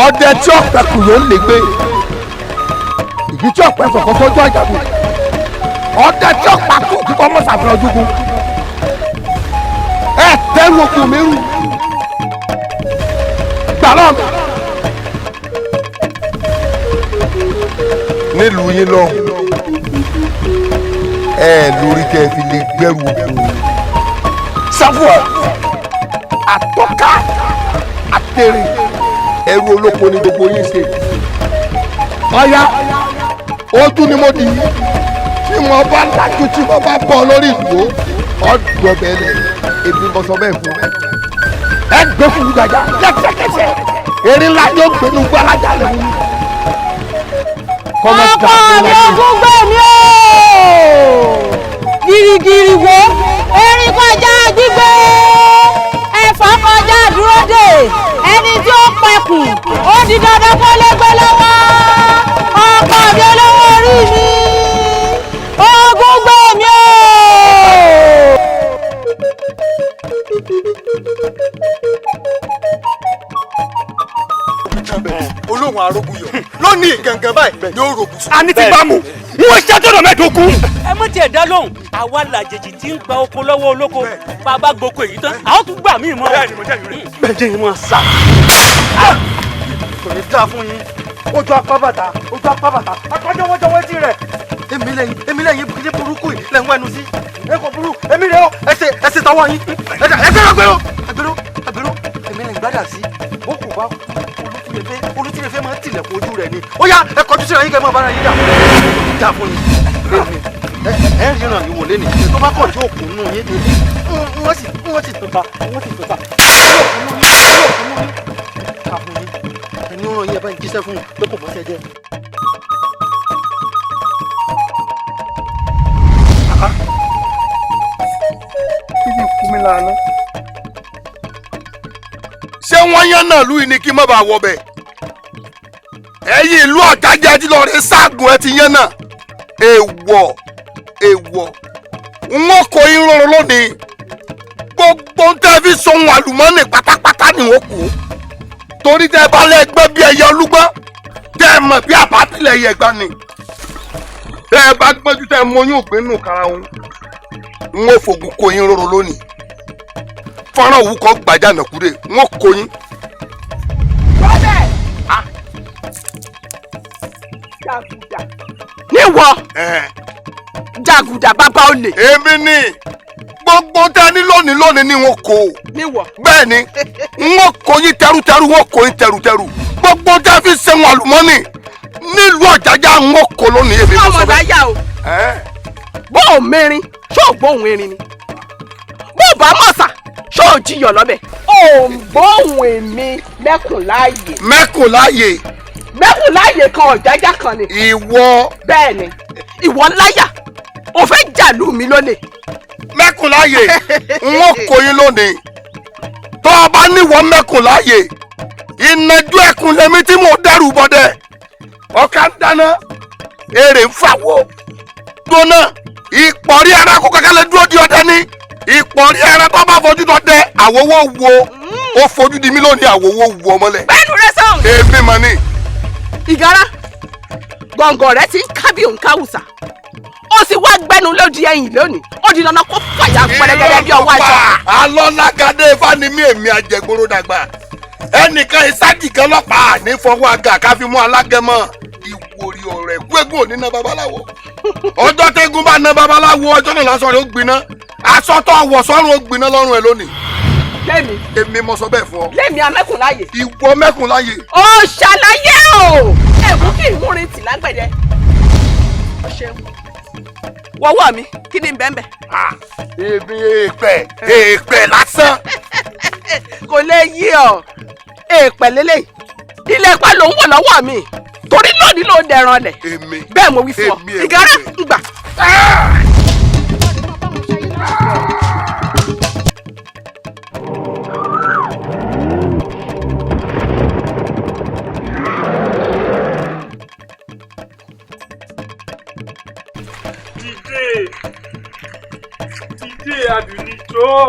Ọdẹ tí ọ̀pẹ kù ló ń lè gbé ìdí tí ọ̀pẹ fọ̀kọ́ tọ́jú àjàgùn, ọdẹ tí ọ̀pá kù kíkọ́ mọ́ sàfihàn ojúgun. Ẹ tẹ́rù okùn mi rù gbà lọ́ọ̀ mi. Nílùú yín lọ, ẹ lórí tẹ́ fi lè gbẹ́rù okùn sáfù àtọ́ká àtẹ̀rẹ̀, ẹrú olóko ni gbogbo yín ṣe. Ọ̀ya, ojú ni mo dì í, tí mo bá lajú, tí mo bá bọ́ lórí ìdúró ọ̀dọ̀ bẹ́ẹ̀ lẹ̀, èmi mo sọ bẹ́ẹ̀ fún ọ. Ẹ gbé fún gbàjà lẹ́sẹ̀kẹsẹ̀, erin ńlá yóò gbénu gbalaja lẹ́nu. Ọkọ mi, ogún gbè mí o, girigiri wo, erin kọjá gbígbé, ẹ̀fọ́ kọjá dúró dè, ẹni tí ó pẹkùn ó di dandan kó lè gbé lọ́wọ́. Ọkọ mi, olówó orí mi, ogún gbè mí o. Olóhùn aróguyọ lónìí gangan báyìí ni ó rògùn sùn. A ní ti bá mu wọn ṣe tọdọ mẹ́ẹ̀ẹ́dógún. Ẹ mọ̀ tiẹ̀ dá lóhùn, àwa làjèjì tí ń gba oko lọ́wọ́ olóko. Bàbá gboko èyí tán, àwọn tún gbà mí mọ́. Bẹ́ẹ̀ jẹ́ ìmọ̀ sá. Kò ní dáa fún yín. Ojú apá bàtà, ojú apá bàtà, akọ́jọ́wọ́jọ́wọ́ etí rẹ̀. Èmi lẹ́yìn, èmi lẹ́yìn kìí burúkú yìí lẹ́ ń wẹ́nu sí. Ẹ kò burú, èmi rẹ̀ ó ẹsẹ̀ ẹsẹ̀ tọwọ́ yín. Ẹsẹ̀ ẹgbẹ́rún ẹgbẹ́rún ẹgbẹ́rún ẹgbẹ́rún, èmi lẹ́yìn gbádà sí. Bó kò bá olùtìrẹfẹ́, olùtìrẹfẹ́ máa ń tilẹ̀kùn ojú rẹ̀ ni. Ó yá, ẹ kọjú síra yín kẹ́ máa bára yín dà. Kò ní dáa fún yín. Èmi ẹ ẹ ríran ìwò lé ní tó bá kọ̀ tí òkú nù yín, wọ́n sì tún ta, wọ́n sì tún ta òkú nù yín, òkú nù yín ká fún yín. Ẹni ó ràn yín, ẹ bá ń jíṣẹ́ fún un pé kò mọ́ sẹ́jẹ́. Kí ni kú mi lánàá. Ṣé wọ́n yán náà lù yìí ni kí n má bàa wọ bẹ̀? Ẹ̀yin ìlú Ọ̀jájá tí lọ́ọ́ rí ságùn, ẹ ti yán náà. Èèwọ̀, èèwọ̀, n ó kó yín rọrùn lónìí. Gbogbo ń tẹ́ fi sọ̀hún àlùmọ́nì pátápátá ni wọ́n kó, torí tẹ́ bá lẹ́gbẹ́ bí ẹyẹ olúgbọ́n, tẹ́ ẹ mọ̀ bí àbátilẹ̀ ẹyẹ gbá ni, tẹ́ ẹ bá gbọ́njú, tẹ́ ẹ mọyún ògbín nù kára wọn, n ó fògùn kó yín rọrùn lónìí. Fọ́nrán òwú kan gbàjà nàkúrè, wọ́n kó yín. Bọ́dẹ̀! Jàgùdà. Níwọ. Jàgùdà bàbá olè. Èmi ni gbogbo tẹ́ ní lónìí lónìí ni wọ́n kó. Níwọ. Bẹ́ẹ̀ ni, wọ́n kó yín tẹrútẹrú, wọ́n kó yín tẹrútẹrú. Gbogbo tẹ́ fi ṣẹ̀wọ̀n àlùmọ́nì nílùú Ọ̀jájá, wọ́n kó lónìí, èmi mo sọ Ọmọ bẹ́ẹ̀. dáyà o. Bó o mẹ́rin, ṣó o gbóhùn erin ni? Bó o bá mọ̀sà, ṣó o jiyọ̀ lọ́bẹ̀? Ò ń gbóhùn èmi mẹ́kùn láàyè. Mẹ́kùn láàyè. Mẹ́kùn láàyè kan, Ọ̀jájá kan ni. Ìwọ. Bẹ́ẹ̀ ni, ìwọ láyà, o fẹ́ jàlú mi lólè. Mẹ́kùn láàyè, wọ́n kó yín lónìí. Tó o bá níwọ̀ mẹ́kùn láàyè, ìnàjú ẹkùn lèmi tí mo dẹ́rù bọ́dẹ. Ọ̀ka ń dáná, èrè ń fàwọ́. Gbóná, ìpọ̀rí ẹranko kankan lè dúró di ọdẹ ní. Ìpọ̀rí ẹranko bá fojú dọdẹ, àwòwò wo. Ó fojú di mí lónìí, àwòwò wo ọmọlẹ̀. Bẹ́ẹ̀ni rẹ sọ̀hún. Èmi mọ̀ ni. Ìgárá, gbọ̀ngàn rẹ ti ń kábí òǹkàwùsà. Ó sì wá gbẹnu lódi ẹ̀yìn lónìí. Ó di dandan kó fàyà pẹrẹgẹdẹ bí ọwọ́ àjọ. Alọ́lágadé fani èmi àjẹgbóró dàgbà. Ẹnìkan ìsájì kan lọ́pàá ní fọwọ́ àgà ká fi mú alágẹmọ. Ìwòrì ọ̀rẹ́ gbégún òní ná babaláwo. Ọjọ́ tẹ́gùn bá ná babaláwo, ọjọ́ náà lásán rẹ̀ ó gbiná. Aṣọ tó wọ̀ sọ́run ó gbiná lọ́rùn ẹ lónìí. Lẹ́mi. Èmi mo sọ bẹ́ẹ̀ fún ọ. Lẹ́mi amẹ́kùnláyè. Ìwọ mẹ́kùnláyè. Ó ṣàlàyé o. Ẹ̀mú kí ìmúrin tì lágbẹ̀dẹ. Ó ṣeun. Wọ́wọ́ mi, kí ni bẹ́ẹ̀ bẹ́ẹ̀? Èmi èèpẹ̀, èèpẹ̀ lásán. Kò lè yí ọ. Èèpẹ̀ lélẹ̀. Ilé ẹ̀pá ló ń wọ̀ lọ́wọ́ mi. Torí lónìí ló dẹran lẹ̀. Èmi. Bẹ́ẹ̀ mo wí fún ọ. Èmi, èmi. Ìgárá ń gbà. Dìde, dìde, Àdùnní, jọ̀ọ́.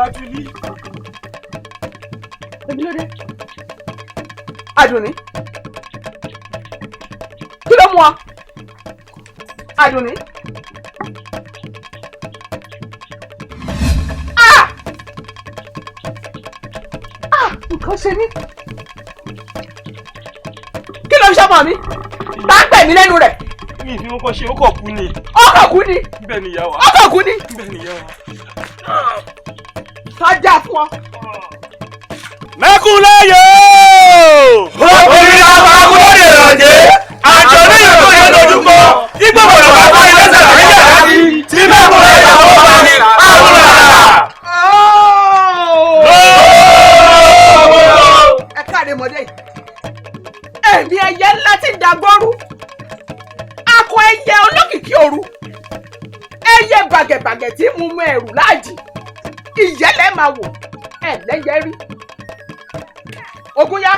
Àdùnní. Èmi ló dé. Àdùnní. Kí ló mú ọ? Àdùnní. Ah! Ah! Nǹkan ṣe mí. Kí ló ń ṣọmọ mi? Tá ń gbẹ̀mí lẹ́nu rẹ̀. Mi ì fi kọ́kọ́ ṣe, ó kọ̀ kú ni. Ó kọ̀ kú ni. Bẹ́ẹ̀ ni ìyá wa. Ó kọ̀ kú ni. Bẹ́ẹ̀ ni ìyá wa. Sọ́jà fún ọ. Mẹ́kúnlẹ́yẹ! Obìnrin àbákúndé rànjẹ́, àjọ ní ìlú yẹn lójúkọ, igbó gbọdọ̀ bá bá ilé sàrà níjà láti, tí mẹ́kúnlẹ́yẹ àwọn ọba ní àwọn àrà. Ẹ káre mọ́dé yìí. Èmi ẹyẹ ńlá ti ń dàgbọ́rú. Akọ ẹyẹ olókìkí òru. Ẹyẹ bàgẹ̀bàgẹ̀ tí mú mú ẹrù láàjì. Ìyẹ́lẹ̀ máa wò, ẹ̀ lẹ́yẹ rí. Ogun yá.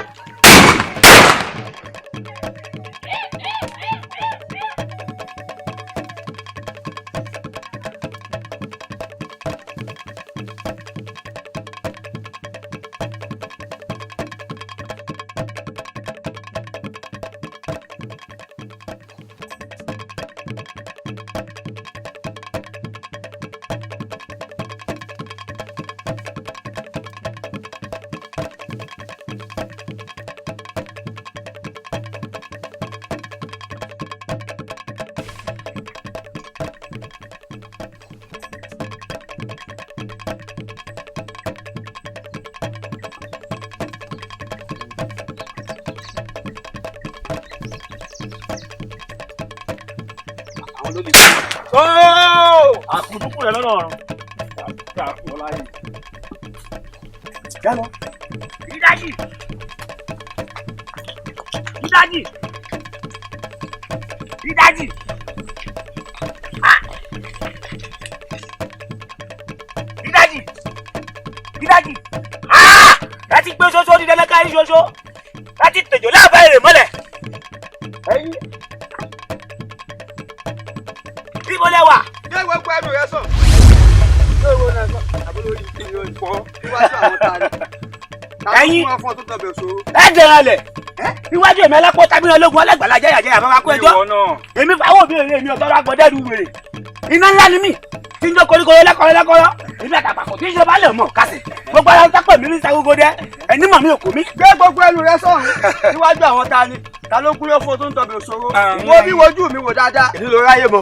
Àkùdùkù rẹ lọ́nà ọ̀run. Dídájì! Dídájì! Dídájì! Dídájì! Dídájì! Ẹ ti gbé ṣoṣo dídẹ́ lẹ́ka yín ṣoṣo. Ẹ ti tèjò láàbá èrè mọ́lẹ̀. Ibo lẹ wà? Ṣé gbogbo ẹnu rẹ sọ? Ṣé ìwọ náà sọ? Àbúrò yìí kí ni o fọ́? Níwájú àwọn ta ni? Ẹ̀yin. Ta ló fún ọ tó tọbẹ̀ sóró? Ẹ dẹ̀rẹ̀ lẹ̀. Iwájú èmi alápò tábìlì ológun alágbàlá jẹ́yàjẹ́yà bàbá kú ẹjọ́. Èmi fàwọn òbí rẹ̀ èmi ọ̀tọ́rọ̀ agbọ̀dẹ́rù wèrè. Iná ńlá ni mí. Tí ń jó koríko lẹ́kọ̀ọ́ lẹ́kọ̀ọ́. Èmi àtàpàkò tí ń ṣe bá lè mọ̀ kásì. Gbogbo ara ń tápẹ̀ mi ní sagogo dẹ́. Ẹni mọ̀ mi ò kò mí. Gbé gbogbo ẹnu rẹ sọ̀rọ̀. Níwájú àwọn ta ni? Ta ló kúrò fún ọ tó ń tọbẹ̀ òṣòro? Wo bí wojú mi wò dáadáa. Èmi ló ráyè mọ.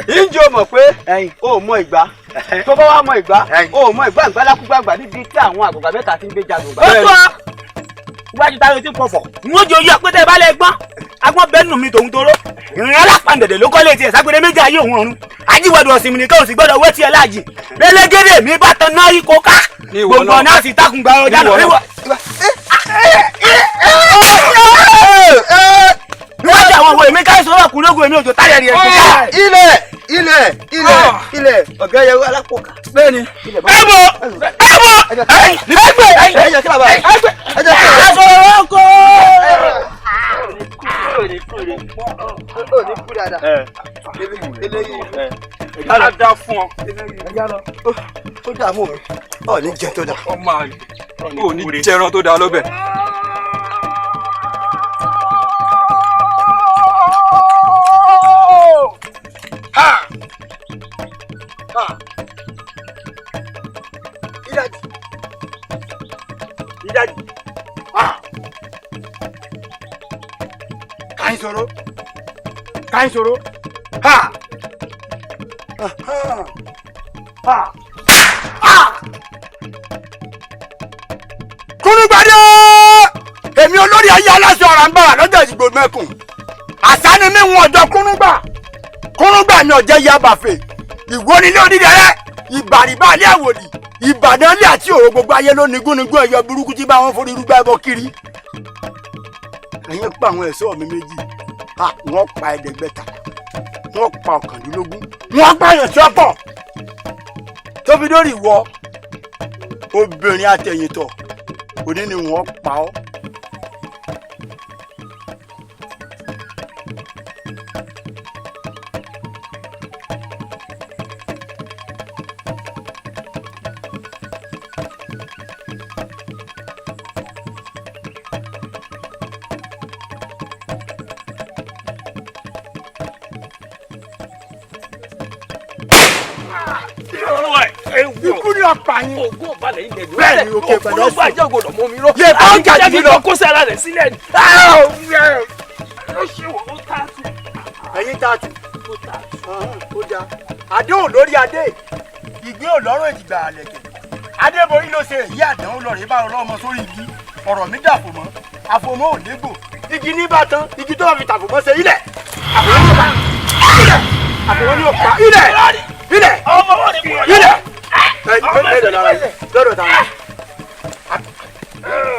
Ìjì o mọ̀ pé o ò mọ ìgbà. Tó bá wá mọ ìgbà, o ò mọ ìgbà ìgbàlákúgbàgbà níbi tí àwọn àgbàgbà mẹ́ta ti ń gbé jagun gbà. Ó tó ọ. Iwájú táyọ̀ ti ń pọ̀fọ̀. N ó jẹ́ oyè ọpẹ́ tẹ́ ẹ bá lẹ gbọ́n. Agbọ́n bẹ́ẹ̀ nù mí tòun toró. Ìrìn alápàǹdẹ̀dẹ̀ ló kọ́lé tiẹ̀ ságbére méjì ayé òun ọ̀run. Ajíwọ̀dù ọ̀sìn mi nìkan ò sì gbọ́dọ̀ wé tiẹ̀ láàjì. Lélégédé mi bá tan náà ikọ̀ ká. Gbogbo ọ̀nà sì takùn gba ọjà lọ. Níwájú àwọn òwe mi káyọ̀ sọ̀rọ̀ kú lógun èmi òjò táyà rẹ̀ kú. Ilẹ̀ ilẹ̀ ilẹ̀ ilẹ̀ ọ̀gá yẹn alápòkà. Bẹ́ẹ̀ni. Ẹ bọ̀ ẹ bọ̀ ẹgbẹ́ Ẹ jẹ́ kí bàbá rẹ̀. ẹgbẹ́ Ẹ jẹ́ kí bàbá rẹ̀. aṣọ ọkọ̀. Ó ní kú dáadáa. Eléyìí. Á dá fún ọ. Ó dààmú mi. Ọ̀ ní jẹ tó dáa. Ọmọ àlè. Ò ní jẹran tó dáa lọ́bẹ̀. Ha! Ha! Ìdájì. Ìdájì. Ha! Káyín sọ̀rọ̀. Káyín sọ̀rọ̀. Ha! Ha! Ha! Kúrúgbàdé! Èmi olórí ayé aláṣọ àràǹbàrà lọ́jọ́ ìdìbò mẹ́kùn. Àṣà ni mí wọn ọjọ́ kúrúgbà. Kúrúgbà mi ọ̀jẹ̀ ya bàfẹ́. Ìwọ nílé onídẹrẹ́, ìbàrìbà ilé àwòdì, Ìbàdàn ilé àti òrò gbogbo ayé ló ní gúnigún ẹ̀yọ burúkú tí bá wọn forí rúgbà ẹbọ kiri. Ẹ̀yin pa àwọn ẹ̀ṣọ́ mi méjì, wọ́n pa 500, wọ́n pa 19, wọ́n pààyàn tí ó pọ̀. Tó fi dórí ìwọ, obìnrin àtẹ̀yìntọ̀, òní ni wọ́n pa ọ́. ọ̀pá yín. Ògùn ọ̀balẹ̀ ilẹ̀ ló Bẹ́ẹ̀ ni, òkè pẹ̀lú Ògbólógbò ajá ògbódò mọ́ mi ró. Yẹ bá ń jà jù mí lọ. Kó sí ara rẹ̀ sílẹ̀ ni. Ó ṣe wò ó tààtù. Ẹ̀yin tààtù. Ó dáa. Àdéhùn lórí adé. Ìgbín ò lọ́rùn èjìgbà àlẹ̀kẹ̀. Adébórí ló ṣe èyí àdánwò lọ rèé bá ọlọ́mọ sórí igi. Ọ̀rọ̀ mi dàpọ̀ mọ́. Àfòmọ́ ò dégbò. Igi ní bàtán. Igi tó bá fi tàfòmọ́ ṣe ilẹ̀. Àfòmọ́ ní ọ̀pá. Ilẹ̀. Àfòmọ́ ní ọ̀pá. Ilẹ̀. Ilẹ̀. Ilẹ̀. Lọ́dọ̀ ta ni.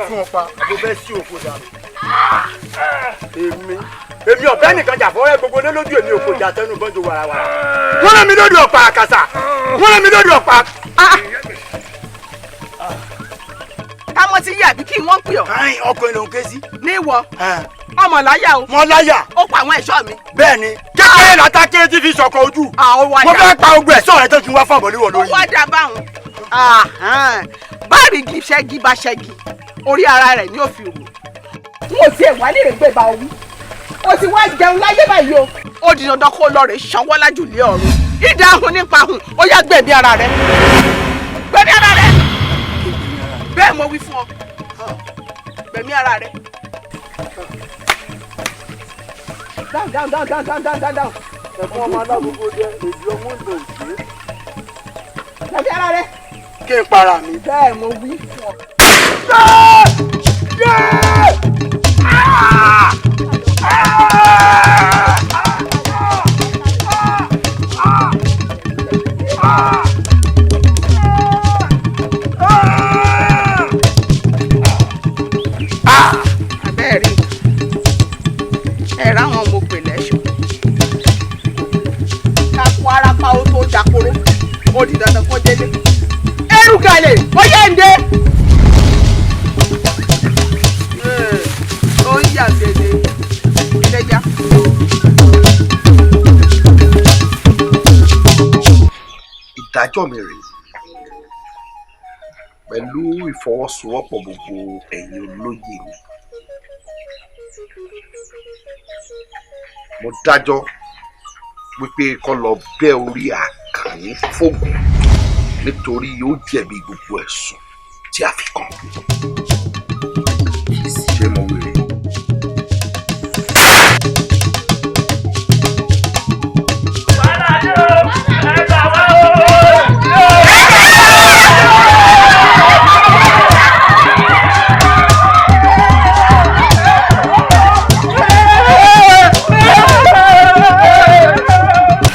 Fún ọ̀pá, mo fẹ́ sí òfò dànù. Èmi ọ̀bẹ nìkan jà fọ́rẹ́ gbogbo ní lójú èmi òkò jà tẹnu bọ́jú warawara. Wọ́n rán mi lórí ọ̀pá àkàsà. Wọ́n rán mi lórí ọ̀pá. Kámọ́ ti yí àbí kí wọ́n pè ọ́. Káyìn ọkùnrin ló ń ké sí. Ní ìwọ, ọmọ láyà o. Mo láyà. Ó pa àwọn ẹ̀ṣọ́ mi. Bẹ́ẹ̀ni, kékeré làtà kéré tí fi sọ̀kọ̀ ojú. Mo fẹ́ pa ogun ẹ̀ṣọ́ rẹ tó ti wá fún àbọ̀líwọ̀ lórí. Ó wá dà báwọn. Báàrí igi ṣẹ́gi bá ṣẹ́gi, orí ara rẹ̀ ni ó fi wò. N ò tiẹ̀ wá lè gbé ba owó. O ti wá jẹun láyé báyìí o. Ó di dandan kó lọ rè sanwó lájùlé ọ̀run. Ìdáhùn nípa hùn, ó yá gbẹ̀mí ara rẹ̀. Gbẹ̀mí ara rẹ̀. Bẹ́ẹ̀ mo wí fún ọ. Gbẹ̀mí ara rẹ̀. Down down down down down down down down. Ẹ̀fọn ọmọ alágbogbo jẹ́ èdè ọmọ ń lò sí. Gbẹ̀mí ara rẹ̀. Kí n para mi. Bẹ́ẹ̀ mo wí fún ọ. Abẹ́rẹ́ ẹ ráwọn ọmọ òpè lẹ́ṣọ̀ kakú arapa ó tó dakoro ó di dandan kó délé erùgàlè ó yẹ ń dé. Ó ń yà dédé lẹ́jà. Ìdájọ́ mi rèé pẹ̀lú ìfọwọ́sowọ́pọ̀ gbogbo ẹ̀yin olóyè mi. Mo dájọ́ wípé kó lọ bẹ́ orí Àkànní fógùn nítorí ó jẹ̀bi gbogbo ẹ̀sùn tí a fi kàn. Ṣé mo wéré?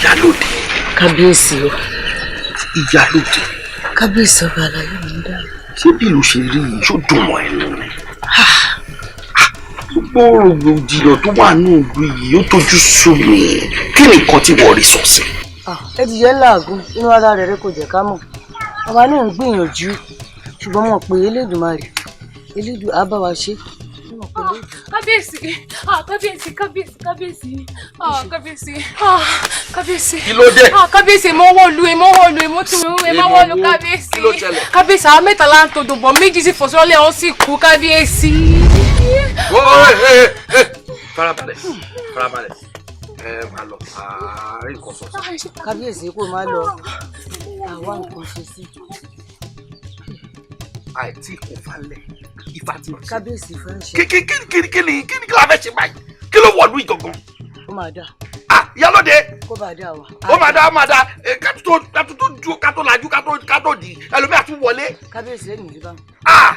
Ìyálóde. Kábíyèsí o. Ìyálóde. Kábíyèsí ọba àlàyé mi ń dára. Ṣé bí ìlú ṣe rí yìí ṣó dùn mọ́ ẹ lónìí? Gbogbo rògbòdìyàn tó wà ní ìlú yìí ó tójú sú mi. Kí ni nǹkan tí wọ́n rí sọ sí? Ẹ ti yẹ làágùn inú ara rẹ̀ kò jẹ́ ká mọ̀. Ọba náà ń gbìyànjú ṣùgbọ́n mọ̀ pé Elédùmarè Elédùn á bá wa ṣe. Kábíyèsí, kábíyèsí, kábíyèsí, kábíyèsí, kábíyèsí, kábíyèsí. Kí ló dé? Kábíyèsí, mo wọ́ọ̀lù, mo wọ́ọ̀lù, mo tún mi, mo wọ́ọ̀lù kábíyèsí. Kí ló ṣẹlẹ̀? Kábíyèsí, àwọn mẹ́ta là ń todò bọ̀, méjì sì fòsọ́lẹ̀, wọ́n sì kú kábíyèsí. Farabalẹ̀, farabalẹ̀, ẹ máa lọ, àárín nǹkan sọ sí. Kábíyèsí kò máa lọ, àwa nǹkan ṣe sí. Àìtí kò falẹ̀. Ifá ti máa ṣe. Kábíyèsí fẹ́ ṣe. Kí ni kí la fẹ́ ṣe báyìí? Kí ló wọ̀lú ìgangan? Ó máa dà. Ah, Ìyálóde. Kó bá dà wá. Ó máa dà, ó máa dà. Ká tó ju ká tó lajú ká tó di ẹlòmíà tún wọlé. Kábíyèsí lẹ́nu ìlú bá. Ah!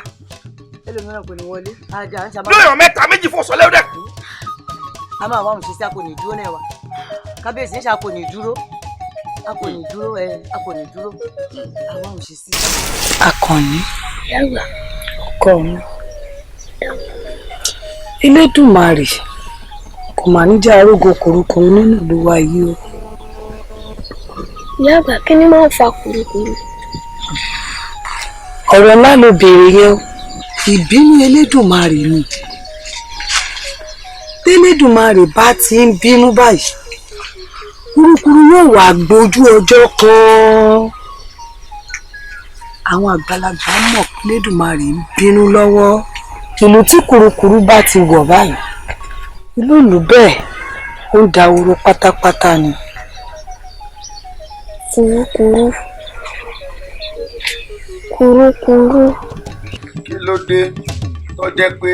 Ẹlòmíràn kò ní wọlé. Àjà ń ṣàbá. Lóyún mẹ́ta méjì fún ọ̀sán lẹ́rẹ̀ kú. A máa wá òun ṣe sí a kò ní dúró náà wá. Kábíyèsí ń ṣe a kò ní dúró. A kò ní dúró ẹ a kò ní dúró. Àwa òun ṣe sí. Àkànní ọkọ mi Elédùmarè kò mà ní jẹ́ arógo kùrukùru nínú ìlú wa yìí o. Ìyá àgbà, kí ni máa ń fa kùrukùru? Ọ̀rọ̀ ńlá ló béèrè yẹn o. Ìbínú Elédùmarè ni. Tẹ́lẹ́dùmarè bá ti ń bínú báyìí, kùrukùru yóò wá gbójú ọjọ́ kan. Àwọn àgbàlagbà mọ̀ pé Elédùmarè ń bínú lọ́wọ́. Ìlú tí kùrukùru bá ti wọ̀ báyìí, ìlú bẹ́ẹ̀ ó ń dahoro pátápátá ni. Kùrukùru. Kùrukùru. Kí ló dé tó jẹ́ pé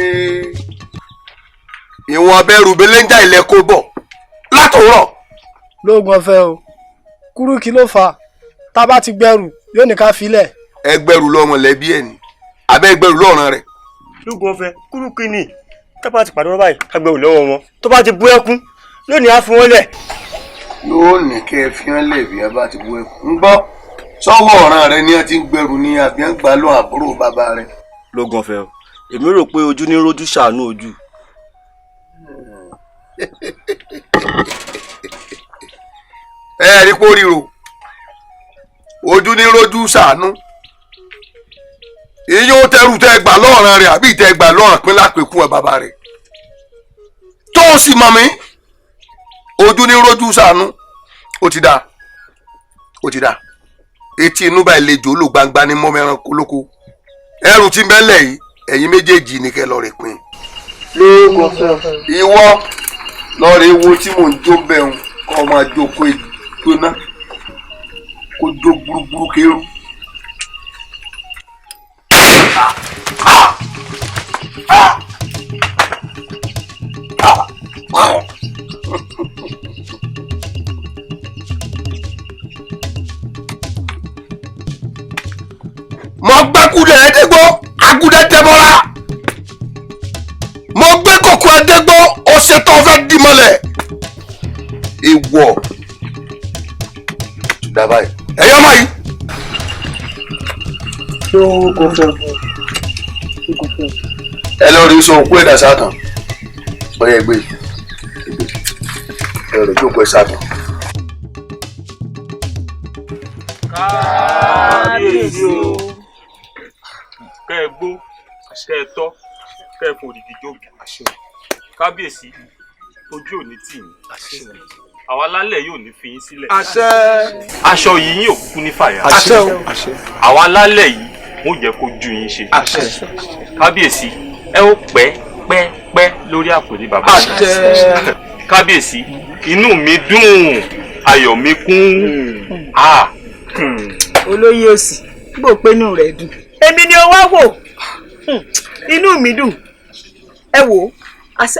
ìwọ̀n abẹ́rù belenja ilẹ̀ kó bọ̀ látòwúrọ̀. Lóògùn ọ̀fẹ́ o, kúrú kí ló fà á tá a bá ti gbẹrù yóò ní ká filẹ̀. Ẹgbẹ̀rù lọ́mọ lẹ́bí ẹ̀ ni abẹ́ ẹgbẹ̀rù lọ́ràn rẹ̀. Lóògùn ọ̀fẹ́, kúrú kí ni tá bá ti pàdé wọn báyìí ká gbẹrù lọ́wọ́ wọn, tó bá ti bú ẹkún yóò ní á fi wọn lẹ̀. Yóò ní kẹ́ ẹ fi hàn lẹ̀ bí ẹ bá ti bú ẹkún. Ń gbọ́ sọ́wọ́ ọ̀ràn rẹ ni ẹ ti ń gbẹrù ni àbí ẹ ń gbà lọ àbúrò bàbá rẹ. Lóògùn ọ̀fẹ́ o, èmi rò pé ojú ní rójú ṣàánú ojú. Ẹ rí kó ríro ojú ní rójú ṣàánú, èyí ó tẹrù tẹ gbà lọ́ọ̀ràn rẹ̀ àbí tẹ gbà lọ́ọ̀ràn pín lápẹ̀kún ẹ̀ bàbá rẹ̀ tó o sì mọ̀ mí, ojú ní rójú ṣàánú. Ó ti dáa, ó ti dáa. Etí inú báyìí lè jò lò gbangba ní mọ́mẹ́ran kólókó. Ẹrù tí ń bẹ́lẹ̀ yìí, ẹ̀yin méjèèjì ní kẹ́ lọ́ọ́ rè pín. Ìwọ lọ́ọ́ rè wo tí mò ń jó bẹ́ẹ̀ kọ́ ọ máa jókòó ìgbóná kó jó gbúrúgbúrú kéérú. Mo gbé kúdẹ̀ ẹ̀ẹ́dẹ́gbọ́ agúdẹ̀ tẹ́bọ́lá, mo gbé kòkó ẹ̀ẹ́dẹ́gbọ́ ọ̀sẹ̀ tó fẹ́ dì mọ́lẹ̀. Ìwọ dábàá yìí ẹ̀yọ́ máa yìí. Ẹ lọ rí sọ òkú ẹ̀dá sátán ọyẹ ẹgbẹ́ ẹ lọ jókòó ẹ sátán. Kábíyèsí o, kẹ́ ẹ gbó, kẹ́ ẹ tọ́, kẹ́ ẹ fòdìdí jóbi. Kábíyèsí, ojú ò ní tì yín, àwa lálẹ́ yóò ní fi yín sílẹ̀. Àṣẹ. Aṣọ yìí yín ò kúkú ní fàyà. Àṣẹ o. Àwa lálẹ́ yìí wọ́n jẹ́ kó ju yín ṣe. Àṣẹ. Kábíyèsí, ẹ ó pẹ́ pẹ́ pẹ́ lórí àpèrè bàbá. Àṣẹ. Kábíyèsí, inú mi dùn, ayọ̀ mi kún. Olóyè òsì bò pé inú rẹ̀ dùn. Èmi ni o wá wò, inú mi dùn. Ẹ wò ó,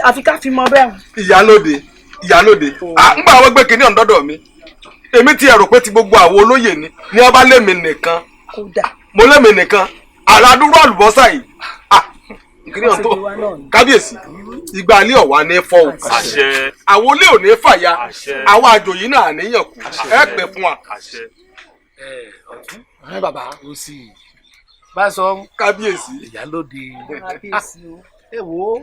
àfi ká fi mọ bẹ́ẹ̀. Ìyálóde, ìyálóde, ń bá àwọn gbé kinní ọ̀hún dọ́dọ̀ mi. Èmi ti ẹ̀rọ pé ti gbogbo àwọn olóyè ni ní ọba lèmi nìkan. Mo lèmi nìkan, àràdúró àlùbọ́sà yìí. Kinní ọ̀hún tó kábíyèsí, ìgbà alẹ́ ọ̀wá ní fọ́ o. Àwọn olé ò ní fàya, àwọn àjòyí náà níyàn kú. Ẹ pẹ́ fún wa. Ọ̀tún bàbá òsì bá sọ kábíyèsí, ìyálóde, ẹ wo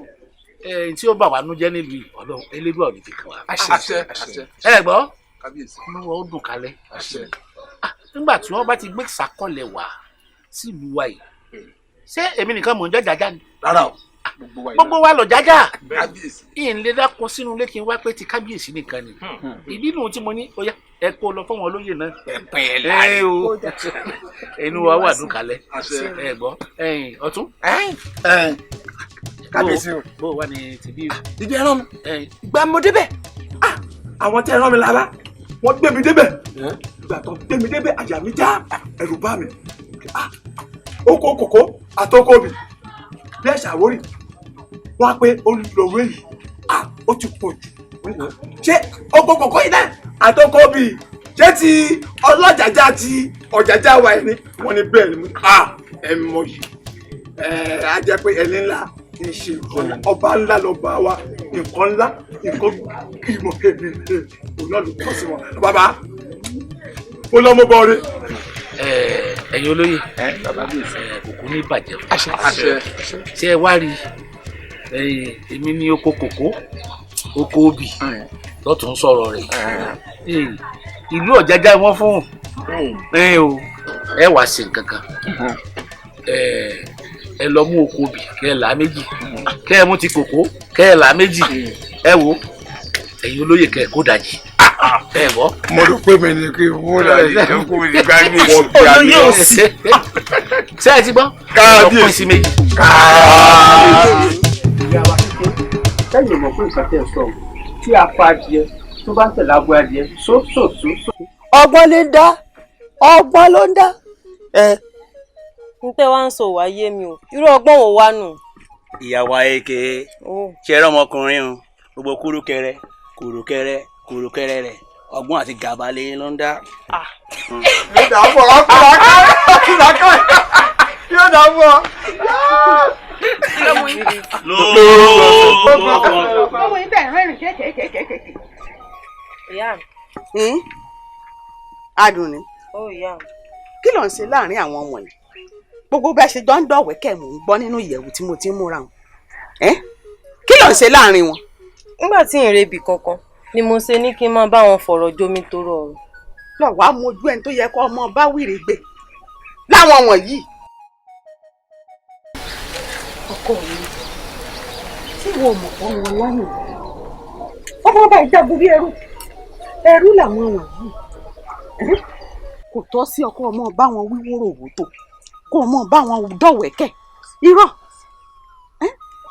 ẹ tí ó bà wá nú jẹ́ nílùú yìí, Ọlọ́run elédùà ò ní fi kàn wá. Àṣẹ. Àṣẹ. Ẹ gbọ́, kábíyèsí, inú wọn ó dùn kalẹ̀. Nígbà tí wọ́n bá ti gbé ìsàkọlẹ̀ wá sílùú wa yìí, ṣé èmi nìkan mò ń jẹ́ jàjà ni? Rárá o, gbogbo wa lọ jájà. Ìyìn lè dákun sínú ilé kí n wá pé ti kábíyèsí nìkan ni. Ìdí nù tí mo ní ó yá ẹ kó lọ fọwọn olóyè náà. Pẹ̀pẹ̀ láàrin o, inú wa wà dùn kalẹ̀. Ẹ gbọ́, ẹ̀yin ọ̀tún. Kábíyèsí o. Bó wà ní tìbí o. Ìdí ẹran mi. Ìgbà mo débẹ̀, àwọn tí ẹran mi lára, wọ́n gbé mi débẹ̀. Ìgbà tó gbé mi débẹ̀, àyà mi já, ẹ̀rù bá mi. Oko kòkó àtọkọ mi. Bí ẹ̀ṣà àwórì, wọ́n á pé olùlọ́wọ́ yìí, ó ti pọ̀ jù. Ṣé oko kòkó yìí náà àtọkọ mi? Ṣé ti ọlọ́jàjà ti ọ̀jàjà wa ẹni? Wọ́n ní bẹ́ẹ̀ ni, ẹ mọ̀ yìí. Á jẹ́ pé ẹni ńlá kì í ṣe ọba ńlá lọ́ba wa, nǹkan ńlá, nǹkan ìmọ̀ èmi òun náà ló kọ́ sí wọn. Bàbá, ó lọ́mọ bọ́ rí. Ẹ̀yin olóyè, kòkó ní ìbàjẹ́ fún ṣé ẹ wá rí èmi ní oko kòkó, oko obì lọ́tún sọ̀rọ̀ rẹ̀. Ìlú ọ̀jájá wọn fún ẹ wá sí nǹkan kan. Ẹ lọ mú oko obì kẹ ẹ là á méjì, kẹ ẹ mú ti kòkó kẹ ẹ là á méjì. Ẹ wo ẹ̀yin olóyè kẹ ẹ kó dajì. Ẹ bọ. Mo rò pé mi ni kí n mú dajì kó mi ní kábíyèsí. Olóyè òsì. Ṣé ẹ ti gbọ́? Kábíyèsí méjì. Kábíyèsí. Ìyá wa kíkẹ́, sẹ́yìn mọ̀ pé nǹkan tẹ̀ sọ tí a pa adìẹ tó bá ń tẹ̀lé abo adìẹ sósòsó. Ọgbọ́n ló ń dá, ọgbọ́n ló ń dá. Ẹ N tẹ́ wá ń sọ wá yé mi o, irú ọgbọ́n wo wá nù. Ìyàwó ayeke, ṣe é rọmọkùnrin o, gbogbo kúrúkẹrẹ kúrúkẹrẹ kúrúkẹrẹ rẹ, ọgbọ́n àti gàba lẹ́yìn ló ń dá. Yóò dà fún ọ, ọkùnrin yóò dà fún ọ. Ọmọ yìí tẹ̀ rẹ́rìn kéékèèkéèké. Ìyá mi. Adùn ni. Ó ìyá mi. Kí ló ń ṣe láàrin àwọn wọ̀nyí? Gbogbo bẹ́ẹ̀ ṣe jọ ń dọ̀wẹ́kẹ̀ mò ń gbọ́ nínú ìyẹ̀wù tí mo ti ń múra wọn. Kí ló ń ṣe láàrin wọn? Nígbà tí ìrìn rebì kankan ni mo ṣe ní kí n máa bá wọn fọ̀rọ̀ jomi toro ọ̀rọ̀. Lọ wàá mojú ẹni tó yẹ kó ọmọ bá wìrì gbé láwọn wọ̀nyí. Ọkọ mi, tí wọn mọ̀ pọ̀ wọn lánàá, ọmọ ọba ìjagun bí ẹrú ẹrú làwọn wọ̀nyí. Kò tọ́ sí ọkọ ọmọ bá wọn wíwóró òwò tó kó ọmọ bá wọn dọ̀wẹ́kẹ̀. Irọ́,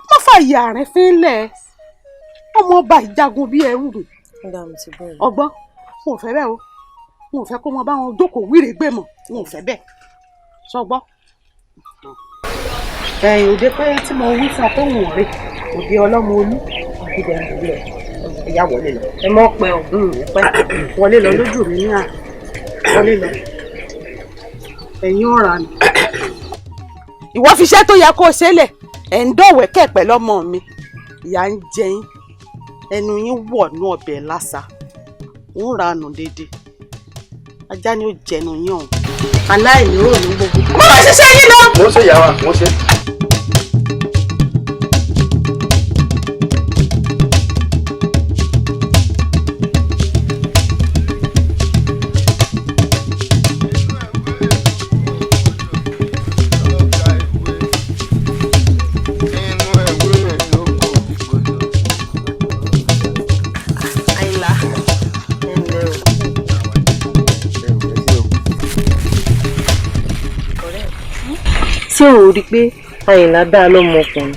má fàyè àárín fínlẹ̀, ọmọ ọba ìjagun bí ẹrú rè. Ọgbọ́n, n ò fẹ́ bẹ́ẹ̀ o, n ò fẹ́ kó ọmọ bá wọn jókòó wíre gbé mọ́, n ò fẹ́ bẹ́ẹ̀ sọgbọ́n. Ẹ̀yìn òde pé tí mo wí fún ọ pé òun ò rè òde ọlọ́mọ olú ìdẹ̀ ń bùrẹ̀ ẹ̀yà wọlé lọ. Ẹ mọ̀ pẹ́ o. Pẹ́ wọlé lọ lójú mi ní à wọlé lọ ẹ̀yìn ọ̀rà ni. Ìwọ fi iṣẹ́ tó yẹ kó o ṣe lẹ̀, ẹ̀ ń dọ̀wẹ́kẹ̀ pẹ̀lú ọmọ mi, ìyá ń jẹ yín, ẹnu yín wọ̀ ní ọbẹ̀ lásà, ń ranù dédé, ajá ni ó jẹnu yín ọ̀hún, aláìní rò ní gbogbo. Mo máa ṣiṣẹ́ yín lọ. Mo ń ṣe ìyá wa, mo ń ṣe. Ṣé o rí i pé Àyìnlá dá lọ́mọkùnrin?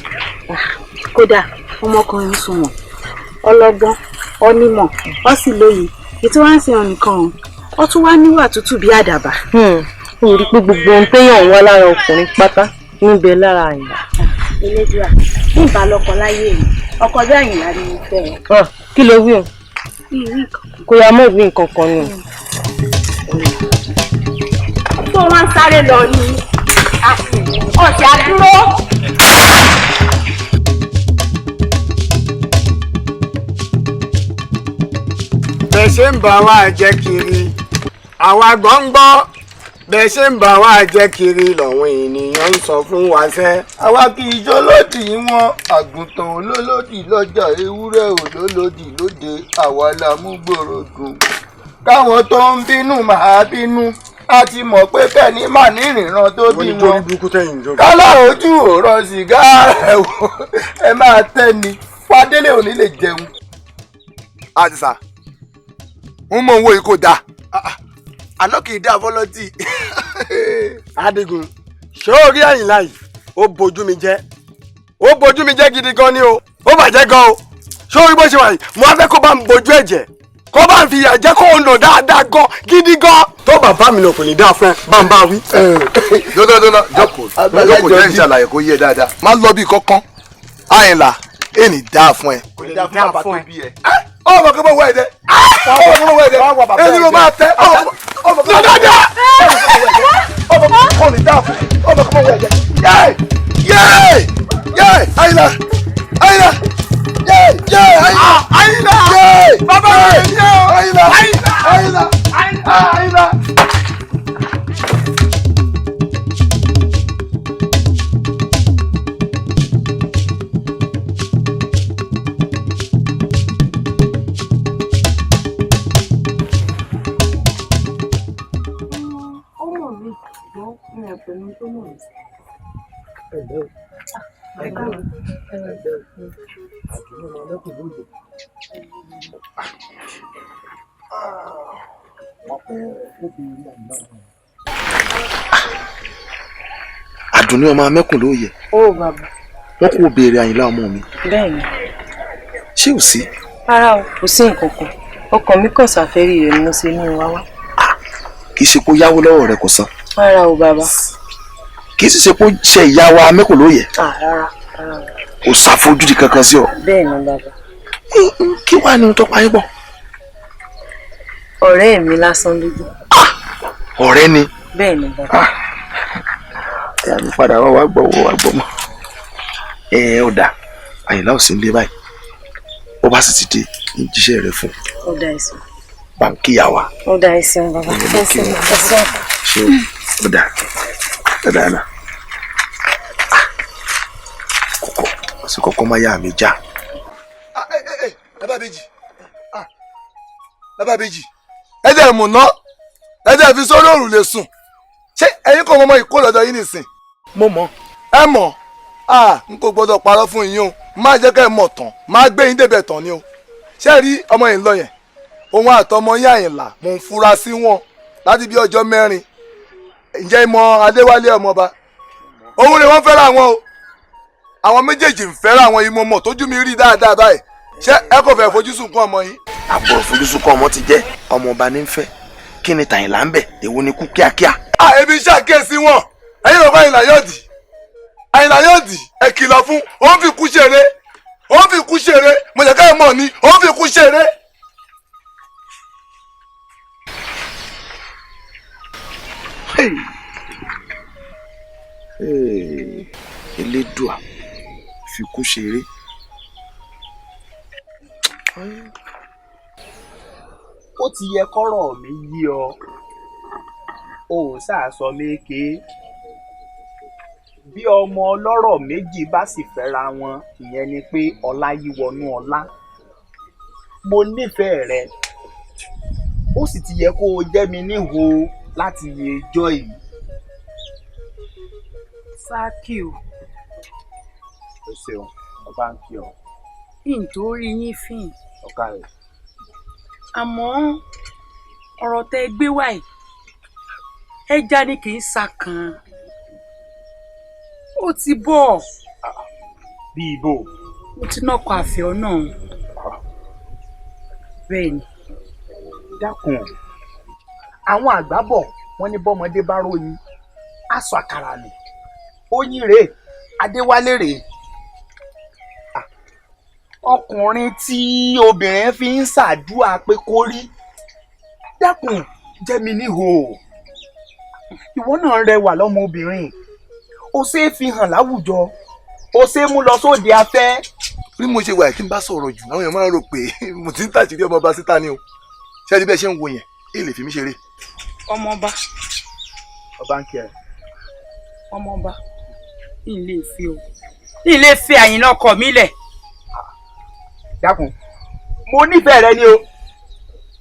Kódà ọmọkùnrin sunwọ̀n, ọlọ́gbọ́n, onímọ̀, ó sì lóye, ètò wá ń sin ọ̀nìkan ọ̀hún, ó tún wá níwà tútù bí àdàbà. O rí i pé gbogbo ohun téèyàn ń wá lára ọkùnrin pátá níbẹ̀ lára Àyìnlá. Elédùà, ní ìbálòpọ̀ láyé mi, ọkọ bí Àyìnlá ni mo fẹ́ o. Kí ló wí o? Kò yá mọ́ ìwé nǹkan kan ni. Tó wá ń sáré lọ ni ọ̀sẹ̀ àdúró. Bẹ́ẹ̀ ṣe ń bá wa jẹ́ kiri àwa gbọ́ngbọ́, bẹ́ẹ̀ ṣe ń bá wa jẹ́ kiri lọ́wọ́ ènìyàn ń sọ fún wa sẹ́. Àwa kì í jólódì wọn, àgùntàn olólòdì lọ́jà, ewúrẹ́ olólòdì lóde, àwa la mú gbòòrò dùn. Káwọn tó ń bínú màá bínú, a ti mọ̀ pé bẹ́ẹ̀ ni màá ní ìrìnran tó bí wọn. Kálá ojú òrọ̀ sìgá ẹ máa tẹ́ ni, Fadélé ò ní lè jẹun. Àdìsá, ń mọ owó yìí kò dáa, àná kì í dá fọlọ́tì. Adigun, ṣé o rí Àyìnlá yìí? Ó bojú mi jẹ́, ó bojú mi jẹ́ gidi gan ni o, ó bàjẹ́ gan o. Ṣé o rí bó ṣe wà yìí? Mo á fẹ́ kó bá ń bojú ẹ̀jẹ̀, kó bá ń fi ìyà jẹ́ kó ń lò dáadáa gan gidi gan. Tó bàbá mi lọ kò ní dáa fún ẹ, bá ń bá wí. Dọ́dọ́dọ́dọ́ jókòó jókòó jẹ́ ìṣàlàyé kó yé dáadáa, má lọ bí kankan. Àyìnlá ènì dáa fún ẹ. Kò ní dáa fún bàbá tó bí ẹ. Ọmọ kan bọ̀ wọ ẹ̀dẹ̀, ọmọ kan bọ̀ wọ ẹ̀dẹ̀, èyí ló máa tẹ ọmọ kan bọ̀ wọ ẹ̀dẹ̀, ọmọ kan ní dáa fún ọmọ kan bọ̀ wọ ẹ̀dẹ̀. Yéé yéé yéé Àyìnlá Àyìnlá yéé yéé Àyìnlá Àyìnlá yéé bàbá mi yéé Àyìnlá Àyìnlá Àyìnlá. Àdùnní ọmọ amẹ́kùn ló yẹ. Ó bàbá. Wọ́n kò béèrè Àyìnlá ọmọ mi. Bẹ́ẹ̀ni. Ṣé ò sí? Rárá o, kò sí nǹkan kan. Ọkàn mi kàn ṣàfẹ́rí rẹ̀ ni mo ṣe ní wa wá. Kì í ṣe kó yáwó lọ́wọ́ rẹ kò san. Rárá o bàbá. Kì í sì ṣe pé ó ṣe ìyá wa Mẹ́kùnlóye. Rárá rárá. Kò ṣàfojúdi kankan sí ọ. Bẹ́ẹ̀ ni bàbá. Kí wàá ní ohun tó pa yín pọ̀? Ọ̀rẹ́ mi lásán lójú. Ọ̀rẹ́ ni. Bẹ́ẹ̀ ni bàbá. Ẹ̀yà mi padà wá wá gbọ́ wá gbọ́ mọ́. Ẹ ò dà, Àyìnlá ò sí nílé báyìí. Ó bá sì ti dé, ń jíṣẹ́ rẹ̀ fún. Ó dá ẹ̀sùn. Báńkì yà wá. Ó dá ẹ̀sùn bàbá. Ẹ̀sùn ẹ̀sùn. Ṣé ó dà? Ó dà náà. Kọ̀kọ́ sí kọ́kọ́ má yá mi já. Bàbá Bèjì, Bàbá Bèjì, ẹ jẹ́ mọ̀nà, ẹ jẹ́ fi sórí òrùlé sùn. Ṣé ẹ̀yin kò mọ ọmọ ìkó lọ́dọ̀ yín nìsín? Mo mọ̀. Ẹ mọ̀, n kò gbọ́dọ̀ parọ́ fún yín o, má jẹ́ kẹ́ ẹ mọ̀ tán, má gbé yín débẹ̀ tán ni o. Ṣé rí ọmọ yìí lọ yẹn? Òun àtọmọ yín Àyìnlá, mò ń fura sí wọn láti bí ọjọ́ 4. Ǹjẹ́ ìmọ̀ Adéwálé ọmọọba? Òun ni wọ́n fẹ́ra wọn o. Àwọn méjèèjì ń fẹ́ra àwọn ìmọ̀ mọ̀ tójú mi rí dáadáa báyìí. Ṣé ẹ kò fẹ́ fojú sunkún ọmọ yín? Àbúrò fojú sunkún ọmọ ti jẹ́, ọmọọba ní ń fẹ́. Kí ni Tàyìnlá ń bẹ̀? Èwo ni kú kíákíá? Ebi ṣàkíyèsí wọn. Ẹ̀yin bàbá Àyìnlá yóò dì. Àyìnlá yóò dì. Ẹ kìlọ̀ fún. Ó ń fi kú ṣeré. Ó ń fi kú ṣeré. Mo jẹ́ ká ẹ mọ̀ ni. Ó ń fi kú ṣeré. Elédùà fi kú ṣeré. Ó ti yẹ kọ́rọ̀ mi yí ọ, o ò ṣàṣọ méke. Bí ọmọ ọlọ́rọ̀ méjì bá sì fẹ́ra wọn, ìyẹn ni pé ọlá yí wọnú ọlá. Mo nífẹ̀ẹ́ rẹ, ó sì ti yẹ kó o jẹ́ mi níhò láti yẹ ẹjọ́ yìí. Sákìú. O ṣeun, ọba ń kí ọ. Nítorí yín fín. Ọ̀ka rẹ̀. Àmọ́ ọ̀rọ̀ tẹ́ gbé wá yìí, ẹja ni kì í ṣàkàn. Ó ti bọ̀. Bí ibo. Ó ti nọ́kọ̀ àfẹ́ ọ náà. Bẹ́ẹ̀ ni. Dákun, àwọn àgbà bọ̀ wọ́n ní bọ́mọdé bá róyin, á sọ àkàrà nù. Oyin rèé, Adéwálé rèé. Ọkùnrin tí obìnrin fi ń ṣàdúrà pé kó rí. Dákun, jẹ́ mi níhò. Ìwọ náà rẹwà lọ́mọbìnrin. O ṣe é fi hàn láwùjọ. O ṣe é mú lọ sóde afẹ́. Bí mo ṣe wà kí n bá sọ̀rọ̀ jù, àwọn èèyàn máa ń rò pé mo ti ń tàṣírí ọmọọba síta ni o. Ṣé ẹni bẹ́ẹ̀ ṣe ń wo yẹn? Èyí lè fi mí ṣeré. Ọmọọba. Ọba ń kí ẹ. Ọmọọba, ilé ìfẹ́ o. Ilé ìfẹ́ Àyìnlá ọkọ mi lẹ̀. Dákun, mo nífẹ̀ẹ́ rẹ ni o.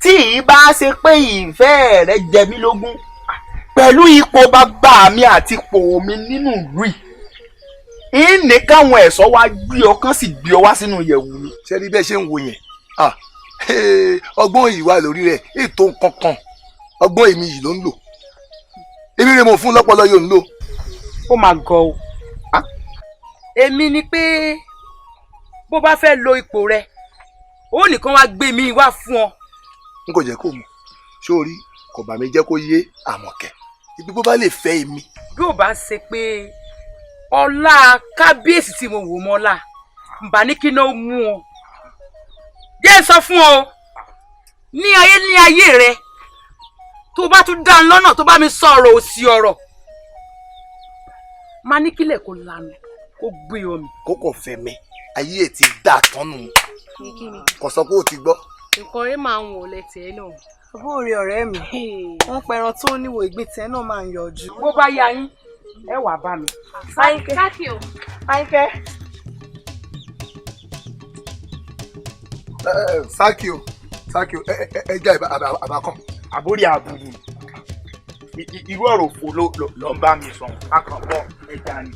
Tí ì bá ṣe pé ìfẹ́ rẹ jẹ mí lógún pẹ̀lú ipò bàbá mi àti ipò mi nínú ìlú yìí, ìní káwọn ẹ̀ṣọ́ wa gbé ọ kán sì gbé ọ wá sínú ìyẹ̀wù mi. Ṣé rí bẹ́ẹ̀ ṣe ń wo yẹn? Ọgbọ́n yìí wà lórí rẹ̀, ètò kankan ọgbọ́n èmi yìí ló ń lò. Èmi rè mo fún lọ́pọlọ yóò ń lò. Ó máa gọ o. Èmi ni pé bó bá fẹ́ lo ipò rẹ, ó nìkan wá gbé mi wá fún ọ. N kò jẹ́ kó mọ̀, ṣé o rí kò bá mi jẹ́ kó yé Àmọ̀kẹ́ ibi bó bá lè fẹ́ èmi. Bí ò bá ṣe pé ọlá kábíyèsí tí mo wò mọ́ ọlá, ǹbá ní kí náà mú ọ. Jẹ́ sọ fún ọ, ní ayé ní ayé rẹ, tó bá tún dá lọ́nà tó bá mi sọ̀rọ̀ òsì ọ̀rọ̀, máa ní kílẹ̀ kó lanu kó gbé ọ mi. Kókò fẹ́ mi, ayé ẹ̀ ti dà tán nù. Kò sọ pé o ti gbọ́. Nǹkan rẹ̀ máa ń wò létí ẹ náà. Àbúrò ọ̀rẹ́ mi, wọ́n pẹran tó níwò ìgbín tiẹ̀ náà máa ń yọjú. Bó bá yá yín, ẹ wà bá mi. Sákì o. Àyìnkẹ́. Sákì o, Sákì o, ẹ jẹ́ àbákan. Àbórí àbùrù, irú ọ̀rọ̀ òfò ló ń bá mi sọ, a kàn bọ̀ ẹja ni.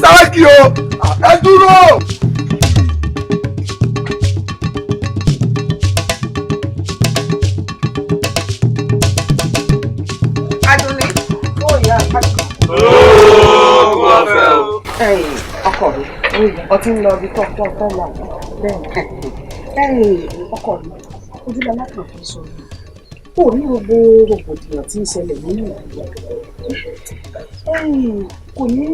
Sákì o, ẹ dúró. Ọkọ mi, ọtí ń lọ ibi tó tọ́ lọ bẹ́ẹ̀. Ọkọ mi, ojúlọ alákàn fi sọ Kò ní gbogbo rògbòdìyàn tí ń ṣẹlẹ̀ nínú ìlú. Kò ní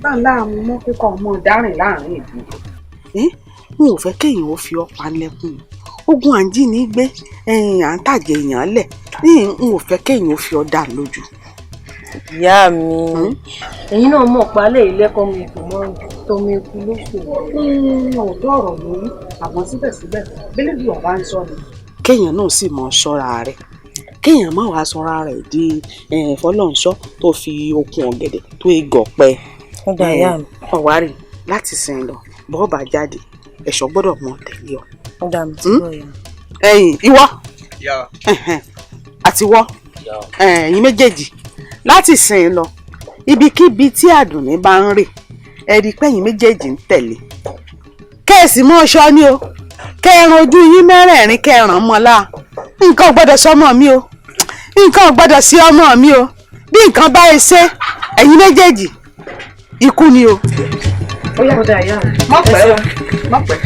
bá ń láàmú mọ́ kíkọ́ ọmọ dárìn láàrin ìlú. N ò fẹ́ kéèyàn ó fi ọ̀pá lẹ́kùn ogun à ń jí ní gbé à ń tàjẹ̀ èèyàn lẹ̀ n ò fẹ́ kéèyàn ó fi ọ́ dà lójú. Ìyá mi, ẹ̀yin náà mọ̀ pa alẹ́ ilẹ́kọ̀ọ́ mi kò mọ́ tọmọ eku lóṣù. Ọ̀dọ́ ọ̀rọ̀ lórí àmọ́ síbẹ̀síbẹ̀ bílíọ̀nù ọ̀bá ń sọ ni. Kéèyàn náà sì mọ ṣọ́ra rẹ̀, kéèyàn má wàá ṣọ́ra rẹ̀ di fọlọ́nṣọ́ tó fi okùn ọ̀gẹ̀dẹ̀ tó egọ̀ pẹ́. Ó dà ìyá mi. Ọ̀wárì láti sìn lọ bọ́ọ̀bà jáde ẹ̀ṣọ́ gbọ́dọ̀ mọ tẹ̀lé ọ. Ó dà mí tí bọ̀ yẹn. Ẹ̀yin ìwọ àti wọ ẹ̀yin méjèèjì láti sìn lọ ibikíbi tí Àdùnní bá ń rè ẹ rí i pé ẹ̀yin méjèèjì ń tẹ̀lé kẹ́ẹ̀sì mọ́ ọṣọ ni o kẹ́ẹ̀ràn ojú yín mẹ́rẹ̀ẹ̀rin kẹ́ẹ̀ràn mọ́lá nǹkan ò gbọ́dọ̀ sọmọ mi o nǹkan ò gbọ́dọ̀ sí ọmọ mi o bí nǹkan bá ẹ ṣe ẹ̀yin méjèèjì ikú ni o. Ó dà ìyá mi. Má pẹ́ o, má pẹ́.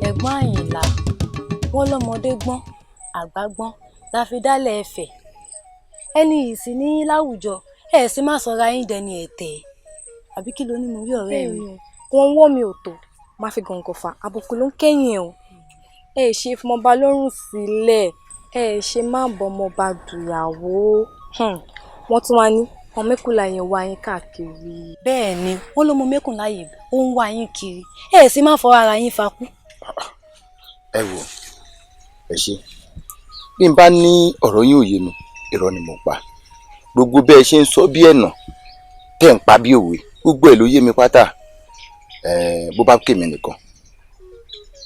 Ẹ̀gbọ́n Àyìnlá, wọ́n lọ́mọdé gbọ́n àgbà gbọ́n la fi dálẹ̀ ẹ̀fẹ̀ ẹni yìí sì ní láwùjọ ẹ̀ sì má sọra yín dẹni ẹ̀tẹ̀ àbí kí ló ní mo rí ọ̀rẹ́ mi. Wọn wọ́ mi ò tó má fi gàngàn fà àbùkù ló ń kẹ́yìn ẹ̀ o ẹ ṣe fọmọba lọ́rùn sílẹ̀ ẹ ṣe má bọmọba dùyàwó wọ́n tún wá ní ọmọ mẹ́kúnlá yẹn wá yín káàkiri. Bẹ́ẹ̀ ni wọ́n ló mọ mẹ́kúnlá yìí ó ń wá yín kiri ẹ sì má fọwọ́ ara yín fakú. Ẹ wò ẹ ṣe bí n bá ní ọ̀rọ̀ yín ò yé mi irọ́ ni mo pa gbogbo bẹ́ẹ̀ ṣe ń sọ bí ẹ̀nà tẹ́ ń pa bí òwe gbogbo ẹ̀ ló yé mi pátá bó bá kèmí nìkan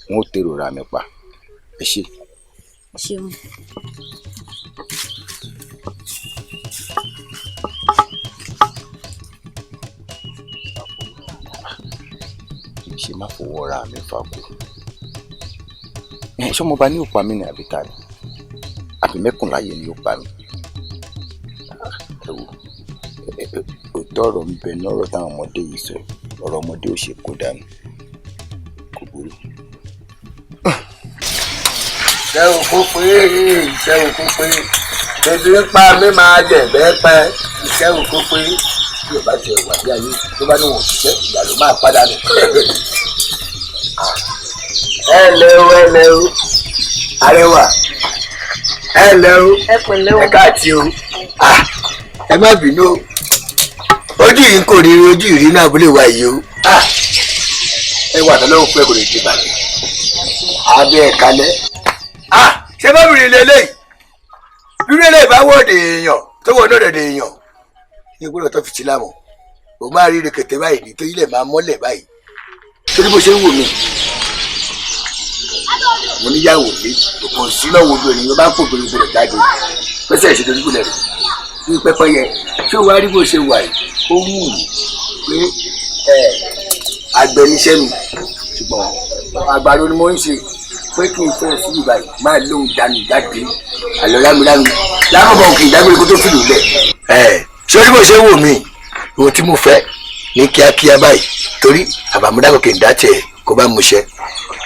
n ó tèrò ra mi pa ẹ ṣe. Ṣeun. Ṣe má fọwọ́ ra mi fa kú ṣọmọba ní òpa mi ní àbí ta ni àbí mẹ́kànláyé ni ó pa mi. Ẹ wò òótọ́ ọ̀rọ̀ ń bẹ lọ́rọ̀ táwọn ọmọdé yìí sọ ọ̀rọ̀ ọmọdé ò ṣe kó dànù kò burú. Ṣé o kó pé ṣé o kó pé ebi ń pa mí máa jẹ bẹ́ẹ̀ pẹ́ iṣẹ́ o kó pé bí o bá tiẹ̀ wà bí ayé tó bá ní wọn òṣìṣẹ́ ìyá ló máa padà nù. Ẹ lẹ́ o ẹ lẹ́ o arẹwà ẹ lẹ́ o ẹ káàtì o ẹ má bínú o ojú yìí kò rí ojú ìrí náà abúlé wa yìí o ẹ wà tọ́lọ́wọ́ pé kò lè di bàjẹ́ abẹ́ ẹ̀ kalẹ̀. Ṣé bábìrin lélẹ́yìí bírí eléyìí bá wọ́ọ̀dì èèyàn tó wọ́n náà dẹ̀dẹ̀ èèyàn ní gbọ́dọ̀ tó fìtí lámọ̀ o máa rí rekete báyìí ní torí lè máa mọ́lẹ̀ báyìí torí bó ṣe ń wò mí mo níyàwó lé kò sí lọ́wọ́ obìnrin ló bá ń pò obìnrin gbọ́dọ̀ jáde pẹ́sẹ̀ ìṣètò ìdúgbò rẹ̀ bí pẹ́pẹ́yẹ ṣé wàá rí bó ṣe wà yìí ó wù mí pé ẹ àgbẹ̀ níṣẹ́ mi ṣùgbọ́n àgbàdo ni mo ń ṣe pé kí n fẹ́ sí ìgbà yìí máa lóhun dànù jáde àlọ́ lámúlámú lámúbọ̀ kì í dágbére kó tó fìlú lẹ̀. Ẹ ṣé orí bó ṣe wò mí ohun tí mo fẹ́ ní kíákíá báyìí torí àbàmúdàkọ̀ kì í dá tiẹ̀ kó bá mo ṣe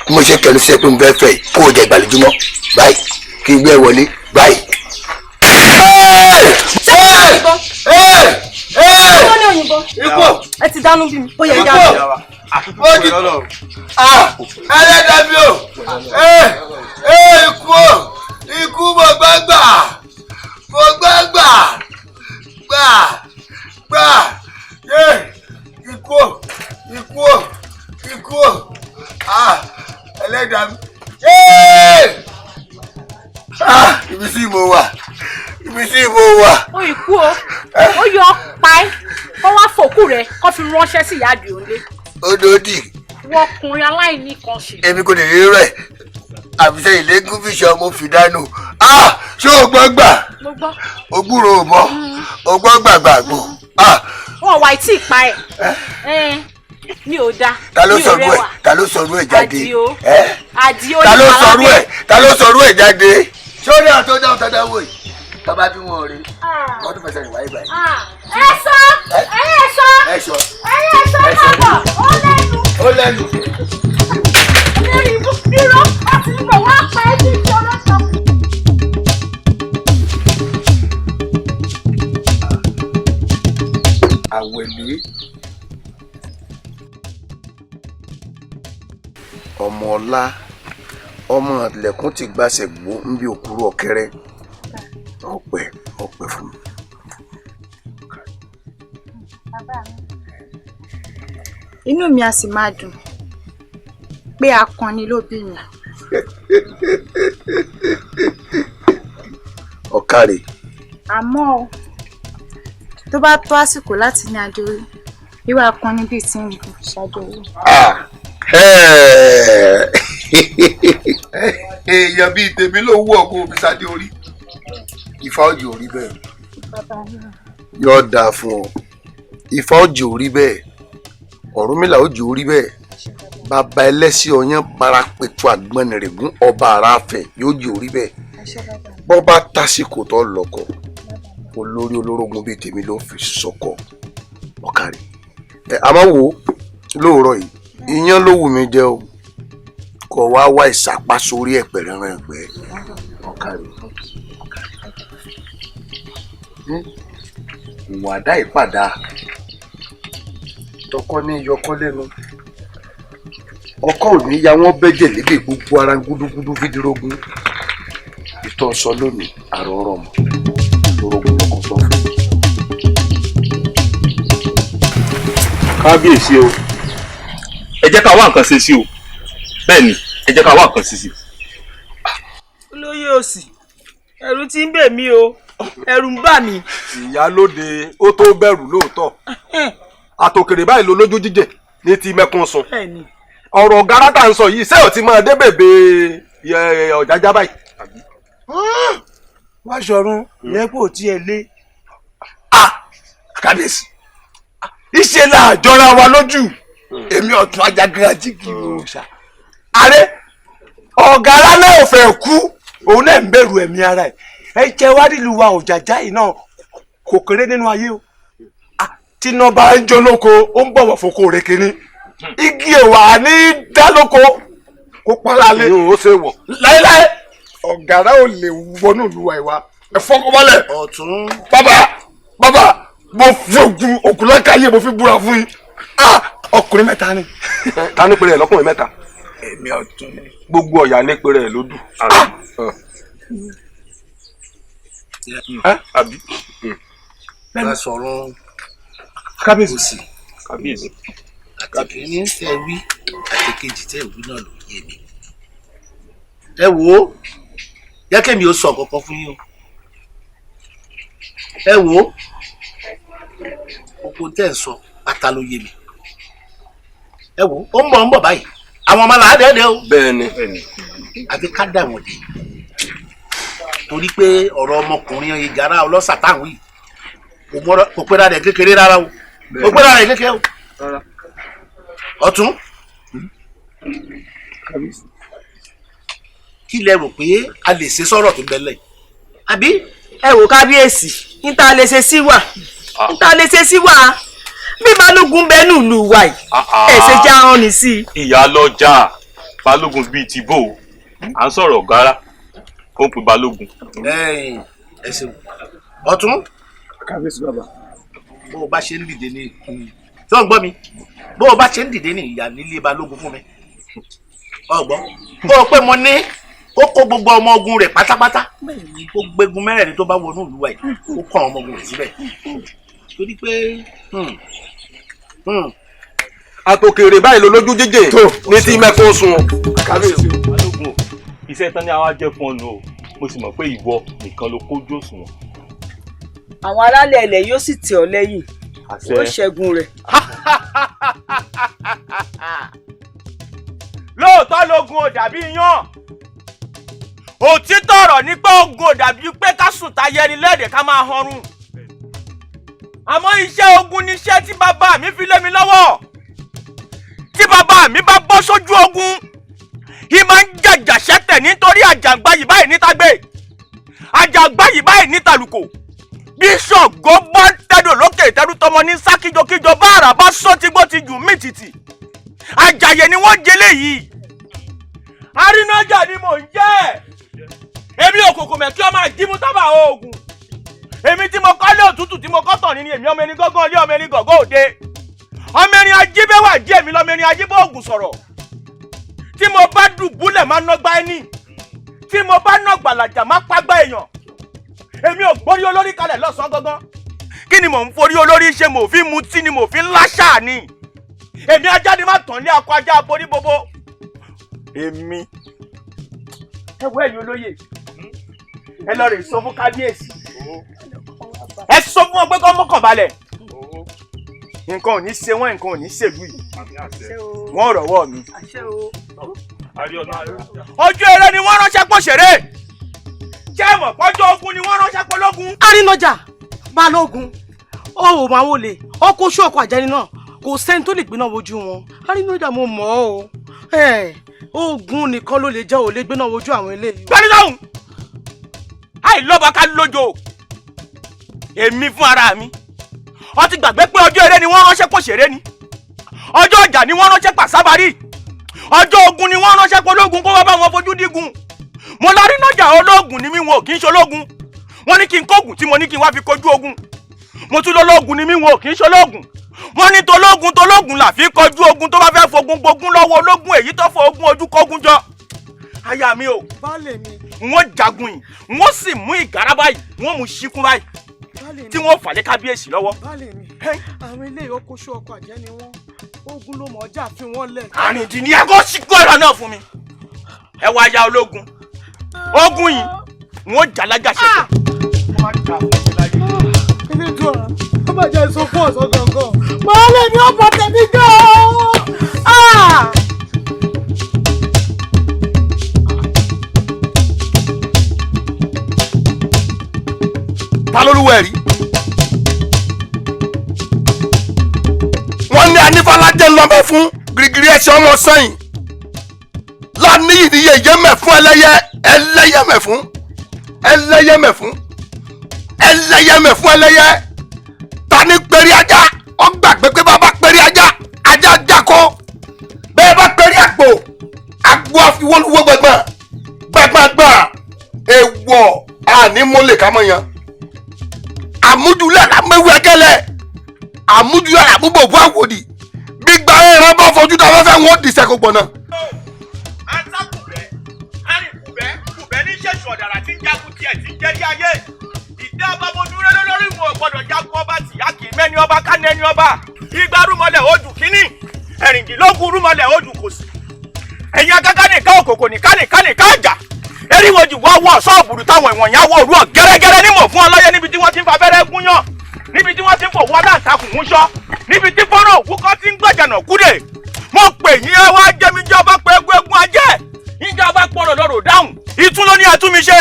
bí mo ṣe kẹnu sí ẹ pé mo fẹ́ fẹ́ yìí kó o jẹ ìgbàlójúmọ́ báyìí kí n gbé ẹ wọlé báyìí. Ẹ ti dánú bí mi ó yẹ ìyá mi. Ẹlẹ́dàbí o ikú o ikú mo gbọ́ gbà mo gbọ́ gbà gbà gbà ikú o ikú o ikú o ẹlẹ́dàbí ibi tí mo wà ibi tí mo wà. Ó ikú o ó yọ pa ẹ́ kó wá fòkú rẹ̀ kó fi ránṣẹ́ sí ìyá àdìo ńlé. Odòdì. Wọ́n ọkùnrin aláìní kan ṣe. Èmi kò lè rí rẹ̀ àbíṣe ìlégún fíṣọ mo fi dánú. Ṣé o gbọ́ gbà? Mo gbọ́. O gbúròó mọ́ o gbọ́ gbàgbàgbò. Wọn wà tí ì pa ẹ̀ mi ò da ta ló sọrú ẹ̀ ta ló sọrú ẹ̀ jáde Àdìo ta ló sọrú ẹ̀ ta Ta ló sọrú ẹ̀ jáde. Sórí àtọ́ dáhùn tó dáwọ́ yìí tọ́ba bí wọn rí wọ́n tún fẹsẹ̀ rìn wáyé báyìí. Ẹ sọ ẹyẹ sọ ẹ sọ ẹyẹ sọ bàbọ̀ ó lẹ́nu. Ó lẹ́nu. Lórí ibú irọ́ àti ìbò wá pa ẹ́ sí ìṣòro sọ. Àwẹ̀lé ọmọ ọlá ọmọ ilẹ̀kùn ti gbàṣẹ gbó ń bí òkúrú ọ̀kẹ́rẹ́ ọpẹ́ ọpẹ́ fún mi. Inú mi a sì máa dùn pé akọni ló bí mi. Ọ̀kàrẹ̀. Àmọ́ o tó bá tó àsìkò láti ní adé orí irú akọni bíi tí ń gùn ṣáájú owó. Èèyàn bíi tèmi ló wú ọkọ omi sáde orí Ifá òjì ò rí bẹ́ẹ̀ yóò dáa fún ọ. Ifá òjì ò rí bẹ́ẹ̀, Ọ̀rúnmìlà òjì ò rí bẹ́ẹ̀, bàbá ẹlẹ́sìn ọyàn parapẹ̀tù àgbọnnìrègún ọba àràfẹ̀ yóò jì ò rí bẹ́ẹ̀. Bọ́ bá tásìkò tó lọ́kọ olórí olórógun bíi tèmi ló fi sọkọ. Ọ̀kàrí ẹ àmọ́ wo lóòrọ̀ yìí iyán ló wù mí jẹ o, kò wá wá ìsapá sórí ẹ̀pẹ̀ rẹ̀rẹ̀ ẹ̀gbẹ́. Ọ̀kàrí ìwà àdá ìpàdà tọkọ ní yọkọ lẹ́nu ọkọ ò ní ya wọn bẹ́jẹ̀ lédè gbogbo ara gúdúgúdú fídírógún ìtọ́ sọ lónìí àrò ọ̀rọ̀ mọ́ lórógún lọkọ tó fún. Kábíyèsí o, ẹ jẹ́ ká wá nǹkan ṣe sí o. Bẹ́ẹ̀ ni, ẹ jẹ́ ká wá nǹkan ṣe sí. Olóyè òsì, ẹ̀rù ti ń bè mí o, ẹ̀rù ń bà mí. Ìyálóde ó tó bẹ̀rù lóòótọ́, àtòkèrè báyìí ló lójú jíjẹ ní ti mẹ́kún sùn. Ọ̀rọ̀ gárátà ń sọ yìí ṣé ò ti máa dé bèbè Ọ̀jájá báyìí. Wá sọ̀run yẹn kò tiẹ̀ lé. Kábíyèsí, ìṣe là jọra wa lójú. Èmi ọ̀tún ajagun jíkì òòṣà ààrẹ ọ̀gárá náà ò fẹ́ kú, òun náà ń bẹ̀rù ẹ̀mí ara ẹ̀. Ẹ jẹ́ wá nílùú wa Ọ̀jájá yìí náà kò kéré nínú ayé o. Tíná bá ń jó lóko ó ń bọ̀wọ̀ fún kóore kínní, igi ẹ̀wà ní dá lóko kó pọ́nlá lé. Ó ṣe wọ̀ láéláé ọ̀gárá ò lè wọnú ìlú wa ìwà ẹ fọkànbalẹ̀. Ọ̀tún. Bàbá bàbá mo fi ògùn ògùnlákàyè mo fi búra fún yín. Ọkùnrin mẹ́ta ni. Ta ní pèrè ẹ̀ lọ́kùnrin mẹ́ta? Èmi ọ̀tún ni. Gbogbo ọ̀yà ní pèrè ẹ̀ lódù. Àbí. Bá sọ̀rọ̀ kábíyèsí. Kábíyèsí. Àti kìíní tẹ wí àti kejì tẹ wí náà ló yé mi. Ẹ wo jẹ́ kémi ó sọ kankan fún yín o. Ẹ wo gbogbo tẹ́ ń sọ pátá ló yé mi. Ẹ wo ó ń bọ̀ báyìí àwọn ọmọ làá dẹ́ẹ̀dẹ́ o. Bẹ́ẹ̀ni. Àfi ká dà wọ́n dé torí pé ọ̀rọ̀ ọmọkùnrin ìgárá ọlọ́sà táwọn yìí kò pera rẹ̀ kékeré rárá o, kò pera rẹ̀ kékeré o. Ọ̀tún, kí lẹ rò pé a lè ṣe sọ̀rọ̀ tó bẹ́lẹ̀ àbí. Ẹ wò kábíyèsí, níta lè ṣe sí wà, níta lè ṣe sí wà bí balógun bẹ ní ìlú wa yìí ẹ ṣe já hàn ní sí. Ìyálọ́jà balógun bíi ti bò ó, à ń sọ̀rọ̀ ọ̀gárá ó ń pè balógun. Ẹ ṣeun Ọ̀tún. Kábíyèsí bàbá. Bó o bá ṣe ń dìde ní tí wọ́n gbọ́ mi, bó o bá ṣe ń dìde ní ìyá nílé balógun fún mi ọgbọ́n kó o pé mo ní kó kó gbogbo ọmọ ogun rẹ̀ pátápátá kó gbégun mẹ́rẹ̀ẹ̀rin tó bá wọnú ìlú wa yìí kó kó àwọn ọmọ ogun rẹ̀ síbẹ̀ torí pé. Àtòkèrè báyìí ló lójú jíjẹ ní ti mẹ́kún sùn. Kábíyèsí. Balógun o, iṣẹ́ tán ni àwa jẹ́ fún ọ nù o, mo sì mọ̀ pé ìwọ nìkan ló kójú òṣùwọ̀n. Àwọn alálẹ̀ ilẹ̀ yóò sì tì ọ́ lẹ́yìn, ó ṣẹ́gun rẹ̀. Lóòótọ́ lógun ò dàbí iyán, òtítọ́ ọ̀rọ̀ ni pé ogun ò dàbí pé ká sùn ta yẹni lẹ́ẹ̀dẹ̀ ká máa hanrun. Àmọ́ iṣẹ́ ogun ni iṣẹ́ tí bàbá mi fi lé mi lọ́wọ́. Tí bàbá mi bá bọ́ sójú ogun, Yìí máa ń jàjà sẹ́tẹ̀ nítorí àjàngbá yìí báyìí níta gbé, àjàngbá yìí báyìí níta lùkò. Bí Ṣàngó bá ń tẹ́dọ̀ lókè ìtẹ́rù tọmọ ní sá kíjokíjo, bá àrà bá sọ tí gbó ti jù mí tìtì. Àjàyè ni wọ́n jẹlé yìí. Arínájà ni mò ń jẹ́. Èmi òkòkò mẹ́kí ọmọ àjímú tábà oògùn. Èmi tí mo kọ́lé òtútù tí mo kọ́ tọ̀ ní ni èmi ọmọ ẹni gángan ilé ọmọ ẹni gọ̀gọ́ òde. Ọmọ ẹni ajíbẹ́wà jẹ́ èmi lọ́mọ ẹni ajíbọ́ ògùn sọ̀rọ̀. Tí mo bá dùbúlẹ̀ máa nọgbà ẹni. Tí mo bá nọgbàlàjà máa pàgbà èèyàn. Èmi ò gbórí olórí kalẹ̀ lọ́sàn-án gangan. Kí ni mò ń forí olórí ṣe? Mò fi mutí ni mò fi ń láṣà ni. Èmi ajá ni má tàn lé akọ ajá aborí bobo. Èmi. Ẹ wọ ẹ̀yin olóyè. Ẹ lọ rè sọ fún kábíyèsí. Ẹ sọ fún wọn pé kọ́ mọ́kàn balẹ̀. Nǹkan ò ní ṣe wọ́n, nǹkan ò ní ṣèlú yìí. Wọ́n rọ̀wọ́ mi. Ojú eré ni wọ́n ránṣẹ́ pọ̀ ṣeré. Ṣé ẹ mọ̀ pọ́jọ́ ogun ni wọ́n ránṣẹ́ pọ̀ lógun? Arínájà balógun ó ò máa wọlé ọkọ̀ oṣù ọkọ̀ àjẹni náà kò sẹ́ni tó lè gbéná wojú wọn. Arínájà mo mọ̀ ọ́ o, ogun nìkan ló lè jẹ́ ò lè gbéná wojú àwọn eléyìí. Gbẹ́ni lọ́hùn, àìlọ́ba ká lójo. Èmi fún ara mi, ó ti gbàgbé pé ọjọ́ eré ni wọ́n ránṣẹ́ pọ̀ ṣeré ni, ọjọ́ ọjà ni wọ́n ránṣẹ́ pàṣábárì, ọjọ́ ogun ni wọ́n ránṣẹ́ pológun kó wá bá wọn fojú dígun. Mo lárínájà ológun ni mí, wọn ò kì í ṣológun. Wọ́n ní kí n kógun tí mo ní kí n wá fi kojú ogun. Mo tún lọ́lọ́gun ni mí, wọn ò kì í ṣológun. Wọ́n ní tológun tológun là fi kojú ogun tó bá fẹ́ fogun gbogun lọ́wọ́ ológun, èyí tó fọ ogun ojú kógun jọ. Aya mi o, n ó jagun yìí, n ó sì mú ìgárá báyìí, n ó mú ṣíkún báyìí tí wọ́n fà lé kábíyèsí lọ́wọ́. Baálé mi, àwọn ilé ọkọ̀ oṣù ọkọ̀ àjẹ́ ni wọ́n, ogun ló mọ̀ ọjà fi wọ́n lẹ̀. Àrìndì ni ẹ kó ṣíkú ọ̀rọ̀ náà fún mi. Ẹ wá ya ológun, ogun yìí n ó jà lájà ṣẹ̀ṣẹ̀. Elédùà, ó má jẹ́ èso fún ọ̀sán gangan. Baálé mi ó bọ̀ tẹ̀mí gan-an. Ta ló lúwẹ̀ rí? Wọ́n ní anífàlájẹ́ lọ́mọ fún girigiri ẹ̀ṣẹ̀ ọmọ sẹ́yìn. Láníyì ní yẹ̀yẹ́ mẹ̀ fún ẹlẹ́yẹ, ẹlẹ́yẹ mẹ̀ fún, ẹlẹ́yẹ mẹ̀ fún, ẹlẹ́yẹ mẹ̀ fún ẹlẹ́yẹ. Ta ni pẹ̀rí ajá? Ó gbàgbé pé bàbá pẹ̀rí ajá, ajá jákó. Bẹ́ẹ̀ bá pẹ̀rí àgbò, àgbò àfiwọ́lúwọ́ gbẹ̀gbọ̀n, gbẹ̀gbọ̀ngbọ̀n. Èèwọ̀ àní mọ́lẹ̀ ká mọ̀ yan. Àmújulẹ̀ làmẹ́wù ẹgẹ́lẹ̀, àmújulẹ̀ làmúbòbú àwòdì. Gbígba ẹran bá fojú dá fẹ́fẹ́ wọn dì sẹ́kọ̀ gbọ̀nà. Atákùbẹ́, arìnkùbẹ́, kùbẹ́ ní ṣẹ̀ṣù ọ̀dàrà tí ń jagun tiẹ̀ tí ń jẹ́rí ayé. Ìdá ọba mo dúró lórí wọn ò gbọdọ̀ jagun ọba tìyá kì í mẹ́ni ọba ká nẹni ọba. Igba rúmọlẹ̀ odù kínní, ẹ̀rìndínlógún rúmọlẹ̀ odù kò sí. Ẹ̀yin agágá nìkan òkòkò nìkan nìkan nìkan àjà. Eriwoji wá wọ ṣọ́ọ̀bù táwọn ìwọ̀n yẹn wọ òru ọ̀ gẹ́rẹ́gẹ́rẹ́ nímọ̀ fún ọlọ́yẹ níbi tí wọ́n ti ń fa abẹ́rẹ́ gún yàn, níbi tí wọ́n ti ń fòwú aláǹtakùn ń ṣọ́, níbi tí fọ́nrán òkú kan ti ń gbẹ̀jànà kúdè. Mo pè yín ẹ wá jẹ́ mi jẹ́ ọba pé egun egun ajẹ́ yín ọba pọ̀rọ̀ lọ́rọ̀ dáhùn. Ìtún ló ní ẹtún mi ṣe,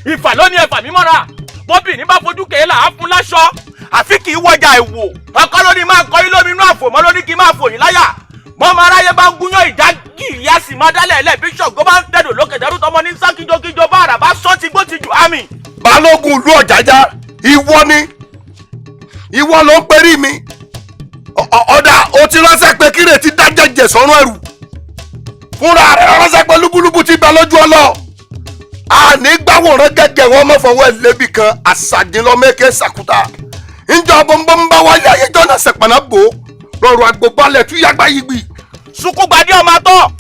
ìfà ló ní ẹfà mi mọ́ra. Bọ́bì ní bá fojú kèé là á fún láṣọ, àfi kì í wọjà ìwò. Ọkọ ló ní máa kọ yín lómi inú àfòmọ́ ló ní kí n máa fò yín láyà. Bọ́mọ aráyé bá ń gúnyán ìdágìrì á sì máa dálẹ̀ ẹlẹ́ bí Ṣàngó bá ń tẹ̀dọ̀ lókè dẹ́rù tọmọ ní sá kíjokíjo bá àrà bá sọ́ ti gbó ti jù àmì. Balógun ìlú Ọ̀jájá, ìwọ ni, ìwọ ló ń perí mi. Ọ̀dà o ti ránṣẹ́ pé kíre ti dájẹ́jẹ́ sọ́run ẹ̀rù. Fúnra rẹ̀ ránṣẹ́ pé lúbúlúbú ti bẹ lójú ọlọ́. Àní gbàwòrán gẹ́gẹ́ wọn mọ̀ fọwọ́ ẹ̀ lébi kan àṣàjìnlọ́mẹ́kẹ́ sàkúta. Ǹjọ́ bọ́nbọ́n bá wáyé ayé jọ́nà sẹ̀pẹ̀nà bò ó. Rọrùn àgbòbalẹ̀ tún yàgbá yìí gbì. Sunkúngbadé ọmọ atọ́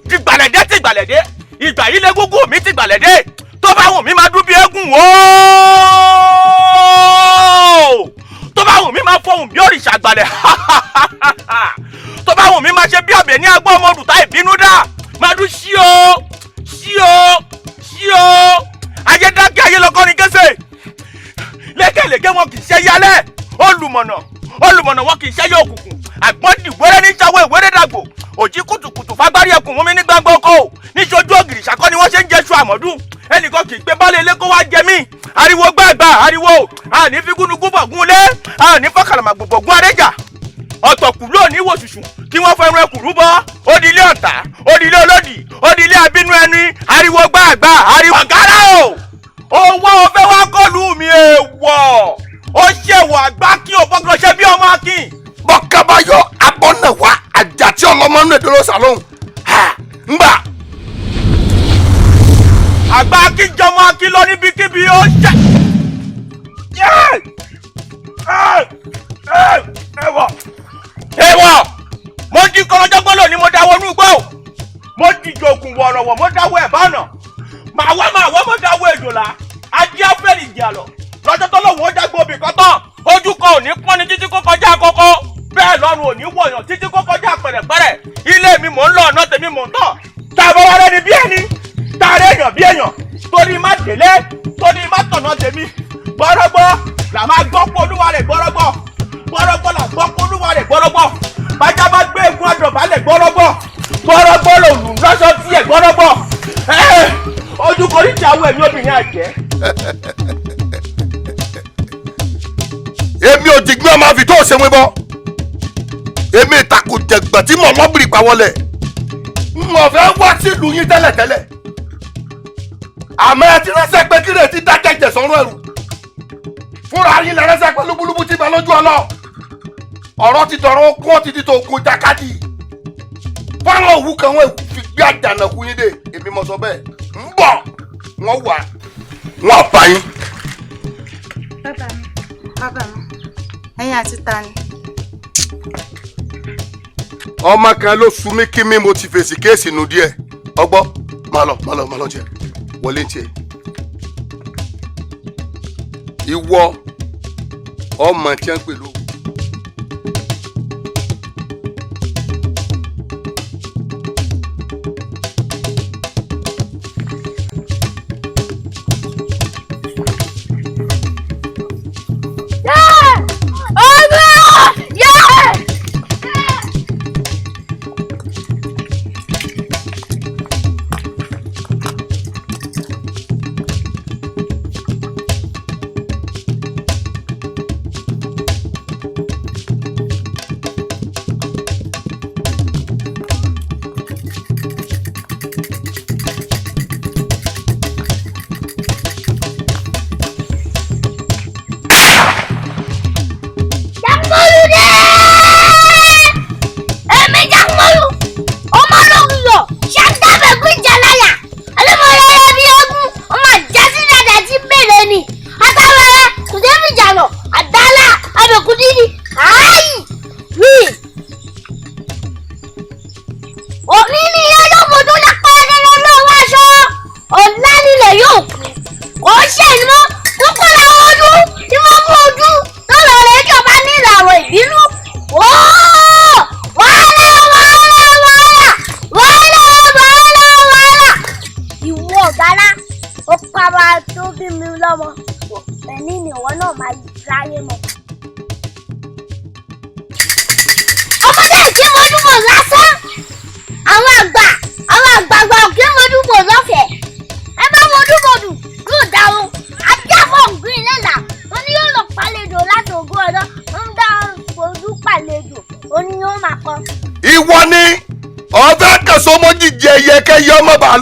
ti gbàlẹ̀dé ti gbàlẹ̀dé ìgbà yìí légúngún mi ti gbàlẹ̀dé tó bá wù mí máa dún bí eégún ooo, tó bá wù mí máa fọhùn bí òrìṣà gbàlẹ̀, tó bá wù mí máa ṣe bí àbẹ̀ ní agbọ́ ọmọ òdùtá ìbínú dá máa dún sí o sí o sí o. Ayé dákẹ́ ayé lọ́kọ́ ni kése lékèlékè wọn kì í ṣe yálẹ̀, olùmọ̀nà olùmọ̀nà wọn kì í ṣe yẹ òkùnkùn, àgbọ̀n dìwẹ́rẹ́ ní sáwọ́ ìwéré dàgbò, òjì kùtùkùtù fagbárí ẹkùn mú mi ní gbangba oko, níṣojú ògìrì ṣàkọ́ ni wọ́n ṣe ń jẹ́ṣu àmọ́dún, ẹnìkan kì í gbé baálé ilé kó wá jẹ mí, ariwo gbàgbà ariwo, àní fi gúnugún bọ̀gún lé, àní fọkàlàmàgbò bọ̀gún arẹ́jà. Ọ̀tọ̀kù lónìí wò ṣùṣù kí wọ́n fẹ́ rẹ kùrú bọ́. Ó di ilé ọ̀tá, ó di ilé olódì, ó di ilé abínú ẹni, ariwo gbàgbà, ariwo. Ọ̀gárá o! Owó ọ̀fẹ́ wá kọlù mi èèwọ̀! Ó ṣèwọ̀ àgbá kí o bọ́gàn ṣe bí ọmọ akin. Bọ́kábáyọ abọ́nà wa àjà tí ọlọ́mọ nínú èdè ló sàlóhùn. Ngbà. Àgbà akin jọmọ akin lọ níbikíbi ó ṣe. Ẹ̀wọ̀! Ẹ̀wọ̀! Mo di kọlọjọgbọ́n lónìí, mo dáwọ́ inú igbó. Mo di jòkùn wọ̀rọ̀wọ̀, mo dáwọ́ ẹ̀ bánà. Màá wá mo dáwọ́ èjòlá. Ajé afẹ́rì ìjà lọ. Lọ́jọ́ tó lòun ó jágbó obì kan tán. Ojú kan ò ní pọ́n ni títí kó kọjá àkọ́kọ́. Bẹ́ẹ̀ lọ́run ò ní wọ̀yàn títí kó kọjá pẹ̀rẹ̀pẹ̀rẹ̀. Ilé mi mò ń lọ, ọ̀nà tèmi mò ń tọ̀. Tá a bá wá rẹ́ni bí ẹni, tá a rẹ́ èèyàn bí èèyàn. Torí má délé, torí má tọ̀nà tèmi. Gbọ́rọ́gbọ́ là máa gbọ́ pé olúwa rẹ̀ gbọ́rọ́gbọ́. Gbọ́rọ́gbọ́ là gbọ́ pé olúwa rẹ̀ gbọ́rọ́gbọ́. Bájá bá gbé egun àdọ̀bálẹ̀ gbọ́rọ́gbọ́. Gbọ́rọ́gbọ́ lòlù lọ́sọ̀ tiẹ̀ gbọ́rọ́gbọ́. Ojú kò ní ti àwọn ẹ̀mí obìnrin àjẹ́. Èmi ò dìgbín ọmọ àfi tó ṣe wí bọ́. Èmi ìtakùn jẹ̀gbọ̀n tí mò ń lọ́bìrì pa wọlé. N ò fẹ́ wá sílùú yín tẹ́lẹ̀tẹ́lẹ̀. Àmọ́ ẹ ti ránṣẹ́ pé kí lè ti dákẹ́ jẹ̀sọ́rún ẹ̀rù. Fúnra yín lẹ ránṣẹ́ pé lúbúlúbú ti bẹ lójú ọlọ́. Ọ̀rọ̀ ti dọ̀rọ̀ okun ó ti di tòkun jákàdì. Fáwọn òwú kan wọ́n fi gbé àjànàkú yín dé. Èmi mo sọ bẹ́ẹ̀. Ń bọ̀ wọ́n wà wọ́n bá yín. Bàbá mi, bàbá mi, ẹ̀yin àti ta ni? Ọmọ kan ló sun mí kí mi mo ti fèsì kéèsì nù díẹ̀. Ọgbọ́, máa lọ, máa lọ, máa lọ jẹ. Wọlé tiẹ̀. Ìwọ ọmọ tí wọ́n ń pè lóògùn.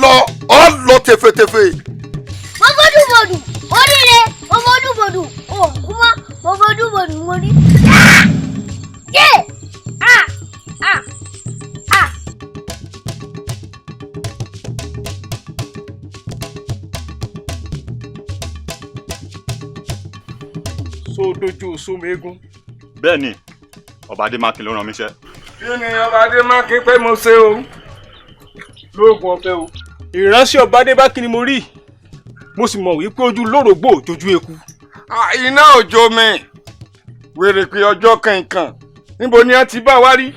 Lọ ọ lọ tefetefe. Mo fojú bodù oríire, mo fojú bodù òkú mọ́, mo fojú bodù mo rí. Yé! Ah! Ah! Ah! So dojú sómi eégún. Bẹ́ẹ̀ni, ọba Adémákin ló rán mi iṣẹ́. Kí ni ọba Adémákin pé mo ṣe o? Lóògùn ọ̀fẹ́ o. Ìránṣẹ́ ọba Adébákin ni mo rí, mo sì mọ̀ wípé ojú lórògbò jojú eku. Iná òjò mi wèrè pé ọjọ́ kankan níbo ni ẹ ti bá wa rí,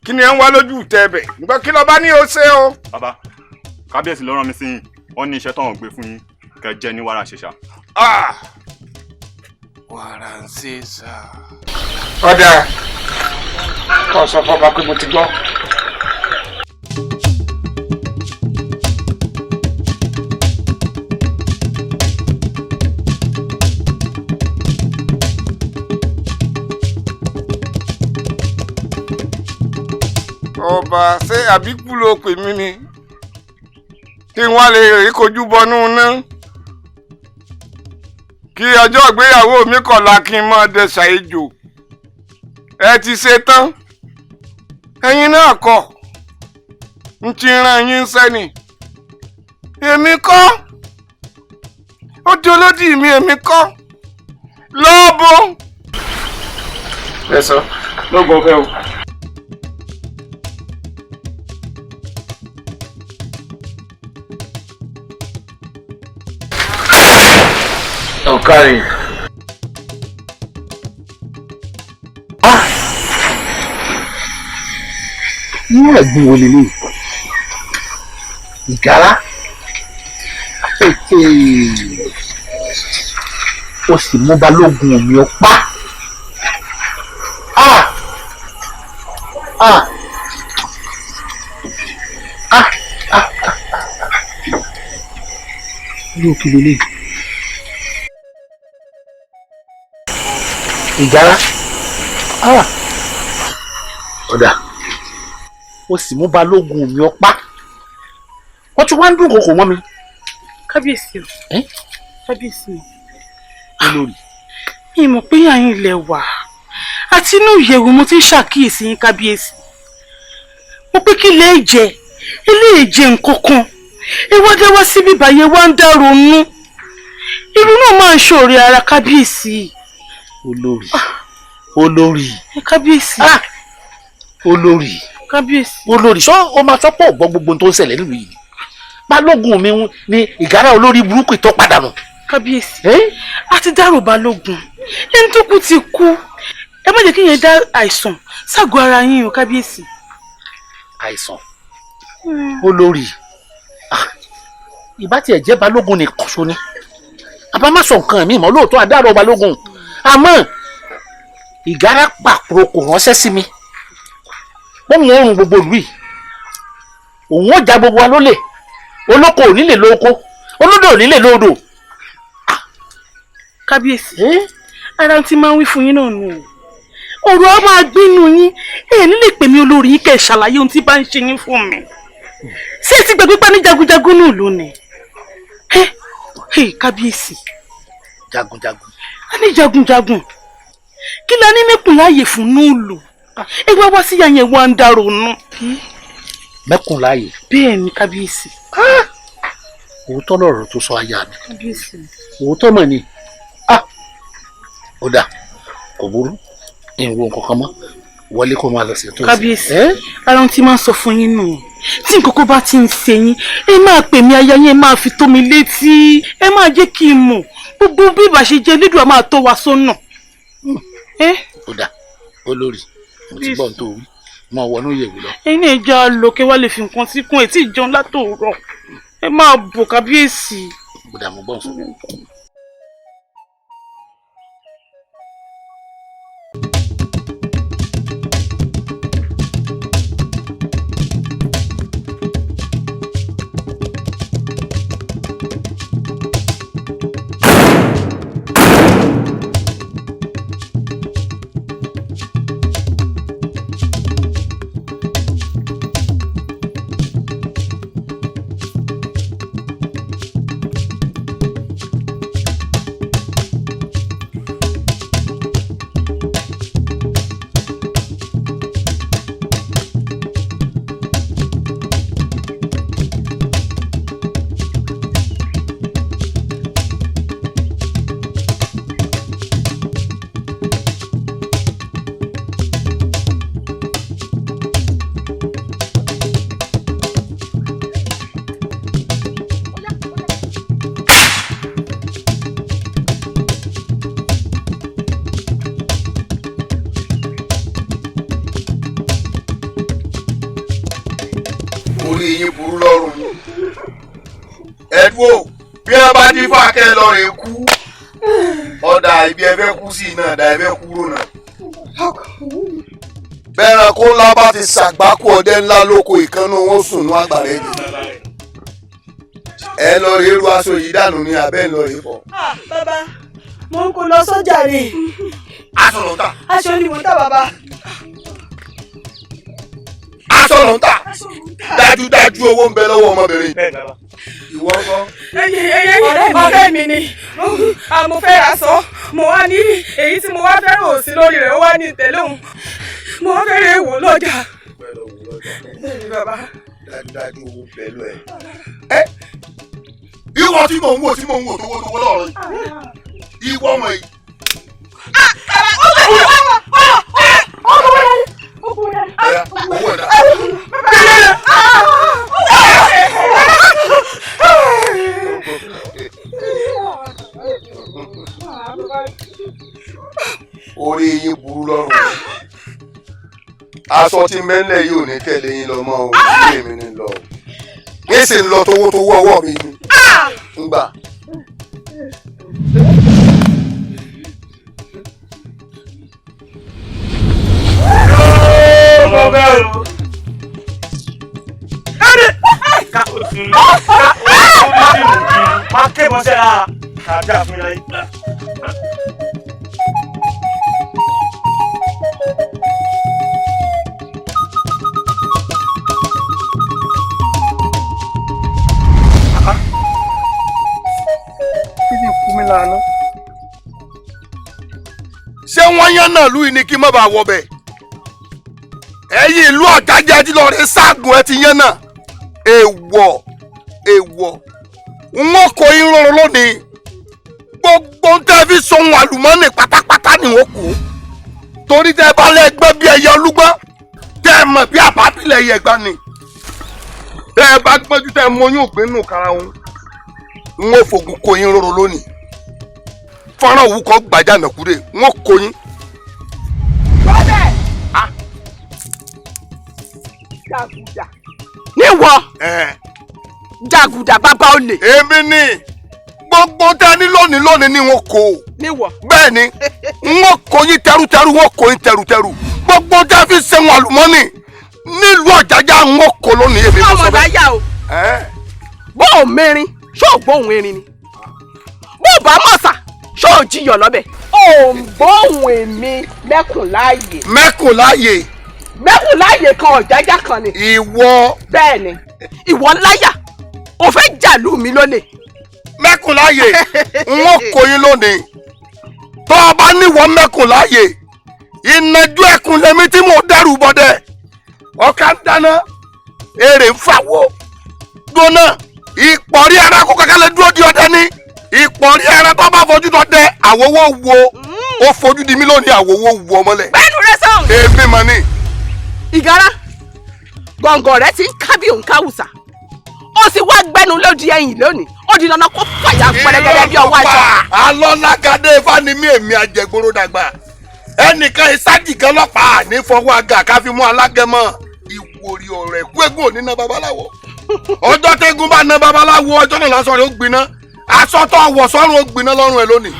kí ni ẹ ń wá lójú tẹ̀bẹ̀ nígbà kí lọ́ba ní o ṣe o. Bàbá, kábíyèsí ló rán mi sí yín, wọ́n ní iṣẹ́ táwọn gbé fún yín kẹ́ jẹ́ ní wàrà ṣẹṣà. Wàrà ń ṣe sà. Ọ̀dà kò sọ fọba pé mo ti gbọ́. Ọba ṣé àbíkú ló pè mí ni kí n wá lè rí kojú bọnú ná kí ọjọ́ ìgbéyàwó mi kọ̀la kí n máa dẹ̀ṣà ejò. Ẹ ti ṣe tán, ẹ̀yin náà kọ́ n ti rán yín sẹ́ni. Èmi kọ́, ó di olódì mi, èmi kọ́ lọ́ọ̀bù. Ẹ sọ lóògùn ọ̀fẹ́ o. Ọ̀kàrin. Irú ẹ̀gbin wo lélẹ́yìí? Ìgárá. Ó sì mú balógun mi ọ̀pá. Irú kí lélẹ́yìí? Ìgárá. Ọ̀dà. Ó sì mú balógun mi ọ̀pá. Wọ́n ti wá ń dún kòkò mọ́ mi. Kábíyèsí o. Kábíyèsí o. Olórí. Mi mọ̀ pé yàyín ilẹ̀ wà. Àti inú ìyẹ̀wò mo ti ń ṣàkíyèsí yín kábíyèsí. Mo pé kí lè jẹ, ilé jẹ nǹkan kan. Ìwọ́dé wá síbí báyẹn wá ń dá ronú. Irú náà máa ń ṣòro ara kábíyèsí. Olórí. Olórí. Kábíyèsí. Olórí. Kábíyèsí. Olórí, ṣé o máa sọ pé ò gbọ́ gbogbo tó ń ṣẹlẹ̀ nílùú yìí? Balógun mi ni ìgárá olórí burúkú ìtọ́ padà nù. Kábíyèsí. A ti dárò balógun. Ẹni tó kú ti kú. Ẹ má jẹ́ kí yẹn dá àìsàn ságọ́ ara yín o kábíyèsí. Àìsàn. Olórí. Ìbá tiẹ̀ jẹ́ balógun nìkan ṣo ni. Àbá má sọ nǹkan mi mọ́, lóòótọ́ àdárò balógun. Àmọ́ ìgárá pàkúrò kò ránṣẹ́ sí mi. Wọ́n mú oorun gbogbo ìlú yìí. Òun ó ja gbogbo wa lólè. Olóko ò ní lè lóko, olódò ò ní lè lódò. Kábíyèsí, ara tí máa ń wí fún yín náà nù o. Ọ̀rọ̀ á máa gbínú yín, ẹ ní lè pè mí olórí yín kẹ́ ẹ ṣàlàyé ohun tí bá ń ṣe yín fún mi. Ṣé ẹ ti gbàgbé pa ní jagunjagun náà lónìí? Kábíyèsí. Jagunjagun. A ní jagunjagun. Kí la ní mẹ́kùn láàyè fún núùlù? Ẹ wá wá sí yàyẹn wá ń dárò nù. Mẹ́kùn láàyè. Bẹ́ẹ̀ ni kábíyèsí. Òótọ́ lọ̀rọ̀ tó sọ aya mi. Kábíyèsí. Òótọ́ mọ̀ ni. Ó dà, kò burú, ìwọ nǹkan kan mọ́, wọlé kó máa lọ sí tó. Kábíyèsí, ara ohun tí máa ń sọ fún yín nù. Tí nǹkan kó bá ti ń ṣe yín, ẹ máa pè mí aya yín, ẹ máa fi tó mi létí, ẹ máa jẹ́ kí n mọ̀. Gbogbo bí ìbá ṣe jẹ́ lédùá máa tọ́ wa sọ́nà. Ó dà, olórí, mo ti gbọ́ ohun tó wí, mo wọnú ìyẹ̀wù lọ. Ẹ̀yin náà já lọ kí wàá lè fi nǹkan síkún ẹ̀ tí ìjẹun látòrọ̀. Ẹ máa bọ̀ kábíyèsí. Ó dà, mo gbọ́ nsọ. Orí yín burú lọ́rùn. Ẹ̀dúró bí wọ́n bá dín fákẹ́ lọ rè kú. Ọ̀dà ibi ẹ̀fẹ́ kú sí náà dà ẹ̀fẹ́ kúrò náà. Bẹ́ẹ̀rẹ̀ kó ńlá bá ti ṣàgbákò ọdẹ ńlá lóko ìkànnù wọn sùn ní àgbàrá ẹ̀jẹ̀. Ẹ lọ rè ru aṣọ yìí dànù ní abẹ́ ń lọ rè fọ. Bàbá, mo ń kó lọ sọ́jà ni. Aṣọ ló ń tà. Aṣọ ni mo ń tà bàbá. Aṣọ ló ń tà. Dájúdájú owó ń bẹ lọ́wọ́ ọmọbìnrin. Ìwọ ńkọ́? Ọ̀rẹ́ mi ni mo fẹ́ ra sọ, mo wá ní èyí tí mo wá fẹ́ rò sí lórí rẹ̀, ó wá ní tẹ̀lé òun, mo wá fẹ́ rè wò lọ́jà. Dájúdájú owó ń bẹ lọ ẹ. Ìwọ tí mò ń wò tówó lọ́rọ̀ yìí. Ìwọ ọmọ yìí. Owó ẹ̀dá. Orí yín burú lọ́rùn. Aṣọ tí mẹ́lẹ̀ yìí ò ní tẹ̀lé yín lọ mọ́ o, ilé mi ní lọ. Ní sì ń lọ tówó ọwọ́ mi ni. Ń gbà. Ṣé wọ́n yán náà lù ní kí n má bàa wọ bẹ̀? Ẹ̀yin ìlú Ọ̀jájá ti lọ rí ságùn ẹ ti yán náà. Èèwọ̀ èèwọ̀ n ó kó yín rọrùn lónìí. Gbogbo ń tẹ́ fi sohun àlùmọ́nì pátápátá ni wọ́n kó. Torí tẹ́ bá lẹ́gbẹ́ bí ẹyẹ olúgbọ́n, tẹ́ ẹ mọ̀ bí àbábílẹ̀ ẹyẹ gbá ni. Tẹ́ ẹ bá gbọ́njú tẹ́ ẹ mọyún ògbín nù kára wọn. N ó fògùn kó yín rọrùn lónìí. Fọ́nrán òwú kan gbàjà nàkúrè, wọ́n kó yín. Jàgùdà. Níwọ. Jàgùdà bàbá olè. Èmi ni gbogbo tẹ ní lónìí lónìí ni wọn kò. Níwọ. Bẹ́ẹ̀ ni wọn kò yín tẹrútẹrú, wọn kò yín tẹrútẹrú. Gbogbo tẹ fi ṣẹ̀wọ̀n àlùmọ́nì nílùú Ọ̀jájá wọn kò lónìí èmi kò sọ Ọmọ bẹ́ẹ̀. láyà o. Bó o mẹ́rin, ṣó o gbóhùn erin ni? Bó o bá mọ̀sà, ṣó o jiyọ̀ lọ́bẹ̀? Ò ń gbóhùn èmi mẹ́kùn láàyè. Mẹ́kùn láàyè. Mẹ́kùn láàyè kan Ọ̀jájá kan ni. Ìwọ. Bẹ́ẹ̀ ni, ìwọ láyà, o fẹ́ jàlú mi lólè. Mẹ́kùn láàyè, n ó kó yín lónìí. Tó o bá níwọ̀ mẹ́kùn láàyè, ìnajú ẹkùn lèmi tí mò ń dẹ́rù bọdẹ. Ọkà ń dáná, èrè ń fàwọ́. Gbóná, ìpọ̀rí ẹranko kankan lè dúró di ọdẹ ní. Ìpọ̀rí ẹran tó bá fojú dọdẹ, àwòwò wo. Ó fojú di mí lónìí, àwòwò wo ọmọlẹ̀. Bẹ́ẹ̀ni rẹ sọ̀rọ̀. Èmi mà ní. Ìgárá, gọ̀ǹgọ̀ rẹ ti ń ká bí òun káwùsà. Ó sì wá gbẹ́nu lódi ẹ̀yìn lónìí. Ó di dandan kó fàyà pẹrẹgẹdẹ bí ọwọ́ aṣọ. Alọ́lágadé Fánimí èmi àjẹgbóró dàgbà. Ẹnìkan ìsájì kan lọ́pàá ní fọwọ́ àgà ká fi mú alágẹmọ. Ìwòrì ọ̀rẹ́ kú eégún òní ná babaláwo. Ọjọ́ tẹ́gùn bá ná babaláwo, ọjọ́ náà lásán rẹ̀ ó gbiná. Aṣọ tó wọ̀ sọ́run ó gbiná lọ́rùn ẹ̀ lónìí.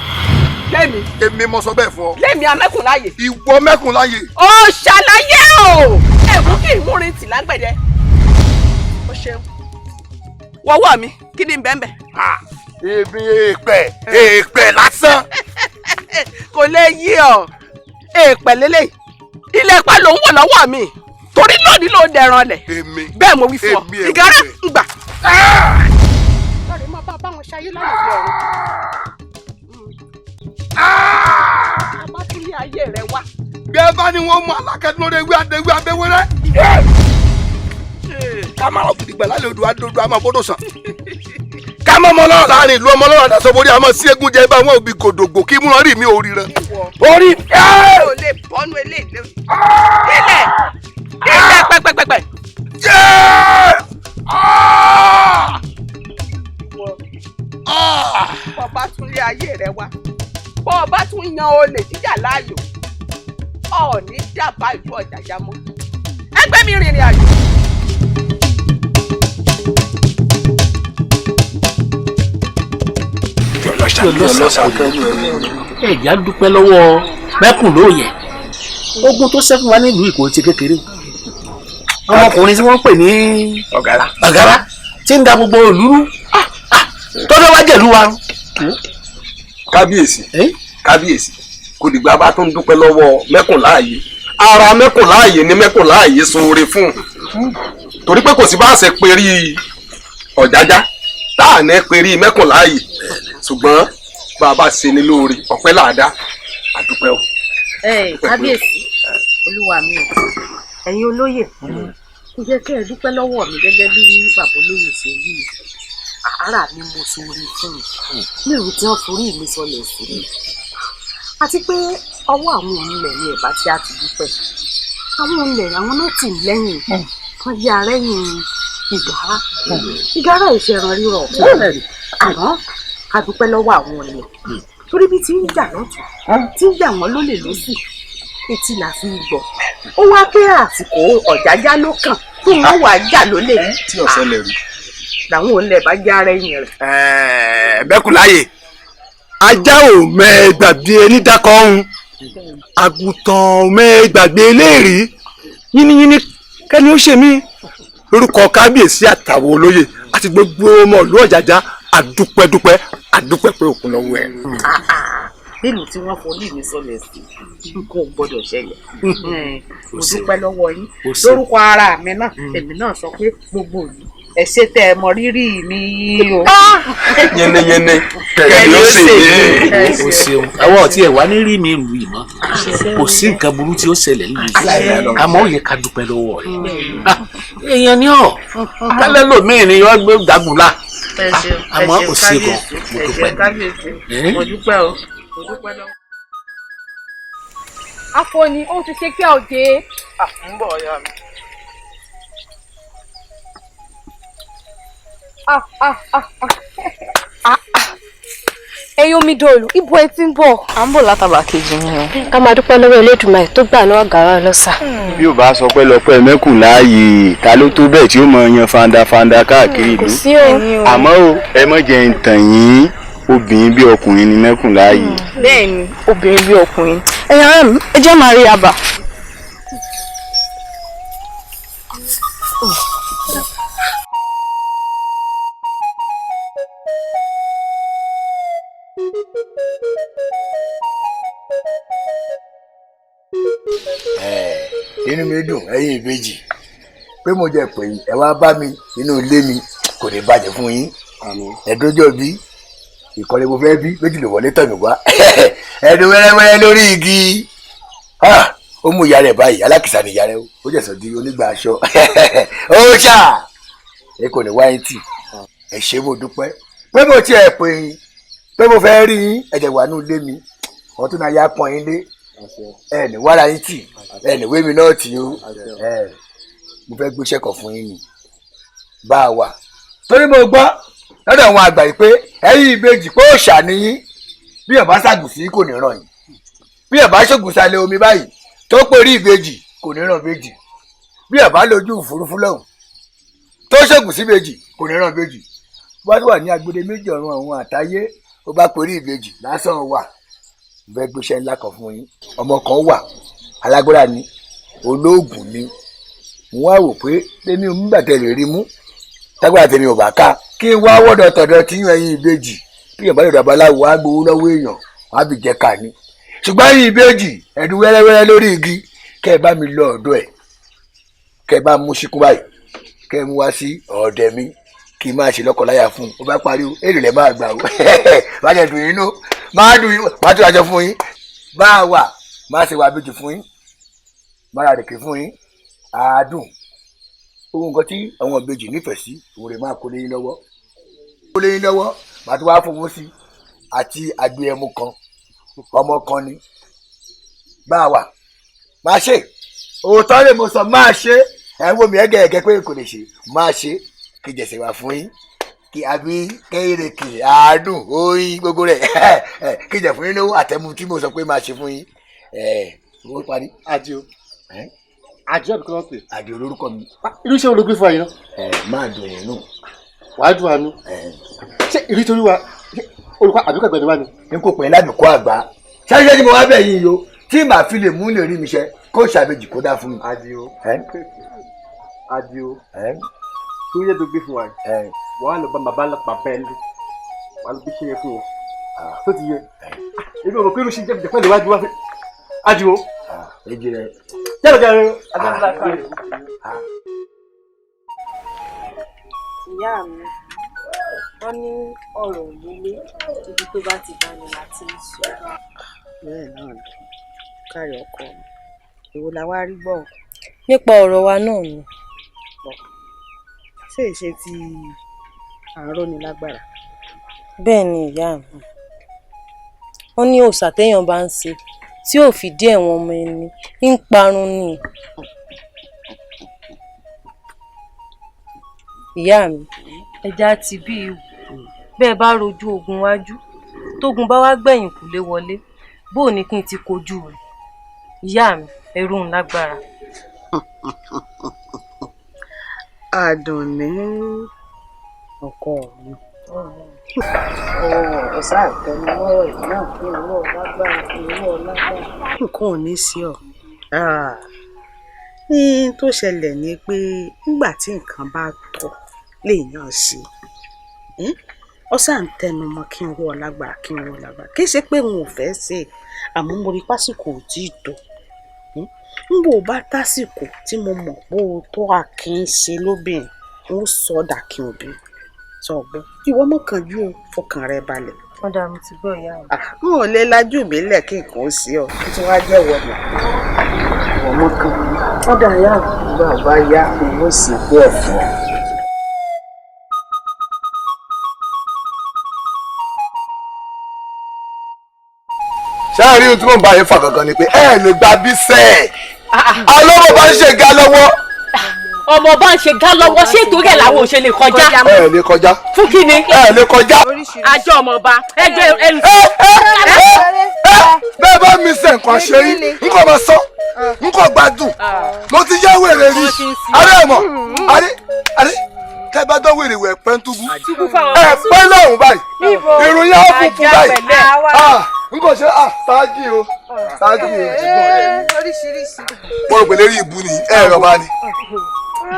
Lẹ́mi. Èmi mo sọ bẹ́ẹ̀ fún ọ. Lẹ́mi amẹ́kùnláyè. Ìwọ mẹ́kùnláyè. Ó ṣàlàyé o. Ẹ̀mú kì í múrin tì lágbẹ̀dẹ. Ó ṣeun. Wọ́wọ́ mi, kí ni bẹ́ẹ̀ bẹ́ẹ̀? Èmi èèpẹ̀ èèpẹ̀ lásán. Kò lè yí ọ. Èèpẹ̀ lélẹ̀. Ilé ẹ̀pá ló ń wọ̀ lọ́wọ́ mi. Torí lónìí ló dẹran lẹ̀. Èmi. Bẹ́ẹ̀ mo wí fún ọ. Ìgárá ń gbà. Lọ́rẹ̀ máa bá báwọn ṣayé lálejò ọ̀run. Bàbá tún ní ayé rẹ wá. Bí ẹ bá ní wọ́n mú alákẹ́tún lórí ewé adéwé abẹ́wẹ́rẹ́. Ká máa gidigba lálẹ́ odò adódò a máa bọ́dọ̀ sàn. Ká má mọ lọ́rọ̀ láàrin ìlú ọmọ lọ́rọ̀ àdàsọ borí àmọ́ sí eégún jẹ bá wọn òbí gòdògbò kí múná rí mi ò ríran. Orí. Ó lè bọ́nú eléyìí. Ilẹ̀ ilẹ̀ pẹ́pẹ́pẹ́pẹ́. Bọ́ba tún lé ayé rẹ wá. Bọ́ba tún yan olè jíjà láàyò. Ọ̀ọ́ni dábàá ìlú Ọ̀jájá mọ́. Ẹgbẹ́ mi rìnrìn àjò. Ẹ̀yà dúpẹ́ lọ́wọ́ mẹ́kùn lóye. Ogun tó ṣẹ́ fún wa nílùú Ìkòyí ti kékeré. Ọmọkùnrin tí wọ́n ń pè ní Ọ̀gárá tí ń da gbogbo ìlú rú tọ́jọ́ wá jẹ̀lú wa. Kábíyèsí, kábíyèsí, kò dìgbà bá tún dúpẹ́ lọ́wọ́ mẹ́kùn láàyè. Ara mẹ́kùn láàyè ni mẹ́kùn láàyè ṣoore fún. Torí pé kò sí bá a ṣe perí Ọ̀jájá tá à ní perí mẹ́kànlá yìí, ṣùgbọ́n bàbá ṣe ni lóore ọ̀pẹ́ làdá, àdúpẹ́ o. Kábíyèsí olúwa mi o, ẹ̀yin olóyè, kò yẹ kẹ́ ẹ dúpẹ́ lọ́wọ́ mi gẹ́gẹ́ bí bàbá olóyè ṣe wí. Ara mi mo sórí fún un nílùú tí wọ́n forí mi sọlẹ̀ sí i, àti pé ọwọ́ àwọn onílẹ̀ ní ẹ̀bá tí a ti dúpẹ́. Àwọn onílẹ̀ àwọn náà tì ń lẹ́yìn, wọ́n yí arẹ́yìn ìgárá. Ìgárá ìṣẹ̀ràn rírọ̀, àmọ́ ká dúpẹ́ lọ́wọ́ àwọn onílẹ̀ torí bí ti ń jà lọ́tún tí ń jà wọ́n lólè lọ́sì, etí la fi ń gbọ́. Ó wá pé àsìkò Ọ̀jájá ló kàn tó wọ́n wà jà lólè tí ọ̀sẹ̀ lè rí làwọn olè bá já ara ẹ̀yìn rẹ̀. Mẹ́kúnláyè, ajá ò mẹ́gbàgbé ẹni dákọ̀ ọ̀hún, àgùntàn ò mẹ́gbàgbé eléèrí, yínníyínní kẹ́ni ó ṣe mí. Lórúkọ kábíyèsí àtàwọn olóyè àti gbogbo ọmọ ìlú Ọ̀jájá, àdúpẹ́dúpẹ́ àdúpẹ́ pé òkun lọ́wọ́ ẹ̀. Nílùú tí wọ́n forí mi sọlẹ̀ sí, nǹkan ò gbọ́dọ̀ ṣẹlẹ̀. Mo dúpẹ́ lọ́wọ́ yín lórúkọ ara mi náà. Èmi náà sọ pé gbogbo ìlú ẹ ṣé tẹ́ ẹ mọ rírì mi o. Yẹnẹyẹnẹ kẹ̀kẹ́ ó sì ní. O ṣeun, àwọn ọtí ẹ wá ní rí mi lù yìí mọ́, kò sí nǹkan burú tí ó ṣẹlẹ̀ lù yìí, àmọ́ ó yẹ ká dúpẹ́ lọ́wọ́ rẹ̀. Èèyàn ni ọ̀ kálẹ̀ lòmíì ni yọ gbé dàgùnlá, àmọ́ ó ṣe gan, mo dúpẹ́. Mo dúpẹ́ o, mo dúpẹ́ lọ́wọ́. Afọni, ó ti ṣe kí a ò dé. Ń bọ̀ ọ̀ya mi. Ẹ̀yin omi dòlù, ibo ẹ ti ń bọ̀? À ń bọ̀ látàbà kejì ni o. Ká máa dúpẹ́ lọ́wọ́ Elédùmarè tó gbà lọ́wọ́ gàrà ọlọ́sà. Bí ò bá sọ pé lọ́pẹ́ mẹ́kùn láàyè, ta ló tó bẹ́ẹ̀ tí ó mọ yan fandafanda káàkiri ìlú? Kò sí o. Àmọ́ o, ẹ mọ̀ jẹ́ ń tàn yín, obìnrin bí ọkùnrin ni mẹ́kùn láàyè. Bẹ́ẹ̀ni, obìnrin bí ọkùnrin. Ẹ̀yin ará mi, ẹ jẹ́ máa rí àbà. Inú mi dùn ẹ̀yin ìbejì pé mo jẹ pé ẹ wá bá mi nínú ilé mi, kò ní bàjẹ́ fún yín. Ẹdójọ́ bí ìkọ́lé mo fẹ́ bí méjì ló wọlé tọ̀ mí wá. Ẹdun wẹ́rẹ́wẹ́rẹ́ lórí igi, ó mú ìyá rẹ̀ báyìí, alákìsà ni ìyá rẹ̀, ó jẹ̀sọ̀ di onígbà aṣọ. Ó ṣá ẹ kò ní wáyé tì. Ẹ ṣé, mo dúpẹ́ pé mo tiẹ̀ pè yín pé mo fẹ́ rí yín. Ẹ̀jẹ̀ wà ní ilé mi, ọ̀tún náà yá pọ́n yín lé, ẹ ní wàrà yín tì, ẹ ní wémi náà tì o. Ẹ mo fẹ́ gbéṣẹ́ kan fún yín ni bá a wà, torí mo gbọ́ lọ́dọ̀ àwọn àgbà yìí pé ẹ̀yin ìbejì pé òòṣà ni yín. Bí ọba ṣàgùn sí kò ní ràn yín, bí ọba ṣògùn sálẹ̀ omi báyìí tó pé rí ìbejì kò ní ràn ìbejì, bí ọba lójú òfurufú lọ́hùn tó ṣògùn sí ìbejì kò ní ràn ìbejì, bá wà ní agbede méjì ọ̀run àwọn àtayé ó bá pé rí ìbejì lásán wà. Mo fẹ́ gbéṣẹ́ ńlá kan fún yín. Ọmọ kan wà, alágbára ni, olóògùn ni. Mo wá wò pé tèmi ò nígbà tẹ lè rí mú, tágbára tèmi ò bá ká, kí n wá wọ́dọ̀ tọ̀dọ̀ tí yín ẹ̀yin ìbejì. Bí ìyàbá lọ́dọ̀ babaláwo á gbowó lọ́wọ́ èèyàn, á bì jẹ́ ká ní. Ṣùgbọ́n ẹ̀yin ìbejì ẹ̀dùn wẹ́rẹ́wẹ́rẹ́ lórí igi, kẹ́ ẹ bá mi lọ ọ̀dọ̀ ẹ̀, kẹ́ ẹ bá mú síkú báyìí, kẹ́ ẹ mú wá sí ọ̀dẹ̀ mi, kí n máa ṣe lọ́kọláya fún un. Ó bá parí o, èrè lẹ́ máa gbà o. Bá jẹ́ dùn yín nú, máa dùn yín, máa tún aṣọ fún yín, bá a wà máa ṣe wà bíjù fún yín, máa ra rèké fún yín, àádùn ohun nǹkan tí àwọn ìbejì nífẹ̀ẹ́ sí, òun rè máa kó lé yín lọ́wọ́, kó lé yín lọ́wọ́. Màá tún wá fowó sí àti àgbé ẹmu kan, ọmọ kan ni bá a wà máa ṣe. Òótọ́ lè mo sọ, máa ṣe. Ẹ̀ ń wò mí ẹ̀gẹ̀ẹ̀gẹ̀ pé kò lè ṣe, máa ṣe kí jẹ̀sẹ̀ wà fún yín, kí àbí kéèrèkè àádùn oyin gbogbo rẹ̀ kí jẹ̀ fún yín lówó àtẹ̀mú tí mo sọ pé máa ṣe fún yín. Owó parí. Àdìo Àdìo àbíkọ́ ló ń pè. Àdìo lórúkọ mi. Irú iṣẹ́ wo ló gbé fún wa yìí náà. Máa dùn yín nù. Wàá dùn àánú. Ṣé ìrí torí wa olùkọ́ àbíkọ́ àgbà ni wá ni. N kò pè é lábìkọ́ àgbà ṣáṣẹ́ tí mo wá bẹ̀ yín yo tí màá fi lè mú lè rí mi ṣe kó ṣàbejì kó dá fún mi. Àdìo Àdìo tó yẹ tó gbé fún wa yìí wàá lọ bá bàbá bàbá ẹ lọ wàá lọ bí ṣe yẹ fún wọn tó ti yẹ ebi ọmọ pé irú ṣe jẹ jẹ pẹ̀lú iwájú wa Àdìo. Èjì rẹ. Jẹ́rọ jẹ́rọ. Ìyá mi, wọ́n ní ọ̀rọ̀ ònílé, ibi tó bá ti bá ni láti ń sọ. Bẹ́ẹ̀ náà ni, kárí ọkọ mi, èwo la wá rí gbọ́? Nípa ọ̀rọ̀ wa náà ni. Ṣé ìṣe ti àárọ̀ ni lágbára? Bẹ́ẹ̀ ni ìyá mi, wọ́n ní òòṣà téèyàn bá ń ṣe tí ò fìdí ẹ̀wọ̀n ọmọ ẹni ń parun ni. Ìyá mi, ẹja ti bí ìwù bẹ́ẹ̀ bá rojú ogun wájú, tógun bá wá gbẹ̀yìn kùlé wọlé, bó o ní kí n ti kojú rẹ̀? Ìyá mi, ẹrú ń lágbára. Àdùnní ọkọ mi, ọ̀sán àtẹnumọ́rọ̀ yìí náà kí n wọ́ lágbára, kí n wọ́ lágbára. Nǹkan ò ní sí ọ. Ní tó ṣẹlẹ̀ ni pé nígbà tí nǹkan bá tọ́ léèyàn ṣe, ọ sáà ń tẹnumọ́ kí n wọ́ lágbára, kí n wọ́ lágbára. Kì í ṣe pé n ò fẹ́ ṣe, àmọ́ mo rí pásìkò ò tí ì tó. N bò bá tásìkò tí mo mọ̀ pé o tó àkín ṣe lóbìnrin, n ó sọ̀dà kí obìnrin sọ̀gbọ́n. Ìwọ mọ̀kànjú o, fọkàn rẹ balẹ̀. Wọ́n dà, mo ti gbọ́ ìyá mi. N ò lè lajú mi lẹ̀ kí nǹkan ó ṣe ọ́, kí tí wàá jẹ́wọ́ mi. Ìwọ mọ̀kànjú. Wọ́n dà ìyá mi. Nígbà bá yá, n ó sì bẹ́ẹ̀ fún ọ. Ṣé ẹ rí ohun tí mò ń bá yín fà gangan ni pé ẹ lè gba bí sẹ́ẹ̀ alọ́mọ bá ń ṣe ga lọ́wọ́. Ọmọ bá ń ṣe gá lọ́wọ́, ṣé torí ẹ̀ làwọn ò ṣe lè kọjá? Ẹ lè kọjá. Fún kí ni? Ẹ lè kọjá. Àjọ ọmọọba ẹjọ ẹrù. Bẹ́ẹ̀ bá mi ṣe nǹkan ṣe yín, n kò máa sọ, n kò gbádùn, mo ti yá wèrè rí. Àrẹ mọ̀, àrẹ àrẹ tẹ́ bá dán wèrè wẹ̀ pẹ́ ń túbú. Ẹ pẹ́ lọ́hùn báyìí, ìròyìn á funfun báyìí. N kò ṣe ṣáájì o, ṣáájì o. Mo rò pé lérí ìbú ni ẹ rọ̀ bá ní.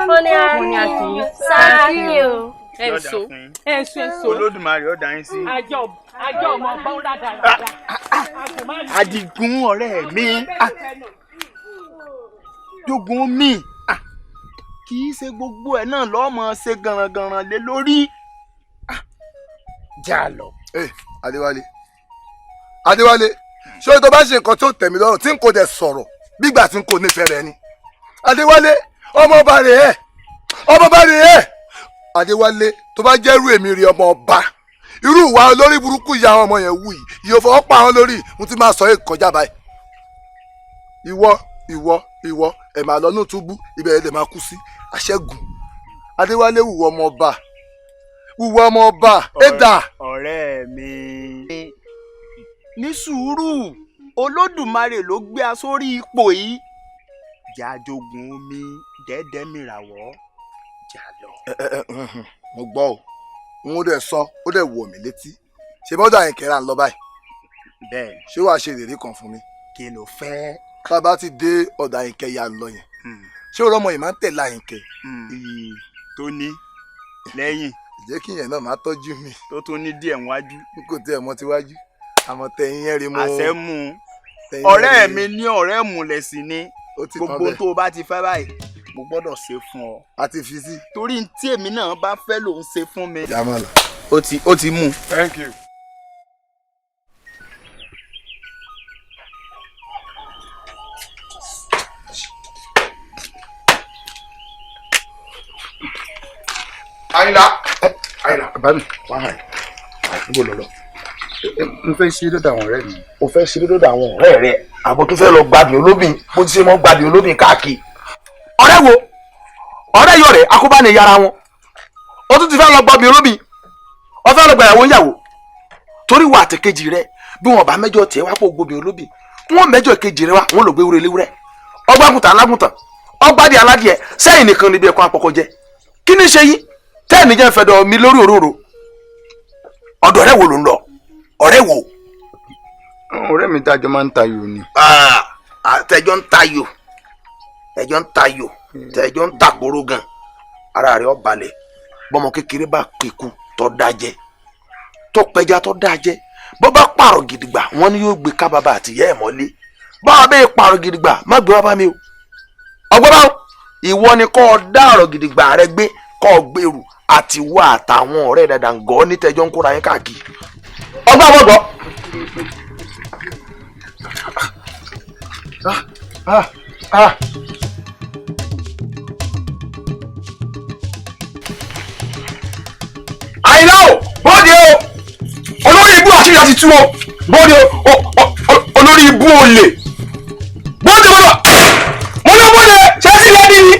Wọ́n ní àti sáàkì o. Ẹ̀sọ́ ẹ̀sọ́ ẹ̀sọ́. Olódùmarè ó dá yín sí. Àjọ ọmọ ọba ń rádaràda. Àdìgún ọ̀rẹ́ mi, jogun mi, kì í ṣe gbogbo ẹ̀ náà lọ́mọ ṣe gànràngànràn lé lórí. Já lọ. Adéwálé, Adéwálé, ṣé o tó bá ṣe nǹkan tí ó tẹ̀ mí lọ́rùn tí n kò dẹ̀ sọ̀rọ̀ bígbà tí n kò nífẹ̀ẹ́ rẹ ni? Adéwálé, ọmọọba rẹ̀ ẹ̀, ọmọọba rẹ̀ ẹ̀. Adéwálé, tó bá jẹ́rú èmi rí ọmọ ọba, irú ìwà olórí burúkú ìyá àwọn ọmọ yẹn wù yìí, yóò fọwọ́ pa àwọn lórí, mo ti máa sọ é kọjá báyìí. Ìwọ ìwọ ìwọ ẹ̀ máa lọ ní túbú, ibẹ̀ ẹ̀ lè máa kú sí àṣẹ́gun. Adéwálé, wùwọ ọmọ ọba, wùwọ ọmọ ọba, ẹ̀dà. Ọ̀rẹ́ mi, ní sùúrù, Olódùmarè ló gbé a sórí ipò yìí. Jajogun mi dẹ́dẹ́ mìràwọ̀ jà lọ. Mo gbọ́ o, n ó dẹ̀ sọ, ó dẹ̀ wọ̀ mí létí. Ṣé bọ́dọ̀ Àyìnkẹ́ rà ń lọ báyìí? Bẹ́ẹ̀. Ṣé wàá ṣe ìlérí kan fún mi? Kí ló fẹ́? Tá a bá ti dé ọ̀dọ̀ Àyìnkẹ́ yà ń lọ yẹn. Ṣé o rọ́mọ yìí máa ń tẹ̀lé Àyìnkẹ́? Tó ní lẹ́yìn. Ìjẹ́ kí ìyẹn náà máa tọ́jú mi. Tó tún ní díẹ̀ wájú. N kò tiẹ̀ mọ tiwájú. Àmọ́ tẹ̀yìn yẹn rí mo. Àṣẹ mú un. Ọ̀rẹ́ mi ní ọ̀rẹ́ mùlẹ̀ sí ni. Gbogbo tó o bá ti fẹ́ báyìí, mo gbọ́dọ̀ ṣe fún ọ. A ti fi sí. Torí tí èmi náà bá fẹ́ ló ń ṣe fún mi. Jamala. Ó ti mú. Thank you. Àyìnlá. Àyìnlá bàbá mi wá hàn níbo lọ lọ. N fẹ́ ṣe lọ́dọ̀ àwọn ọ̀rẹ́ mi. O fẹ́ ṣe lọ́dọ̀ àwọn ọ̀rẹ́ rẹ, àbọ̀ tó fẹ́ lọ gbàdùn olóbìn, bó ti ṣe mọ́ gbàdùn olóbìn káàkiri. Ọ̀rẹ́ wo? Ọ̀rẹ́ yọ̀ rẹ̀ akóbá ni yàrá wọn. O tún ti fẹ́ lọ gbàdùn olóbìn, o fẹ́ lọ gbàyàwó ń yàwó. Torí wà àtẹ̀kejì rẹ, bí wọn bá mẹ́jọ tiẹ̀ wá pò gbòbìn olóbìn, wọn mẹ́jọ kejì rẹ wá, wọn lò gbé wúrẹ́ léwúrẹ́. Ọgbàgùntàn alágùntàn, ọgbàdì aládìẹ, sẹ́yìn nìkan níbi ẹ̀kọ́ àpọ̀kọ jẹ. Kí ni ṣe yín? Tẹ́ẹ̀nì jẹ́ fẹ́dọ̀ mi lórí òróró. Ọ̀dọ̀ ọ̀rẹ́ wo ló ń lọ? Ọ̀rẹ́ wo? Ọ̀rẹ́ mi tájọ máa ń tayò ni. Tẹjọ ń tayò, tẹjọ ń tayò, tẹjọ ń tàkóró gan. Ara rẹ̀ ó balẹ̀. Bọ́mọ kékeré bá pẹ̀kú tó dájẹ́, tó pẹja tó dájẹ́, bó bá pààrọ̀ gidigba, wọ́n ní yóò gbé ká bàbá àtìyẹ́ ẹ̀ mọ́lé. Báwa bẹ́ẹ̀ pààrọ̀ gidigba, má gbé wá bá mi o. Ọgbọ́n báwo? Ìwọ ni kọ́ ọ dá ọ̀rọ̀ gidigba rẹ gbé Kọ́ ọ gbèrú àti wá àtàwọn ọ̀rẹ́ dàda ń gọ́ nítẹ̀jọ́ ń kóra yín káàkiri. Ọgbà bọ̀gbọ̀. Àyìnlá o, bóde o, olórí ibú àṣírí àti tú o, bóde o, olórí ibú olè, bóde bóde, mo ní bóde, ṣé sí lẹ́ni ni,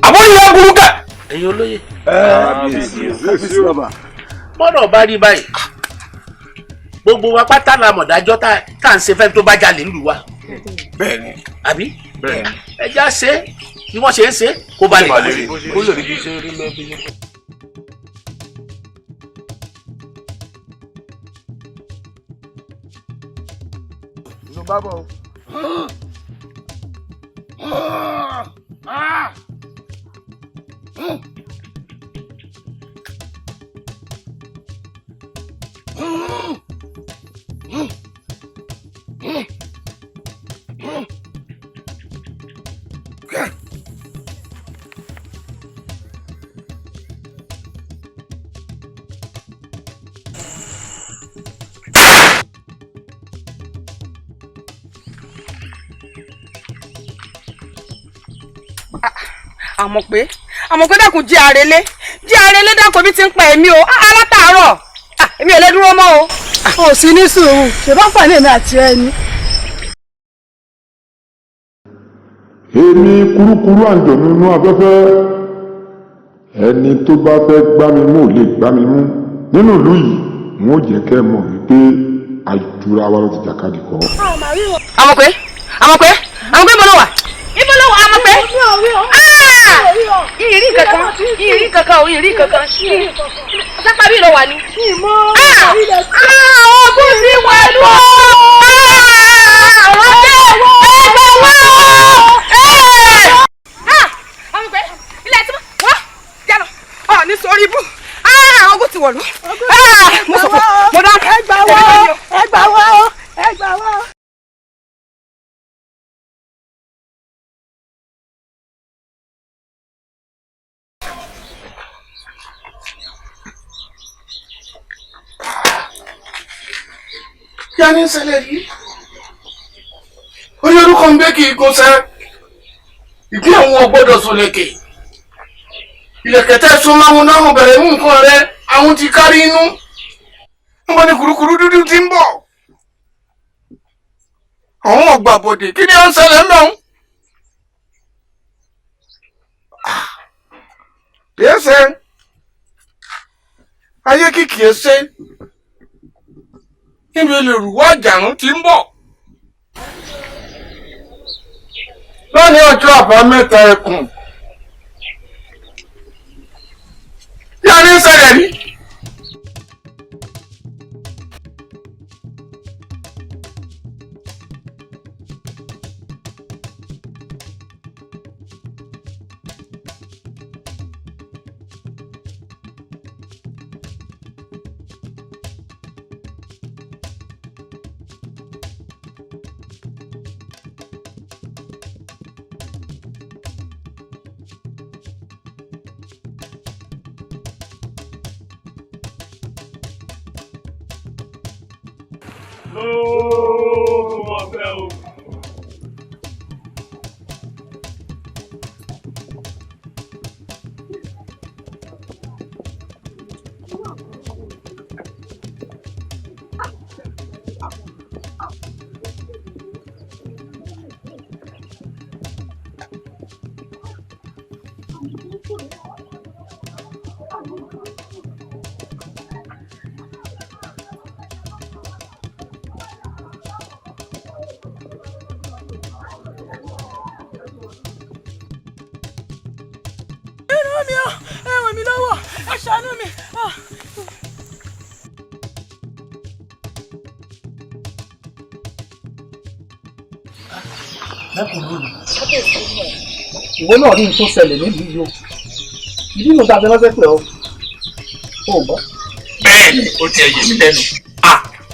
àbórí yẹn burú kẹ. Ẹ̀yin olóye. Bọ́dọ̀ bá rí báyìí, gbogbo wa pátá la mọ̀dájọ́ tá à ń ṣe fẹ́ tó bá jalè nílùú wa. Bẹ́ẹ̀ni. Àbí? Bẹ́ẹ̀ni. Ẹ já ṣe bí wọ́n ṣe ń ṣe kó ba lè rí. Kó lè rí bí ṣe rí lẹ́bí. Ló bá bọ̀ o. Àmọ̀ pé dákun jí arelé dákun bí ti ń pa èmi o alátàárọ̀ èmi ò lè dúró mọ́ o. O sì ní sùúrù ṣe bá fà ní èmi àti ẹni. Èmi kúrúkúrú àǹjọ̀nú inú afẹ́fẹ́, ẹni tó bá fẹ́ gbá mi mú ò lè gbá mi mú nínú ìlú yìí, n ó jẹ́ kẹ́ mọ̀ wípé àjùra wa ló ti jàkadì kọ́. Àmọ̀ pé ibo ló wà? Ibo ló wà àmọ̀ pé? Ìrí kankan sápá bí ló wà ní. Ogun ti wẹ̀lú o! Àwọn dé ẹgbẹ́ wá o! Àmọ̀ pé ilẹ̀ tí wọ́n jẹ́ lọ ọ̀ ní sórí ibú ogun ti wọ̀lú. Mo sọ̀fọ̀ mo dá. Ẹgbà wá o! Ẹgbà wá o! Ẹgbà wá o! Kí a ní ṣẹlẹ̀ yìí? Ó ní orúkọ ń gbé kí igun sẹ́. Ìpín àwọn ọgbọ́dọ̀ sọ̀lẹ̀kẹ̀. Ìlẹ̀kẹ̀ tẹ́ sun máa ń náà bẹ̀rẹ̀ mú nǹkan rẹ, àwọn ti kárí inú. Níbo ni kùrukùru dúdú ti ń bọ̀? Àwọn ọ̀gbà bòdè, kí ni ó ń ṣẹlẹ̀ ń bẹ̀ ń? Yẹ́sẹ̀, ayé kìkì ẹsẹ̀. Níbi olèrùwọ́ àjàrún ti ń bọ̀. Lónìí ọjọ́ àbámẹ́ta ẹkùn. Kí a ní ṣẹlẹ̀ rí? Lóògùn ọ̀fẹ́ o. Mi o, ẹ ràn mí lọ́wọ́, ẹ ṣàánú mi. Ìwọ náà rí nǹkan ṣẹlẹ̀ nílùú yìí o, ìdí nu tàbí lọ́sẹ̀ pẹ̀ ọ́ ò gbọ́. Bẹ́ẹ̀ni, ó ti ẹ̀yẹ mi lẹ́nu.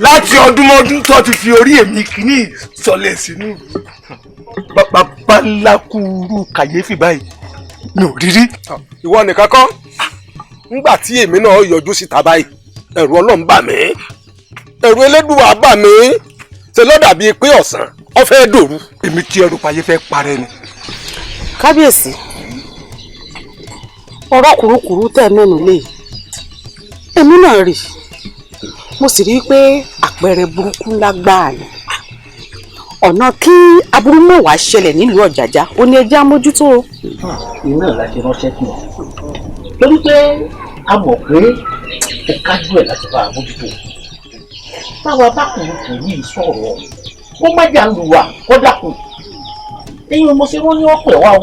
Láti ọdúnmọ́dún tó ti fi orí èmi kìíní sọlẹ̀ sínú ìlú, bàbá ńlá kúrú kàyéfì báyìí Mi ò rí rí. Ìwọ nìkan kọ́, ńgbà tí èmi náà yọjú síta báyìí, ẹ̀rù Ọlọ́run bà mí, ẹ̀rù Elédùà bà mí, ṣe ló dàbí pé ọ̀sán ó fẹ́ dòru. Èmi tí ẹrù payé fẹ́ parẹ́ ni. Kábíyèsí, ọ̀rọ̀ kùrukùru tẹ̀ mẹ́nu lé èmi náà rí, mo sì rí i pé àpẹẹrẹ burúkú ńlá gbáà ni. Ọ̀nà kí aburú mẹ́wàá ṣẹlẹ̀ nílùú Ọ̀jàjà ó ní ẹjẹ́ amójútó. Iná la ṣe ránṣẹ́ fún ọ torí pé a mọ̀ pé ó kájú ẹ̀ láti bá a mójútó. Táwa bá kùrukùru yìí sọ̀rọ̀ kó má jà lù wá kó dákun. Eyín mo ṣe wọ́n ní ọ̀pẹ̀ wá o.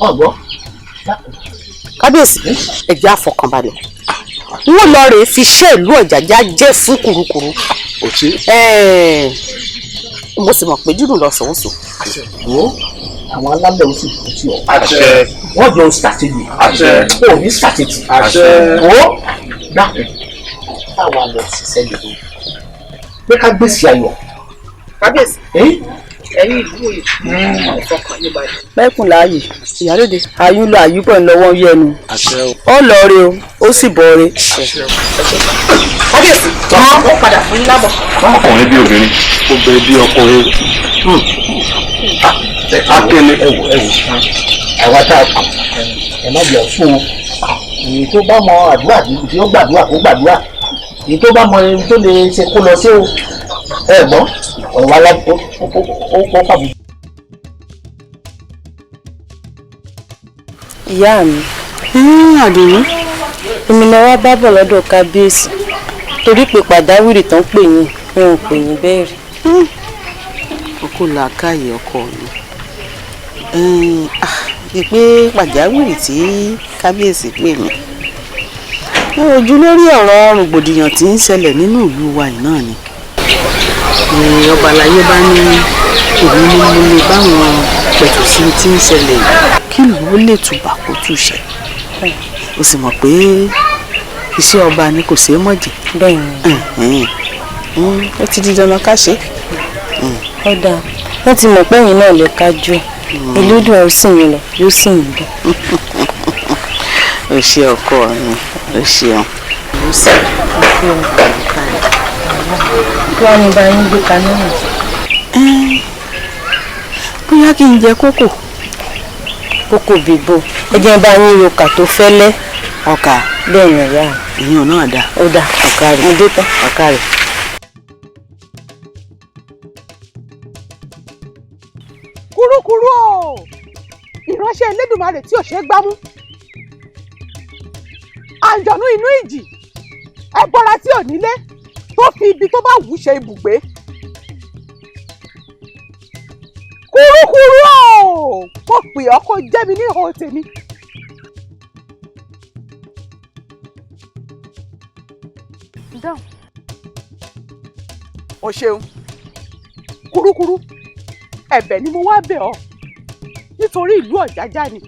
Ọ̀gbọ́n dákun. Kábíyèsí, ẹ jẹ́ àfọkànbalẹ̀. N ó lọ rèé fi ṣe ìlú Ọ̀jàjà jẹ́ fún kùrukùru. Mo sì mọ̀ pé dídùn lọ sọ̀hún sùn. Wo àwọn alálẹ̀ oṣù kò tí ọ. Wọ́n jọ ṣàṣeyè. O ní ṣàṣetì. Wo dákun táwa lọ ṣiṣẹ́ lè lọ. Pé ká gbèsè ayọ̀. Kábíyèsí, ẹ̀yin ìlú òye ìfọkàn yín balẹ̀. Mẹ́kùn láàyè ìyálóde ayún lọ àyípọ̀ ńlọ́wọ́ yẹnu ó lọ re o ó sì bọ̀ re. Kábíyèsí, wọ́n padà fún yín lábọ̀. Ọkùnrin bí obìnrin, obìnrin bí ọkùnrin. Akele. Ẹ wò ẹ wò àwa tá a kù ẹ má jẹ́ fún o. Èyí tó bá mọ àdúrà tí ó gbàdúrà kó gbàdúrà, èyí tó bá mọ ẹni tó lè ṣe kó lọ sí o. Ẹ gbọ́ ọ̀rọ̀ wa láti ó pàbí. Ìyá mi. Àdùnní. Èmi ni wá bá bọ̀ lọ́dọ̀ kábíyèsí torí pé pàjáwìrì tán pè yín, wọn ò pè yín bẹ́ẹ̀ rí. Ọkọ làákàyè ọkọ mi ìpè pàjáwìrì tí kábíyèsí pè mí ojú lórí ọ̀rọ̀ rògbòdìyàn tí ń ṣẹlẹ̀ nínú ìlú wa yìí náà ni. Ọba àlàyé bá ní èmi ni mo lè báwọn pẹ̀tù sí tí ń ṣẹlẹ̀ yìí kí ìlú ó lè tùbà kó túṣẹ. O sì mọ̀ pé iṣẹ́ ọba ni kò ṣeé mọ̀ jẹ́. Bẹ́ẹ̀ni. Ó ti di dandan ká ṣe. Ó dáa, wọ́n ti mọ̀ pé ẹ̀yin náà lè kájú ẹ̀. Elédùà ó sì yín lọ, yóò sì yín bọ̀. O ṣe ọkọ mi, o ṣeun. O sì Kí wàá ní bá yín gbé kaná nù? Bóyá kí n jẹ kókò. Kókò bíbò, ẹ jẹ́ bá yín ro ọkà tó fẹ́lẹ́. Ọkà. Bẹ́ẹ̀ ni ìyá mi. Ìyún náà dáa. Ó dáa. Ọkà rẹ̀. Mo dé tán. Ọkà rẹ̀. Kúrúkúrú o, ìránṣẹ́ Elédùmarè tí ò ṣe é gbámú, àǹjọ̀nú inú ìjì, ẹbọra tí ò nílé tó fi ibi tó bá wù ú ṣe ibùgbé. Kúrúkúrú o, mo pè ọ́ kó jẹ́ mi ní ihò tèmi. O ṣeun kúrúkúrú, ẹ̀bẹ̀ ni mo wá bẹ̀ ọ́ nítorí ìlú Ọ̀jájá ni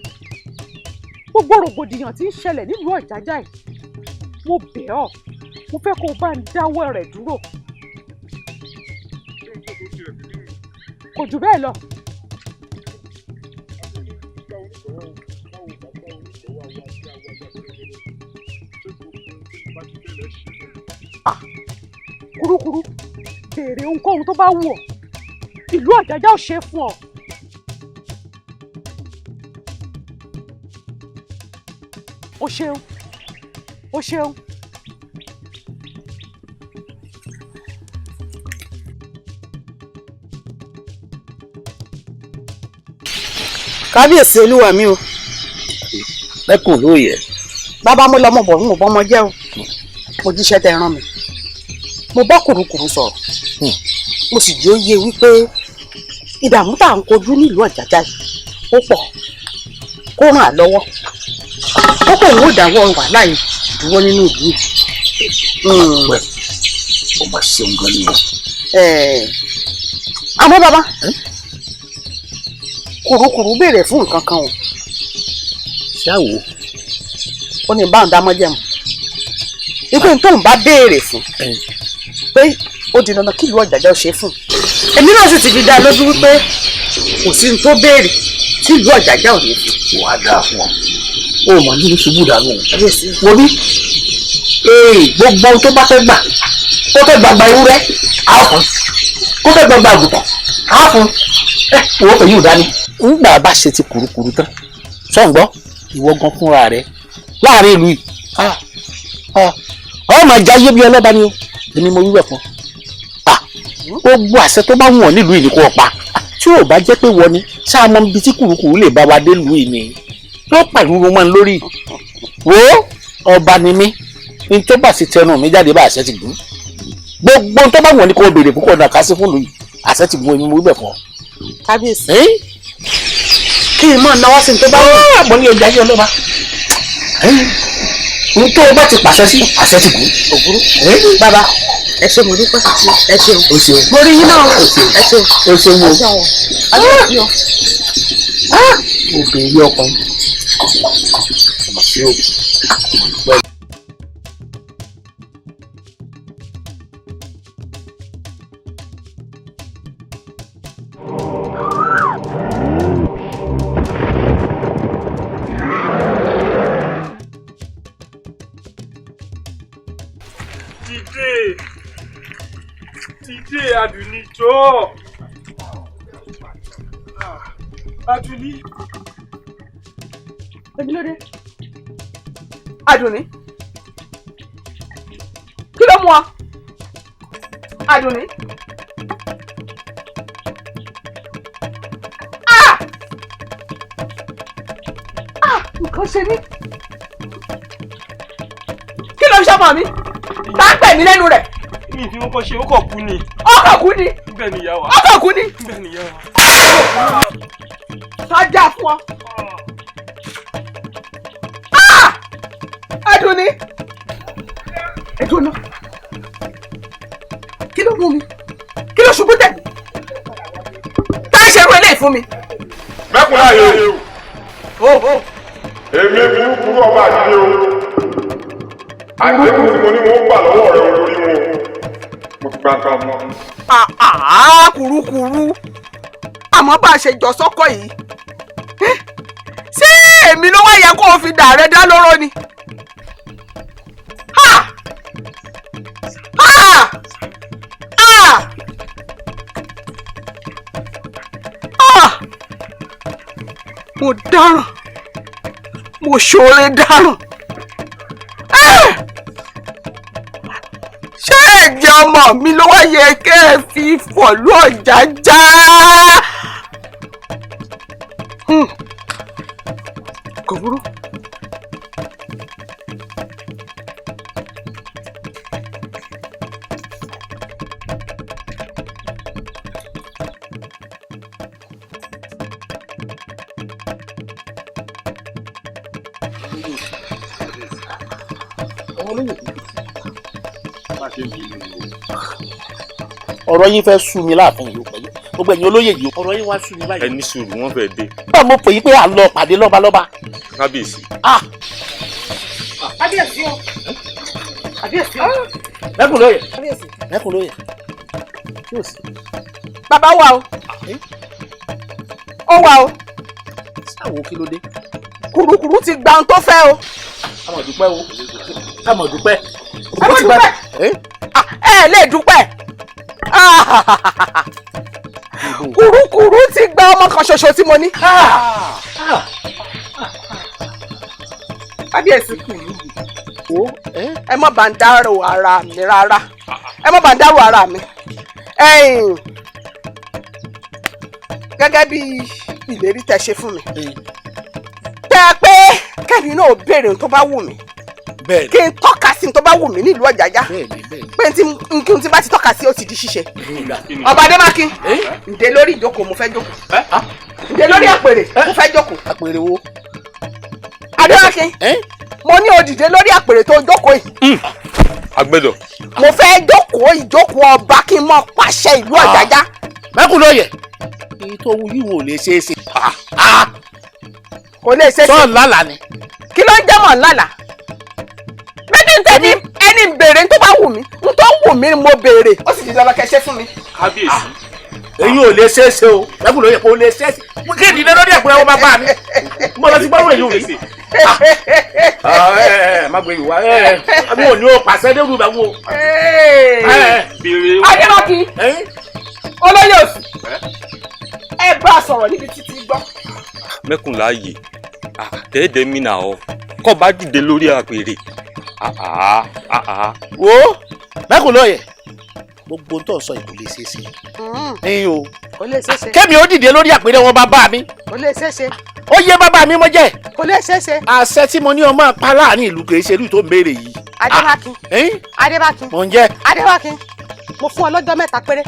gbogbo rògbòdìyàn tí ń ṣẹlẹ̀ nílùú Ọ̀jájá yìí. Mo bẹ̀ ọ́, mo fẹ́ kó o bá ń dáwọ́ rẹ̀ dúró. Kò jù bẹ́ẹ̀ lọ. Kúrúkúrú, béèrè ohunkóhun tó bá wù ọ́, ìlú Ọ̀jájá ò ṣe é fún ọ. O ṣeun, o ṣeun. Kábíyèsí olúwa mi o. Mẹ́kùn lóye. Bàbá mo lọmọ bọ̀, n ò bọ́mọ jẹ́ o. Mo jíṣẹ́ tẹ rán mi. Mo bá kùrukùru sọ̀rọ̀. Mo sì jẹ́ ó yé wípé ìdààmú tá à ń kojú nílùú Ọ̀jájá yìí ó pọ̀, kó ràn á lọ́wọ́. Ó kò ń dáwọ́ wàhálà yìí dúró nínú ìlú yìí. Ó máa ṣeun gan ni o. Àmọ́ bàbá, kùrukùru béèrè fún nǹkan kan o. Ṣáwo. Ó ní báwọn dá mọ́jẹ̀mú wípé tóun bá béèrè fún pé ó di dandan kí ìlú Ọ̀jájá ó ṣe fún un. Èmi náà sì ti fi dá lójú wípé kò sí ní tó béèrè tí ìlú Ọ̀jájá ò ní fi. Wàá dáa fún ọ, o mà ní ṣubú dànù o. Wo bí gbogbo ohun tó bá fẹ́ gbà, kó fẹ́ gbàgbà ewúrẹ́ á fún, kó fẹ́ gbàgbà àgùntàn á fún, ẹ wò ó pẹ̀lú ìdání. Ńgbà bá ṣe ti kùrukùru tán, sọ̀ǹgbọ́ ìwọ gan fúnra rẹ láàrin ìlú yìí, ọ máa jayé bí ọlọ́ba ni o. Èmi mo wíwẹ̀ fún gbogbo àṣẹ tó bá wù ọ́ nílùú yìí ni kò pa. Tí ò bá jẹ́ pé wọ́n ni sáà mọ ibi tí kùrukùru lè bá wa dé lù yìí ni yóò pàrọ̀ mọ́ ní lórí. Wo ọba ni mí, ní tó bá sì tẹnu mi jáde bá àṣẹ ti gùn. Gbogbo tó bá wù ọ́ ní kò béèrè púpọ̀ náà ká sí fún lù yìí, àṣẹ ti gùn. Èmi mo wíwẹ̀ fún ọ. Kábíyèsí, kí n mọ̀ náwó sí ní tó bá wù ọ́. Mo ní ọjà yìí ọlọ́ba, n tó o bá ti pàṣẹ sí, àṣẹ ti gùn. Òwúrú bàbá, ẹ ṣé, mo dúpẹ́, ẹ ṣeun. O ṣeun. Mo rí yín náà, ẹ ṣeun. O ṣeun o. Obìnrin ọkùnrin ọmọ sí o. Dìde Àdùnní, jọ̀ọ́. Àdùnní. Ebi ló dé? Àdùnní. Kí ló mú ọ? Àdùnní. Ah! Ah! Nǹkan ṣe mí. Kí ló ń ṣọmọ mi? Tá a pè mí lẹ́nu rẹ̀. Mi fi wọn kọ ṣe, ó kọ̀ kú ni. Ó kọ̀ kú ni. Bẹ́ẹ̀ ni ìyá wa. Ó kọ̀ kú ni. Bẹ́ẹ̀ ni ìyá wa. Sọ́jà fún ọ. Àdùnní. Ẹ̀dùn náà. Kí ló mú mi? Kí ló ṣubú tẹ̀? Tá a ṣe irú eléyìí fún mi. Mẹ́kùn láàyè o. Èmi burúkú ọba àdílé o. Àdéhùn tí mo ní wọn gbà lọ́wọ́ rẹ olórí wọn. Mo ti gbàgbà mọ́. Kùrukùru. Àmọ́ bá a ṣe jọ sọ́kọ̀ yìí. Ṣé èmi ló wá yẹ kó o fi dà rẹ dá lóró ni? Ha! Ha! Ah! Ah! Mo dáràn. Mo ṣoore dáràn. Ṣé ẹ̀jẹ̀ ọmọ mi ló wá yẹ kẹ́ ẹ fi fọ̀lú Ọ̀jájá? Kò burú. Ọ̀rọ̀ yín fẹ́ sú mi láàfin yìí pẹ̀lú gbogbo ẹ̀yin olóyè yìí, ọ̀rọ̀ yín wá sú mi báyìí. Ẹ ní sùúrù, wọ́n fẹ́ dé. Báwo mo pè yín pé à ń lọ pàdé lọ́balọ́ba. Kábíyèsí. Kábíyèsí o. Kábíyèsí o. Mẹ́kùn lóye. Kábíyèsí. Mẹ́kùn lóye. Yóò sí. Bàbá wa o. Ó wà o. Sáwo kí ló dé? Kùrukùru ti gba ohun tó fẹ́ o. Ká mọ̀ dúpẹ́ o. Ká mọ̀ dúpẹ́. Ẹ mọ̀ dúpẹ́. Ẹ lè dúpẹ́. Kùrukùru ti gba ọmọ kan ṣoṣo tí mo ní. Kábíyèsí, ẹ má bá ń dárò ara mi rárá, ẹ má bá ń dárò ara mi. Gẹ́gẹ́ bí ìlérí tẹ́ ṣe fún mi, tẹ́ pé kẹ́mi náà béèrè ohun tó bá wù mí, kí n tọ́ka sí tó bá wù mí nílùú Ọ̀jájá, pé n tí bá ti tọ́ka sí ó ti di ṣíṣe. Ọba Adémákin, ǹdẹ lórí ìjókòó, mo fẹ́ jókòó. Ǹdẹ lórí àpèrè, mo fẹ́ jókòó. Àpèrè wo? Adémákin, mo ní o dìde lórí àpèrè tó jókòó yìí. Agbẹ́dọ̀. Mo fẹ́ jókòó ìjókòó ọba kí n mọ pàṣẹ ìlú Ọ̀jájá. Mẹ́kùn lóye. Èyí tó wù yìí wò lè ṣeé ṣe. Kò lè ṣeé ṣe. Sọ́ọ̀ lálàá ni. Kí ló ń jẹ́ mọ̀ lálàá? Méjì ń tẹ́ni ẹni ń béèrè tó bá wù mí, n tó wù mí ni mo béèrè, ó sì di dandan kẹ́ ṣe fún mi. Kábíyèsí, Èyí ò lè ṣeé ṣe o. Mẹ́kùn lóye kò lè ṣeé ṣe. Kí ni ìdílé lórí ẹ̀kúnrẹ́ wọn bá bá mi? Mo lọ sí gbọ́dọ̀ èyí ò rí. Má gbé ìwà mi ò ní o pàṣẹ dé rúbẹ̀ wo. Adébákin olóyè òsì ẹ bá a sọ̀rọ̀ níbi títí gbọ́. Mẹ́kùn láàyè àtẹ̀dẹ̀ mi nà ọ́ kọ́ bá dìde lórí àpèrè. Wo mẹ́kùn lóye gbogbo tó ń sọ yìí kò lè ṣeé ṣe. Ẹyin o kò lè ṣeé ṣe. Kémi ó dìde lórí àpèrè wọn bàbá mi. Kò lè ṣeé ṣe. Ó yé bàbá mi mọ́ jẹ́. Kò lè ṣeé ṣe. Àṣẹ tí mo ní ọmọ apá láàrin ìlú kì í ṣe irú tó ń béèrè yìí. Adébákin Adébákin mò ń jẹ́. Adébákin mo fún ọ lọ́jọ́ mẹ́ta péré.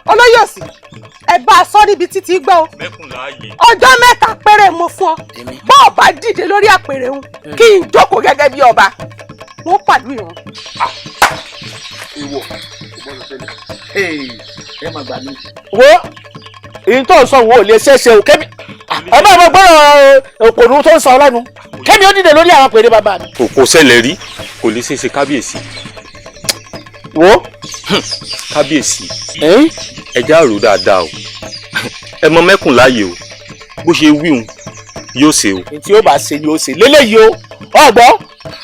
Olóyè òsì ẹ bá a sọ níbi títí gbọ́ o. Ọjọ́ mẹ́ta péré mo fún ọ. Bó o bá dìde lórí àpèrè òun kí n jókòó gẹ́gẹ́ bí ọba wọ́n pàlú ìran. Ìwọ ẹ má gbà mí. Wo èyí tó ń sọ wo ò lè ṣeé ṣe o kémi ọba ọmọ gbọ́dọ̀ òpònú tó ń sọ lẹ́nu kémi ó dìde lórí àwọn àpèrè bàbá mi. Kò ṣẹlẹ̀ rí kò lè ṣeé ṣe kábíyèsí. Wo kábíyèsí ẹ já rò dáadáa o ẹ mọ mẹ́kùn láàyè o bó ṣe wíhun yóò ṣe o. Tí ó bá ṣe ni ó ṣe lélẹ́yìí o ọgbọ́.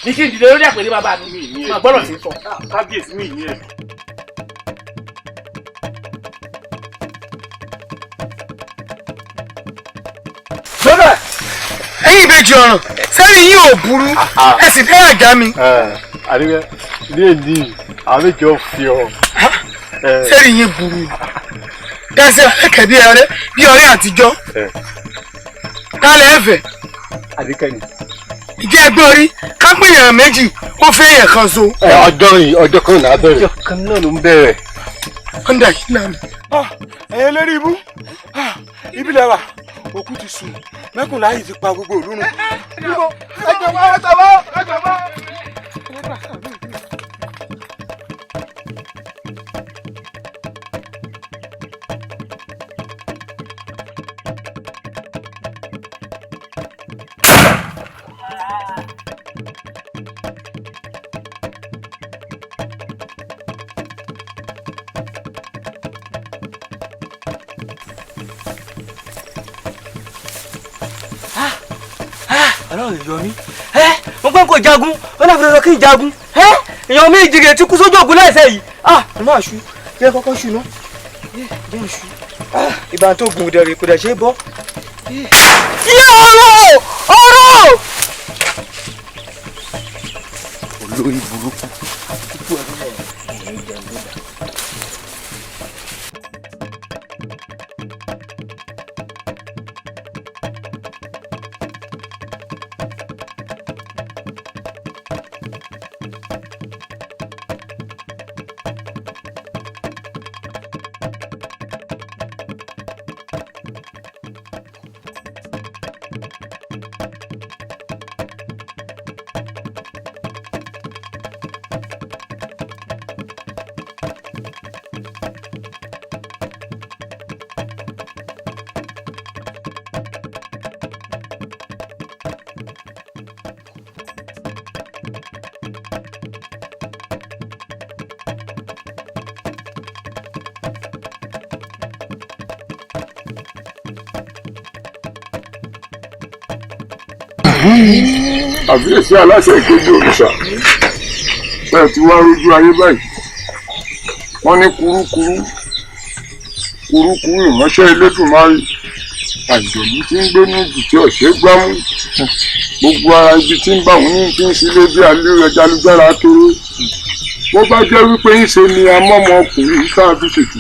Ní kí n dìde lórí àpèrè bàbá mi máa gbọ́dọ̀ sí sọ. Kábíyèsí mi ìyẹn. Ẹ̀yin ìbejì ọ̀ràn sẹ́yìn yìí ò burú ẹ sì fẹ́ àjà mi. Àdìgbẹ́ ní èdè àwọn méjì ò fi ọ. Sẹ́yìn yìí burú dáṣẹ́ ẹ̀kẹ́ bí ọ̀rẹ́ àtijọ́ kálẹ̀ ẹ̀fẹ̀. Àdìkẹ́ ni. Ìjẹ́ ẹgbẹ́ orí kápẹ́yàn méjì ó fẹ́ yẹ̀ kan so. Ọjọ́ yìí ọjọ́ kan náà bẹ̀rẹ̀. Ọjọ́ kan náà ló ń bẹ̀rẹ̀. Ọ̀ndà yìí náà mi. Ẹ̀yin eléré ibú ibi lẹ́wà òkú ti sùn mẹ́kùn láàyè ti pa gbogbo ìlú nù. Ẹ jọ̀wọ́ ẹ jọ̀wọ́ ẹ jọ̀wọ́. Ọlọ́run yọ mí ẹ mo gbọ́ kó jagun ó náà fi lọ kí n jagun ẹ èèyàn mi ìjìgè tí kú sójú ògùn láìsẹ̀ yìí ah mo máa ṣu jẹ́ kọ́kọ́ ṣu ná jẹ́ ṣu ah ìbá tó gùn dẹ̀rẹ̀ kò dẹ̀ ṣe é bọ́. Iye ọ̀rọ̀ ọ̀rọ̀. Olórí burúkú. Àbíyèsí aláṣẹ ìkejì òrìṣà bẹ́ẹ̀ tí wàá rójú ayé báyìí wọ́n ní kurukuru kurukuru ìránṣẹ́ Elédùmarè àjọ̀lú tí ń gbé ní ìjì tí ọ̀ṣẹ́ gbámú gbogbo ara ibi tí ń bá òun ní fi ń sílé bí alújára kéré bó bá jẹ́ wípé ńṣe ni amọ́mọ ọkùnrin tá a fi ṣètùtù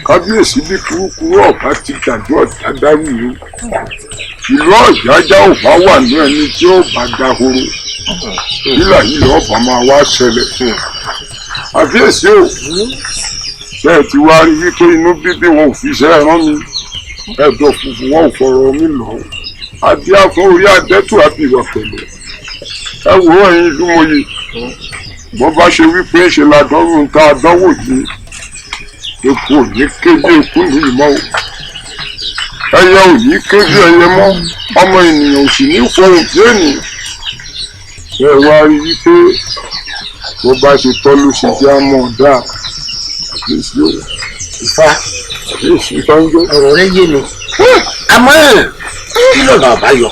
kábíyèsí bí kurukuru ọ̀bá ti dàjọ́ ọ̀dá dárú yìí ìlú Ọ̀jájá ò bá wà ní ẹni tí ó bá dahoro nílà yìí lọ́ọ́ bá máa wá ṣẹlẹ̀ àfíyèsí o bẹ́ẹ̀ ti wá rí wípé inú bíbí wọn ò fi iṣẹ́ rán mi ẹ̀dọ̀ funfun wọn ò fọ̀rọ̀ mi lọ adíá fún orí adẹ́tù àbíwá pẹ̀lẹ́ ẹ wò ó ẹ̀yin ìlú mòye bó bá ṣe wípé ń ṣe ládọ́rùn ń ta àdánwò yìí eku ò ní kéde eku ní ìmọ̀ o ẹyẹ ò ní kéde ẹyẹ mọ́ ọmọ ènìyàn ò sì ní fọhùn bí ènìyàn ẹ wá rí wípé bó bá ṣe tọ́ ló ṣe jẹ́ àmọ́ dáa àbíyèsí o. Ifá Ọ̀rọ̀ rẹ yé mi. Àmọ́ kí lọ́nà àbáyọ?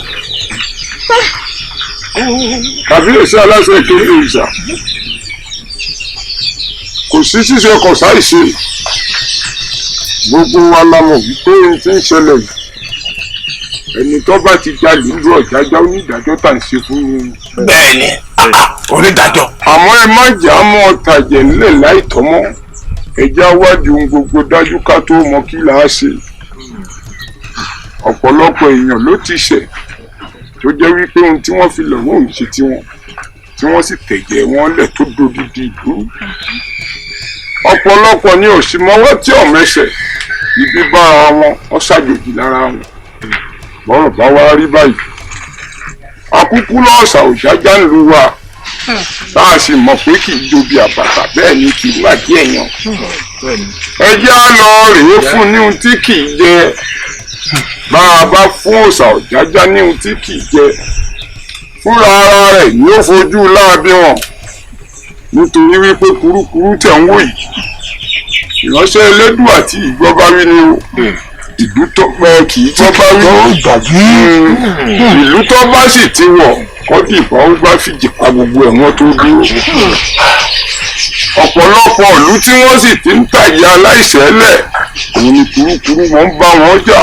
Kàbíyèsí aláṣẹ ìkíní òrìṣà, kò sí ṣíṣe kò sáìṣe. Gbogbo wa la mọ̀ wípé ohun tí ń ṣẹlẹ̀ yìí, ẹni tó bá ti jalè ń lu Ọ̀jájá onídàájọ́ tà ń ṣe fún un. Bẹ́ẹ̀ni, onídàájọ́. Àmọ́ ẹ má jà á mọ́ tàjẹ̀ ńlẹ̀ láìtọ́ mọ́. Ẹ já wádìí ohun gbogbo dájú ká tó mọ kí là á ṣe. Ọ̀pọ̀lọpọ̀ èèyàn ló ti ṣẹ̀ tó jẹ́ wípé ohun tí wọ́n fi lọ́wọ́ òun ṣe tiwọn, tí wọ́n sì tẹ̀jẹ̀ wọn lẹ̀ tó dodidi ìlú. Ọ̀pọ̀lọpọ̀ ni òsì mọ́wọ́ tí ò mẹsẹ̀, ibi bára wọn, wọ́n ṣàjòjì lára wọn. Bọ́rọ̀ bá wá rí báyìí, akúkú lọ́ọ̀sà Ọ̀jájá ń lu wa, tá a sì mọ̀ pé kì í jobi àbàtà, bẹ́ẹ̀ ni kì í má kí èèyàn. Ẹ jẹ́ á lọ rèé fún ní ohun tí kì í jẹ. Bá a bá fún òòṣà Ọ̀jájá ní ohun tí kì í jẹ, fúnra ara rẹ̀ ni ó fojú láabi wọn, nítorí wípé kurukuru tẹ̀ ń wò yìí, ìránṣẹ́ Elédùà tí ìgbọ́ bá wí ni o. Ìlú tó pẹ́ kì í gbọ́ bá wí, ìlú tó bá sì ti wọ̀ kọ́dí ìbọn ó bá fìjì pa gbogbo ẹ̀wọ̀n tó dúró. Ọ̀pọ̀lọpọ̀ ìlú tí wọ́n sì ti ń tàyè aláìṣẹ̀lẹ̀, òun ni kurukuru wọn ń bá wọn jà.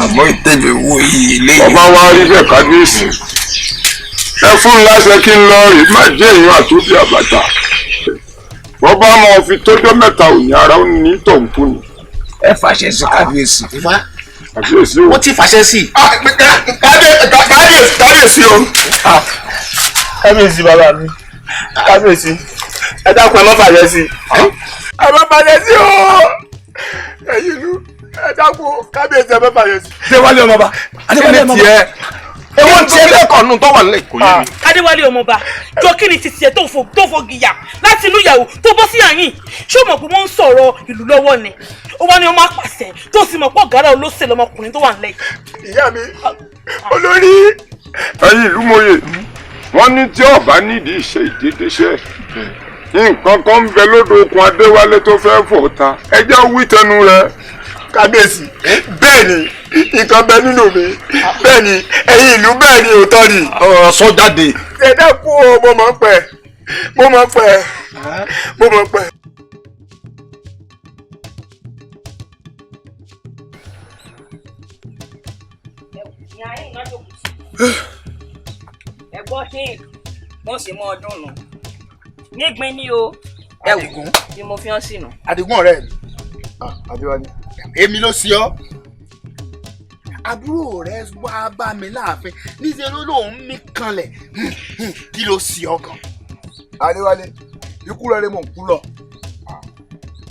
Àmọ́ ìtẹ̀lé wo ilé yìí. Ọba wa rí bẹ́ẹ̀ kábíyèsí, ẹ fún láṣẹ kí n lọ rè má jẹ́ èèyàn àtòbí àbàtà. Bọ́bá máa fi tójọ́ mẹ́ta òní ara ó ní tọ̀hún fún ni. Ẹ fàṣẹ sí kábíyèsí. Kábíyèsí o. Wọ́n ti fàṣẹ sí. Kábíyèsí o. Kábíyèsí bàbá mi, kábíyèsí, ẹ dákun ẹ má fàṣẹ sí. Ẹ má fàṣẹ sí o. Ẹ̀yin ìlú, ẹ dákun kábíyèsí ẹ má fàṣẹ sí. Adéwálé ọmọba, Adéwálé ọmọba, ewo ń tiẹ̀ lẹ́kọ̀ọ́ nù tó wà nílẹ̀. Adéwálé ọmọba, jọ kí ni títí ẹ tó fò gìyà láti inú ìyàwó tó bọ́ sí àyìn? Ṣé o mọ̀ pé wọ́n ń sọ̀rọ̀ ìlú lọ́wọ́ ni? Ó wá ní wọ́n máa pàṣẹ tó sì mọ̀ pé ọ̀gárá olóṣèlú ọmọkùnrin tó wà nílẹ̀. Ìyá mi, olórí. Ẹ̀yin ìlú mòye, wọ́n ní tí ọba nídìí iṣẹ́ ìdédéṣẹ́, nǹkan kan ń bẹ lódò okun Adéwálé tó fẹ́ fọ̀ ta, ẹ jẹ́ wí tẹnu rẹ̀. Kábíyèsí, bẹ́ẹ̀ ni nǹkan bẹ nínú mi, bẹ́ẹ̀ ni ẹ̀yin ìlú, bẹ́ẹ̀ ni òótọ́ ni. Ọ̀rọ̀ sọ jáde. Ẹ dákun o, mo mọ̀ pẹ́, mo mọ̀ pẹ́, mo mọ̀ pẹ́. Ẹ gbọ́ hin wọ́n sì mọ ọdún nù nígbín ni o. Ẹ wò bí mo fi hàn sínú. Àdìgún ọ̀rẹ́ mi. Adéwálé. Èmi ló ṣe ọ́. Àbúrò rẹ wá bá mi láàfin níṣẹ́ ló lóun mí kanlẹ̀, kí ló ṣe ọ́ gan. Adéwálé, ikú rẹ̀ mò ń kú lọ.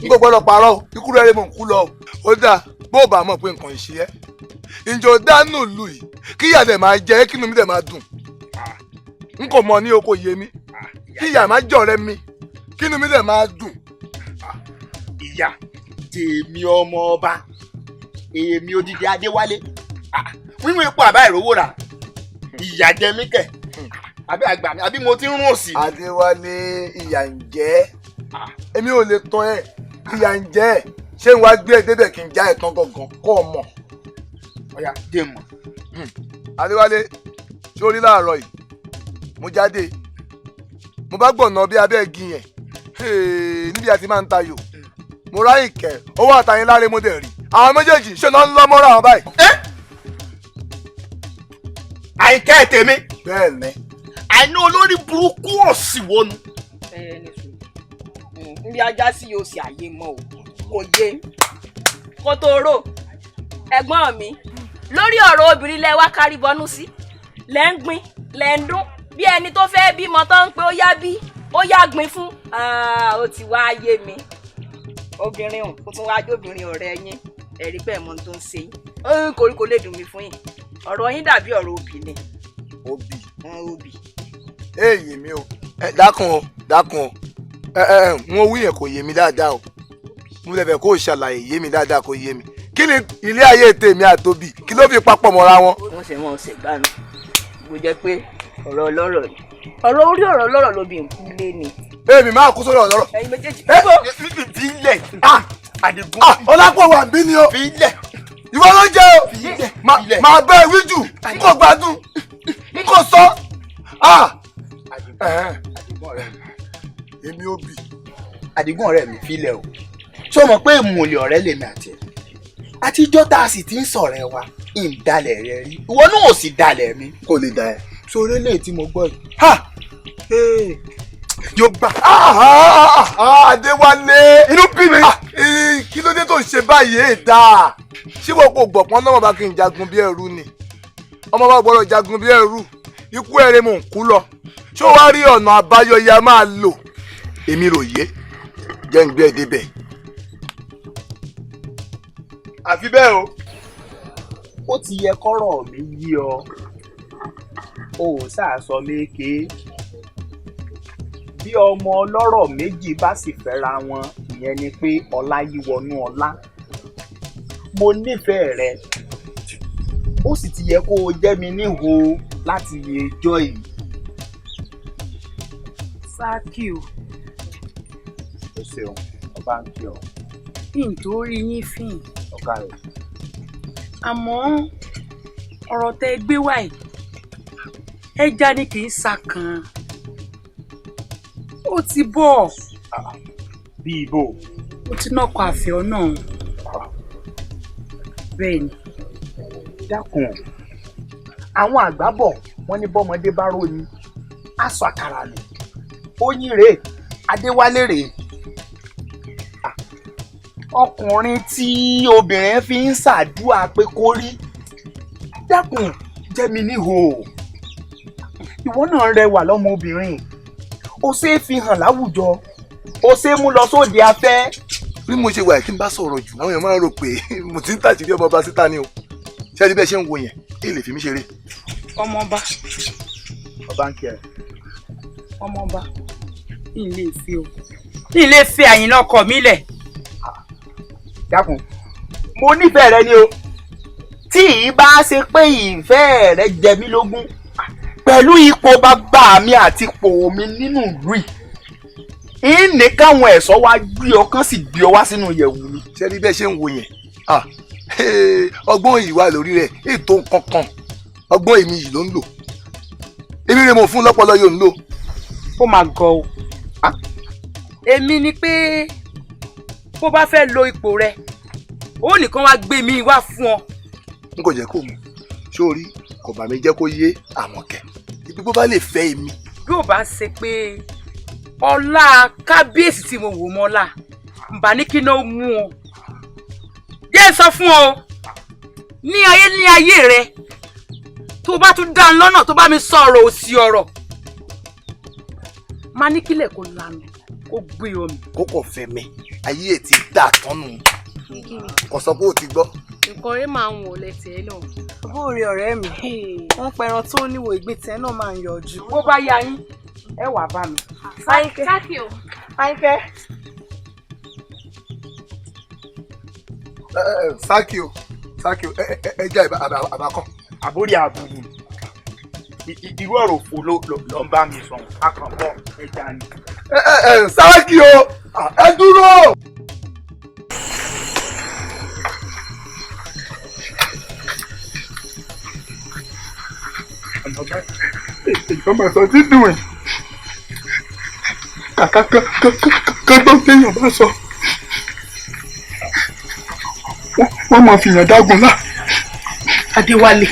N kò gbọ́dọ̀ parọ́, ikú rẹ̀ mò ń kú lọ. Ó dáa bó o bá mọ̀ pé nǹkan ń ṣe ẹ́. Ǹjọ́ dánù lù yìí kí ìyá dẹ̀ máa jẹ kí inú mi dẹ̀ máa dùn. N kò mọ̀ ní o, kò yé mi. Kí ìyá máa jọ̀rẹ́ mi kí inú mi dẹ̀ máa dùn. Ìyá tèmi ọmọ ọba, èmi odidi Adéwálé, wíwọ́n epo àbá ìrówó rà, ìyá jẹ mí kẹ̀, àbí àgbà mi, àbí mo ti ń rún òsì. Adéwálé, ìyà ń jẹ ẹ́, èmi ò lè tán ẹ, ìyà ń jẹ ẹ́, ṣé n wá gbé ẹ débẹ̀ kí n já ẹ tán gangan kọ́ ọ mọ̀. Ọ̀yá dé mọ̀. Adéwálé, ṣé o rí láàárọ̀ yìí? Mo jáde, mo bá gbọ̀nà bí abẹ́ igi yẹn níbi àti máa ń tayò, mo ráyè kẹ́ owó àtàyìn láre, mo dẹ̀ rí àwọn méjèèjì ṣe náà ń lọ́ mọ́ra àwọn báyìí. Àìkẹ́ tèmi. Bẹ́ẹ̀ ni. Àìní olórí burúkú ọ̀sì wọnú. Nbí ajá sí yóò ṣe àyè mọ́ o, kò yé kó tó rò. Ẹ̀gbọ́n mi, lórí ọ̀rọ̀ obìnrin lẹ wá kárí bọnú sí, lẹ́ ń gbin lẹ́ ń dún bí ẹni tó fẹ́ bímọ tó ń pé ó yá bí ó yá gbin fún. Ó ti wá yé mi, obìnrin ò tún wá jóbìnrin ọ̀rẹ́ yín, ẹ̀rí pẹ̀ mọ́ tó ń ṣe yín, koríko lè dùn mí fún yín, ọ̀rọ̀ yín dàbí ọ̀rọ̀ obì ni. Obì. Obì. Èyí mi o, ẹ dákun o, dákun o, ẹ ẹ wọn wí yẹn kò yé mi dáadáa o, mo lè fẹ́ kó o ṣàlàyé yé mi dáadáa kò yé mi. Kí ni ilé ayé tèmi àtòbí kí ló fi papọ̀ mọ́ra wọn. Wọ́n ṣe wọn ṣe gbà mí bó jẹ́ pé ọ̀rọ̀ ọlọ́rọ̀ ni, ọ̀rọ̀ orí ọ̀rọ̀ ọlọ́rọ̀ ló bí nkú lé ni. Èmi máa kú sórí ọ̀rọ̀. Ẹ̀yin méjèèjì. Ẹ fi ilẹ̀ Àdìgún. Ọlápọ̀ wà bí ni o. Ìwọ ló jẹ́ o. Màá bẹ́ ẹ wíjù, n kò gbádùn, n kò sọ. Àdìgún ọ̀rẹ́ mi. Èmi ò bì. Àdìgún ọ̀rẹ́ mi filẹ̀ o. Ṣé o mọ̀ pé ìmùlẹ̀ ọ̀rẹ́ lèmi àti ẹ̀? Àtijọ́ tá a sì ti ń sọ̀rẹ́ wa, ìdalẹ̀ rẹ rí. Ìwọ náà ò sì dalẹ̀ mi. Kò lè dà ẹ́. Sórí eléyìí tí mo gbọ́ yìí. Ha! Yóò gbà. Adéwálé. Inú bí mi. Kí ló dé tó ń ṣe báyìí èdà? Ṣé wọn kò gbọ̀pọ̀n náà bá kí n jagun bí ẹrú ni? Ọmọ bá gbọ́dọ̀ jagun bí ẹrú. Ikú ẹ̀rẹ̀ mò ń kú lọ. Ṣé o wá rí ọ̀nà àbáyọ ya máa lò? Èmi rò yé. Jẹ́ ń gbé ẹ débẹ̀. Àfi bẹ́ẹ̀ o. Ó ti yẹ kọ́rọ̀ mi yí ọ. O ò sáà sọ méke. Bí ọmọ ọlọ́rọ̀ méjì bá sì fẹ́ra wọn, ìyẹn ni pé ọlá yí wọnú ọlá. Mo nífẹ̀ẹ́ rẹ. Ó sì ti yẹ kó o jẹ́ mi níhò láti ẹjọ́ yìí. Sákì o. O ṣeun, ọba ń kí ọ. Nítorí yín fín. Ọ̀gá rẹ̀. Àmọ́ ọ̀rọ̀ tẹ́ gbé wá yìí, ẹja ni kì í ṣàkàn. Ó ti bọ̀. Bí ibo. Ó ti nọkọ àfẹ́ ọ náà. Bẹ́ẹ̀ ni. Dákun, àwọn àgbà bọ̀ wọ́n ní bọ́mọdé bá róyin, á sọ àkàrà nù. Oyin rèé, Adéwálé rèé. Ọkùnrin tí obìnrin fi ń ṣàdúrà pé kó rí. Dákun, jẹ́ mi níhò. Ìwọ náà rẹwà lọ́mọbìnrin. O ṣe é fi hàn láwùjọ. O ṣe é mú lọ sóde afẹ́. Bí mo ṣe wà kí n bá sọ̀rọ̀ jù, àwọn èèyàn máa ń rò pé mo ti ń tàṣírí ọmọọba síta ni o. Ṣé ẹni bẹ́ẹ̀ ṣe ń wo yẹn? Èyí lè fi mí ṣeré. Ọmọọba. Ọba ń kí ẹ. Ọmọọba, ilé ìfẹ́ o. Ilé ìfẹ́ Àyìnlá ọkọ mi lẹ̀. Dákun, mo nífẹ̀ẹ́ rẹ ni o. Tí ì bá ṣe pé ìfẹ́ rẹ jẹ mí lógún pẹ̀lú ipò bàbá mi àti ipò mi nínú ìlú yìí, ìní káwọn ẹ̀ṣọ́ wa gbé ọ kán sì gbé ọ wá sínú ìyẹ̀wù mi. Ṣé ẹni bẹ́ẹ̀ ṣe ń wo yẹn? Ọgbọ́n yìí wà lórí rẹ̀, ètò kankan ọgbọ́n èmi yìí ló ń lò. Èmi rẹ̀ mo fún lọ́pọlọ yóò ń lò. Ó máa gọ o. Èmi ni pé bó bá fẹ́ lo ipò rẹ, ó nìkan wá gbé mi wá fún ọ. N kò jẹ́ kó mọ̀, sórí kò bá mi jẹ́ kó yé Àmọ̀kẹ́. Ibi bó bá lè fẹ́ èmi. Bí ò bá ṣe pé ọlá kábíyèsí tí mo wò mọ́lá, ǹbá ní kí náà mú ọ. Jẹ́ sọ fún ọ, ní ayé rẹ, tó bá tún dá lọ́nà tó bá mi sọ ọ̀rọ̀ òsì ọ̀rọ̀. Má ní kílẹ̀ kó lanu, kó gbé ọ mi. Kó kò fẹ́ mi, ayé ẹ̀ ti dà tán nù. Kò sọ pé o ti gbọ́. Nǹkan rẹ̀ máa ń wọ̀ lẹ́tẹ̀ẹ́ náà. Bóòrè ọ̀rẹ́ mi, wọ́n pẹran tó níwò ìgbé tiẹ̀ náà máa ń yọjú. Bó bá yá yín, ẹ wà bá mi. Àyìnkẹ́. Sákì o. Àyìnkẹ́. Sákì o, Sákì o, ẹ jẹ́ àbákan. Àbórí àbùrù. Irú ọ̀rọ̀ òfò ló ń bá mi sọ, akànbọ̀ ẹja ni. Sákì o, ẹ dúró. Èèyàn máa sọ dídùn ẹ̀ kàkà kán tó téèyàn bá sọ wọ́n máa fìyàn dágun lá. Adéwálé.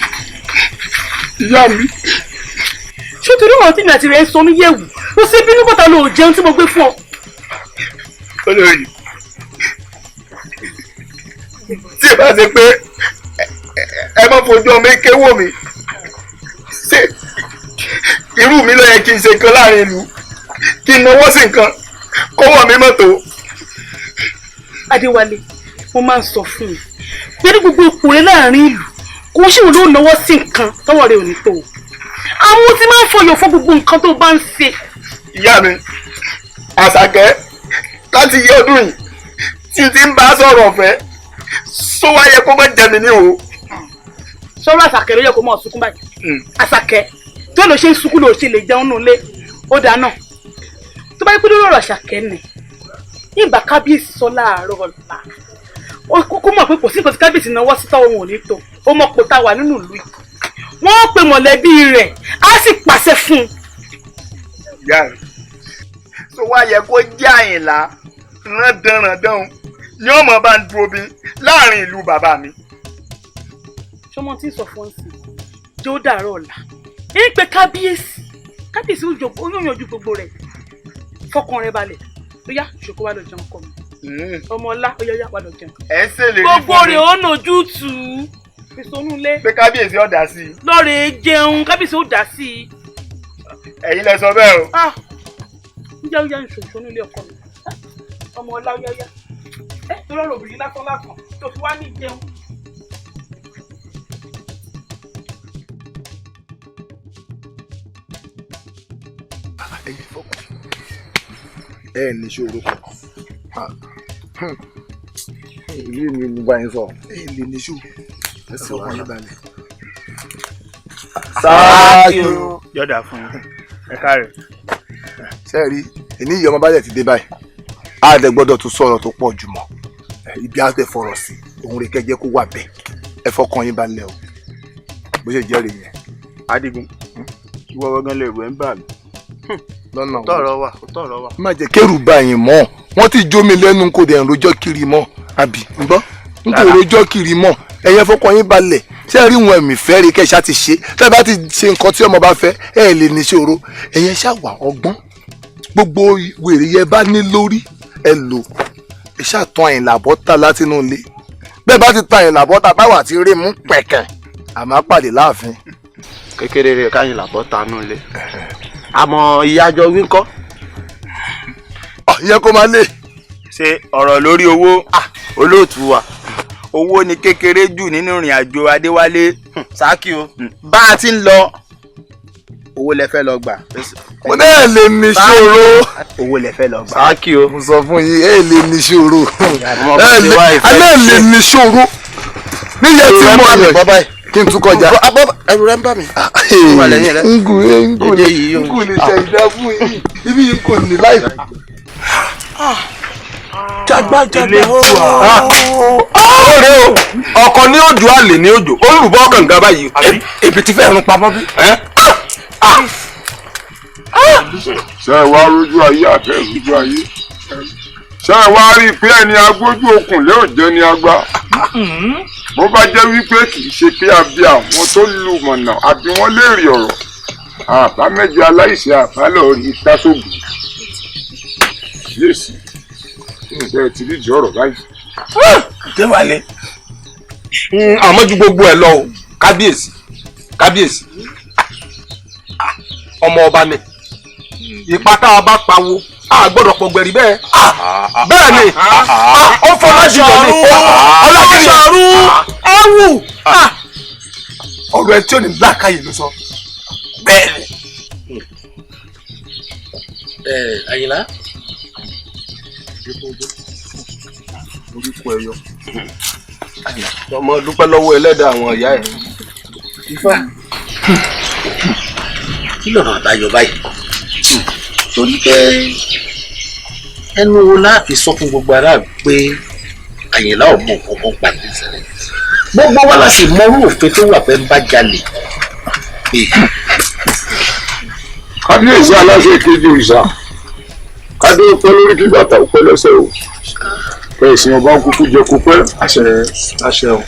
Ìyá mi. Ṣé torí ọ̀rọ̀ tí mi àti rẹ̀ ń sọ níyẹ̀wù ó ṣe bínú bọ́tà ló jẹun tí mo gbé fún ọ. Olórí, tí ẹ bá ṣe pé ẹ má fojú ọmọ eke wò mí, ṣé irú mi ló yẹ kí n ṣe nǹkan láàrin ìlú, kí n náwó sí nǹkan kọ́wọ́ mi mọ́tò. Adéwálé, mo máa ń sọ fún un pé ní gbogbo ipò rẹ láàrin ìlú kò ṣì wọ́n ló náwó sí nǹkan tọ́wọ́ rẹ ò ní tó. Àwọn tí máa ń fọyọ̀ fún gbogbo nǹkan tó bá ń ṣe. Ìyá mi, Àṣàkẹ́, láti yí ọdún yìí tí n ti ń bá sọ̀rọ̀ ọ̀fẹ́, sọ wá yẹ kó má jẹ mi ní o. Sọ̀rọ̀ Àṣàkẹ́ ló yẹ kó máa sunkún báyìí. Àṣàkẹ́ tó lọ ṣe ń sunkún ló ṣe lè jẹun nù lé ó dáná. Tó bá yẹ pé lórí ọ̀rọ̀ Àṣàkẹ́ ni, ìgbà kábíyèsí sọ láàárọ̀ ọ̀la. Ó kúkú mọ̀ pé kò sí nǹkan tí kábíyèsí náwó sí tọ́wọ́ wọn ò ní tó. Ó mọ̀ pò tá a wà nínú ìlú yìí. Wọ́n pe mọ̀lẹ́bí rẹ̀ á sì pàṣẹ fún un. Ìyá rẹ̀ tó wá yẹ kó jẹ́ Àyìnlá rándanrandan ni ọmọ bá ń dúró bí láàrin ìlú bàbá mi. Ṣọmọ tí ń sọ fún ọ sí jẹ́ ó dàárọ̀ ọ̀la. Ń pe kábíyèsí, kábíyèsí ó yanjú gbogbo rẹ̀. Fọkàn rẹ balẹ̀, ó yá ṣòkó wá lọ jẹun kọ mi. Ọmọ ọlá ó yá wá lọ jẹun. Ẹ ń ṣèlérí fún mi. Gbogbo rẹ̀ ó nojú tù ú. Ìsonú ilé. Pé kábíyèsí ó dá sí i. Lọ́ọ̀rẹ́ jẹun, kábíyèsí ó dá sí i. Ẹ̀yin lẹ sọ bẹ́ẹ̀ o. Ǹjẹ́ ó yá ìṣòṣò ní ilé ọkọ mi? Ọmọ ọlá ó yá yá. Ẹ torí ọ̀rọ̀ obìnrin lásán lásán tó fi wá ní jẹun. Ẹ ní ṣòro kan. Ìlú mi mo bá yín sọ. Ẹ lè ní ṣòro. Ẹ sọ ọkàn yín balẹ̀. Sáàkì o. Yọ̀dà fún yín. Ẹ káàárẹ̀. Ṣé ẹ rí ẹni ìyá ọmọ bá ti dé báyìí? A dẹ̀ gbọ́dọ̀ tún sọ̀rọ̀ tó pọ̀ jù mọ́. Ibi á tẹ̀ fọ̀rọ̀ sí, òun rè kẹ́jẹ́ kó wà bẹ́ẹ̀. Ẹ fọkàn yín balẹ̀ o. Bó ṣe jẹ́ rè yẹn. Adigun, ìwọ gangan lè rù ẹ́ ń bà mí. Lọ́nà wo? Tọ̀rọ̀ wà, tọ̀rọ̀ wà. Má jẹ́ kẹ́rù bà yín mọ́. Wọ́n ti jó mi lẹ́nu kò dẹ̀ ń rojọ́ kiri mọ́. Àbí ń gbọ́? N kò rojọ́ kiri mọ́. Ẹ̀yẹ fọkàn yín balẹ̀. Ṣé ẹ rí wọn ẹ̀mí fẹ́ rí kẹ́ṣá ti ṣe? Tẹ́ ẹ bá ti ṣe nǹkan tí ọmọ bá fẹ́, ẹ lè ní ṣòro. Ẹ̀yẹ ṣàwà ọgbọ́n. Gbogbo wèrè yẹn bá ní lórí, ẹ lò. Ẹ ṣàtàn Àyìnlá bọ́tà látinú ilé. Bẹ́ẹ̀ bá ti tan Àyìnlá bọ́tà báwa ti rí mú pẹ̀kẹ̀. Àmọ́ pàdé láàfin. Kékeré rẹ̀ káyìnlá bọ́tà nú ilé. Àmọ́ ìyájọ́ wí ńkọ́. Ìyẹn kó máa lè. Ṣé ọ̀rọ̀ lórí owó olóòtú wa? Owó ni kékeré jù nínú ìrìn àjò Adéwálé. Sáàkì o. Bá a ti ń lọ, owó lẹ fẹ́ lọ gbà. Mo náà lè ní ṣòro. Owó lẹ fẹ́ lọ gbà. Sáàkì o. Mo sọ fún yín, ẹ lè ní ṣòro. Ẹ lè ní ṣòro. Níyẹn tí mo yẹ kí n tún kọjá. Ẹrù rẹ ń bà mí. Ngù lè ṣe ìdá fún yín. Ibi yìí kò ní láì. Jagbajagba ooo. Ọ̀rẹ́ o, ọkọ ní òjò àlè ní òjò, ó ń rúbọ kànga báyìí. Èbí ti fẹ́ rún pamọ́ bí. Ṣé ẹ wá rójú ayé àbẹ́ rójú ayé? Ṣé ẹ wá rí i pé ẹni agbójú okùn lé òjẹ́ ni agbá? Bó bá jẹ́ wípé kì í ṣe pé a bí àwọn tó lu mọ̀nà àbí wọ́n léèrè ọ̀rọ̀, àbá mẹ́jọ aláìṣẹ̀ àbálọ̀ rí tásògùn. Yéèsì, ǹjẹ́ ti rí ìdí ọ̀rọ̀ báyìí? Déwálé. Àmọ́ ju gbogbo ẹ̀ lọ o, kábíyèsí, kábíyèsí. Ọmọ ọba ni. Ipa tá a bá pawó, a gbọ́dọ̀ pọ̀gbẹ̀rì bẹ́ẹ̀. Bẹ́ẹ̀ ni, ó fọlá jùlọ ni. Ọlọ́ṣọ̀rú ẹ̀wù. Ọ̀rọ̀ ẹ tí ò ní làákàyè ló sọ. Bẹ́ẹ̀ ni. Àyìnlá. Orúkọ ẹyọ. Ọmọ dúpẹ́ lọ́wọ́ ẹlẹ́dàá àwọn ìyá ẹ̀. Ifá. Kí lọ̀rọ̀ àbáyọ báyìí? Torí pé ẹnu wo láàfin sọ fún gbogbo aráàlú pé Àyìnlá ò mọ nǹkan kan pàdé ìṣẹ̀lẹ̀. Gbogbo wa la sì mọ irú òfin tó wà pé ń bá jalè. Kábíyèsí aláṣẹ kejì òrìṣà. Kádé ó pẹ́ lórí kí bàtà ó pẹ́ lẹ́sẹ̀ o. Ẹ̀sìn ọba kúkú jẹ kó pẹ́.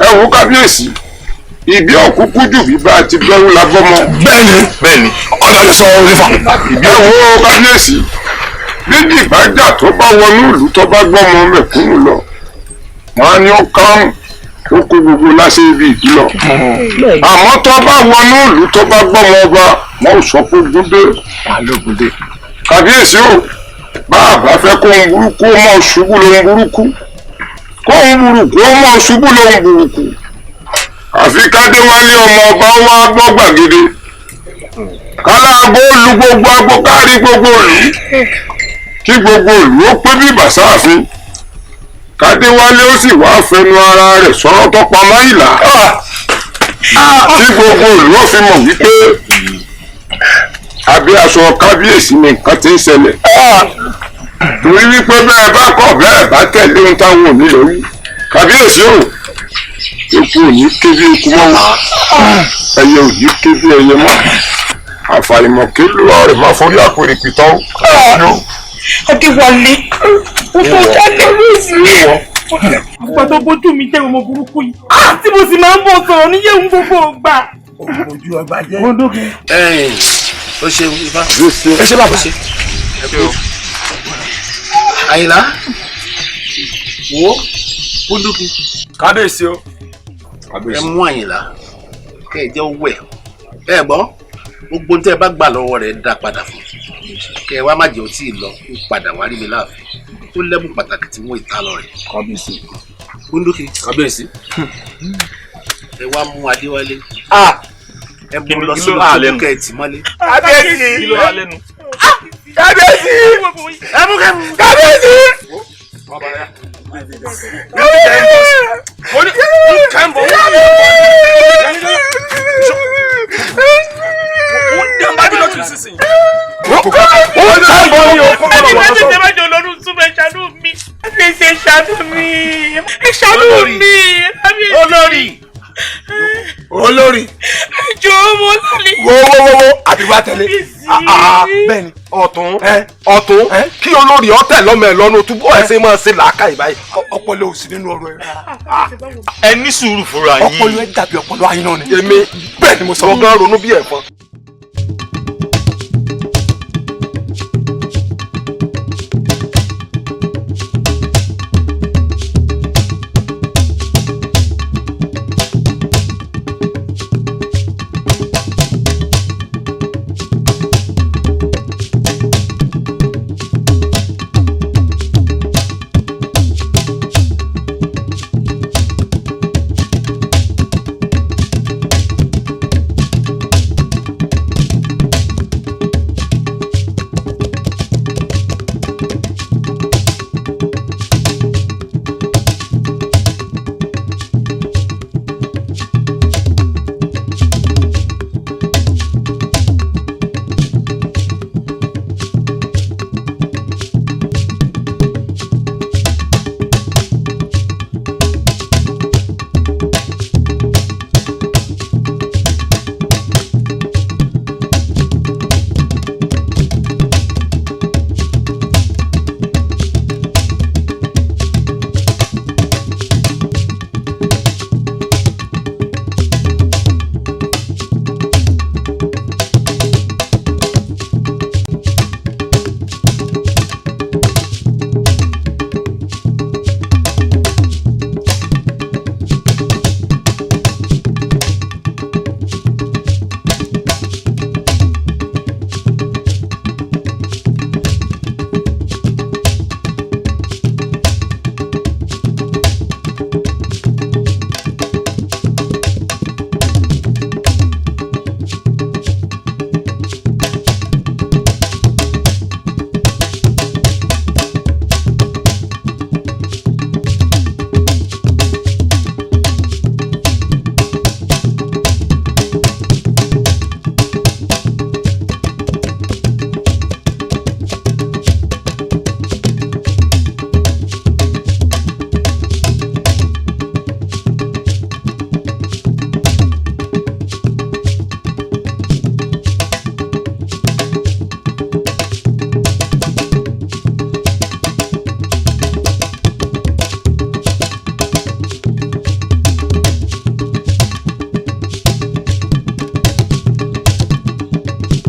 Ẹ wo kábíyèsí, ìbí òkúkú jù bí bá a ti bẹ́rù la bọ́mọ. Bẹ́ẹ̀ni, bẹ́ẹ̀ni, ọ̀dà ló sọ orí fa. Ẹ wo kábíyèsí, méjì bá jà tó bá wọnú ìlú tó bá gbọ́mọ mẹ̀kúnnù lọ. Wọ́n á ní ó kárùn ó kó gbogbo láṣẹ ibi ìlú lọ. Àmọ́ tó bá wọnú ìlú tó bá gbọ́mọ ọba, wọ́n ò sọ pé gúndé. Kábíyèsí o, bá a bá fẹ́ kó ń burúkú ó mọ̀ ṣubú ló ń burúkú. Kó ń burúkú ó mọ̀ ṣubú ló ń burúkú. Àfi Kádéwálé ọmọ ọba wá gbọ́ gbàgede. Káláago lu gbogbo agbo kárí gbogbo ìlú. Kí gbogbo ìlú ó pé bí bàsáàfin. Kádéwálé ó sì wá fẹnu ara rẹ̀ sọ̀rọ̀ tó pa Máyìlá. Tí gbogbo ìlú ó fi mọ̀ wípé abẹ́ aṣọ kábíyèsí ni nǹkan ti ń ṣẹlẹ̀. Torí wípé bẹ́ẹ̀ bá kọ̀ bẹ́ẹ̀ bá tẹ̀lé ohun táwọn ò ní lórí. Kábíyèsí o, eku ò ní ké bí eku mọ́, ẹyẹ ò ní ké bí ẹyẹ mọ́, àfàìmọ̀ kí lóore rẹ̀ máa forí àpèrè pìtàn o. Adéwálé, ó tó jáde lóṣù. Àgbà tó bójú mi jẹ́ ọmọ burúkú yìí. Tí mo sì máa ń bọ̀ sọ̀rọ̀ níyẹ̀wò gbogbo ìgbà. Ojú ọba jẹ́. Ẹ̀yin o ṣeun ifá. Ẹ ṣe bàbá. Àyìnlá wo Kúndùkì. Kábíyèsí o. Ẹ mú Àyìnlá kẹ́ ẹ jẹ́ owó ẹ̀ ẹ gbọ́ gbogbo tẹ́ ẹ bá gbà lọ́wọ́ rẹ̀ dá padà fún kẹ́ ẹ wá má jẹ́ ó tí ì lọ kó padà wá rí mi láàfin ó lẹ́bùn pàtàkì tí wọ́n ìta lọ rẹ̀. Kábíyèsí. Kúndùkì. Kábíyèsí. Ẹ wá mú Adéwálé. Ẹ mú lọ sínú túbú kẹ́ ẹ tì mọ́lé. Kábíyèsí. Kí ló há lẹ́nu? Kábíyèsí. Kábíyèsí. Olórí. Olórí. Ẹjọ́ mo lálẹ́. Wo wo wo wo àbí wá tẹ̀lé. Bẹ́ẹ̀ni ọ̀tún ọ̀tún kí olórí ọ̀tẹ̀ lọ́mọ ẹ̀ lọ́nu túbọ̀ ẹ̀ ṣe máa ṣe làákàyè báyìí. Ọpọlọ ò sí nínú ọ̀rọ̀ ẹ rárá. Ẹ ní sùúrù fúnra yín. Ọpọlọ ẹ dàbí ọpọlọ ayé náà ni. Èmi bẹ́ẹ̀ ni mo sọ. Mo gan ronú bí ẹ̀fọn.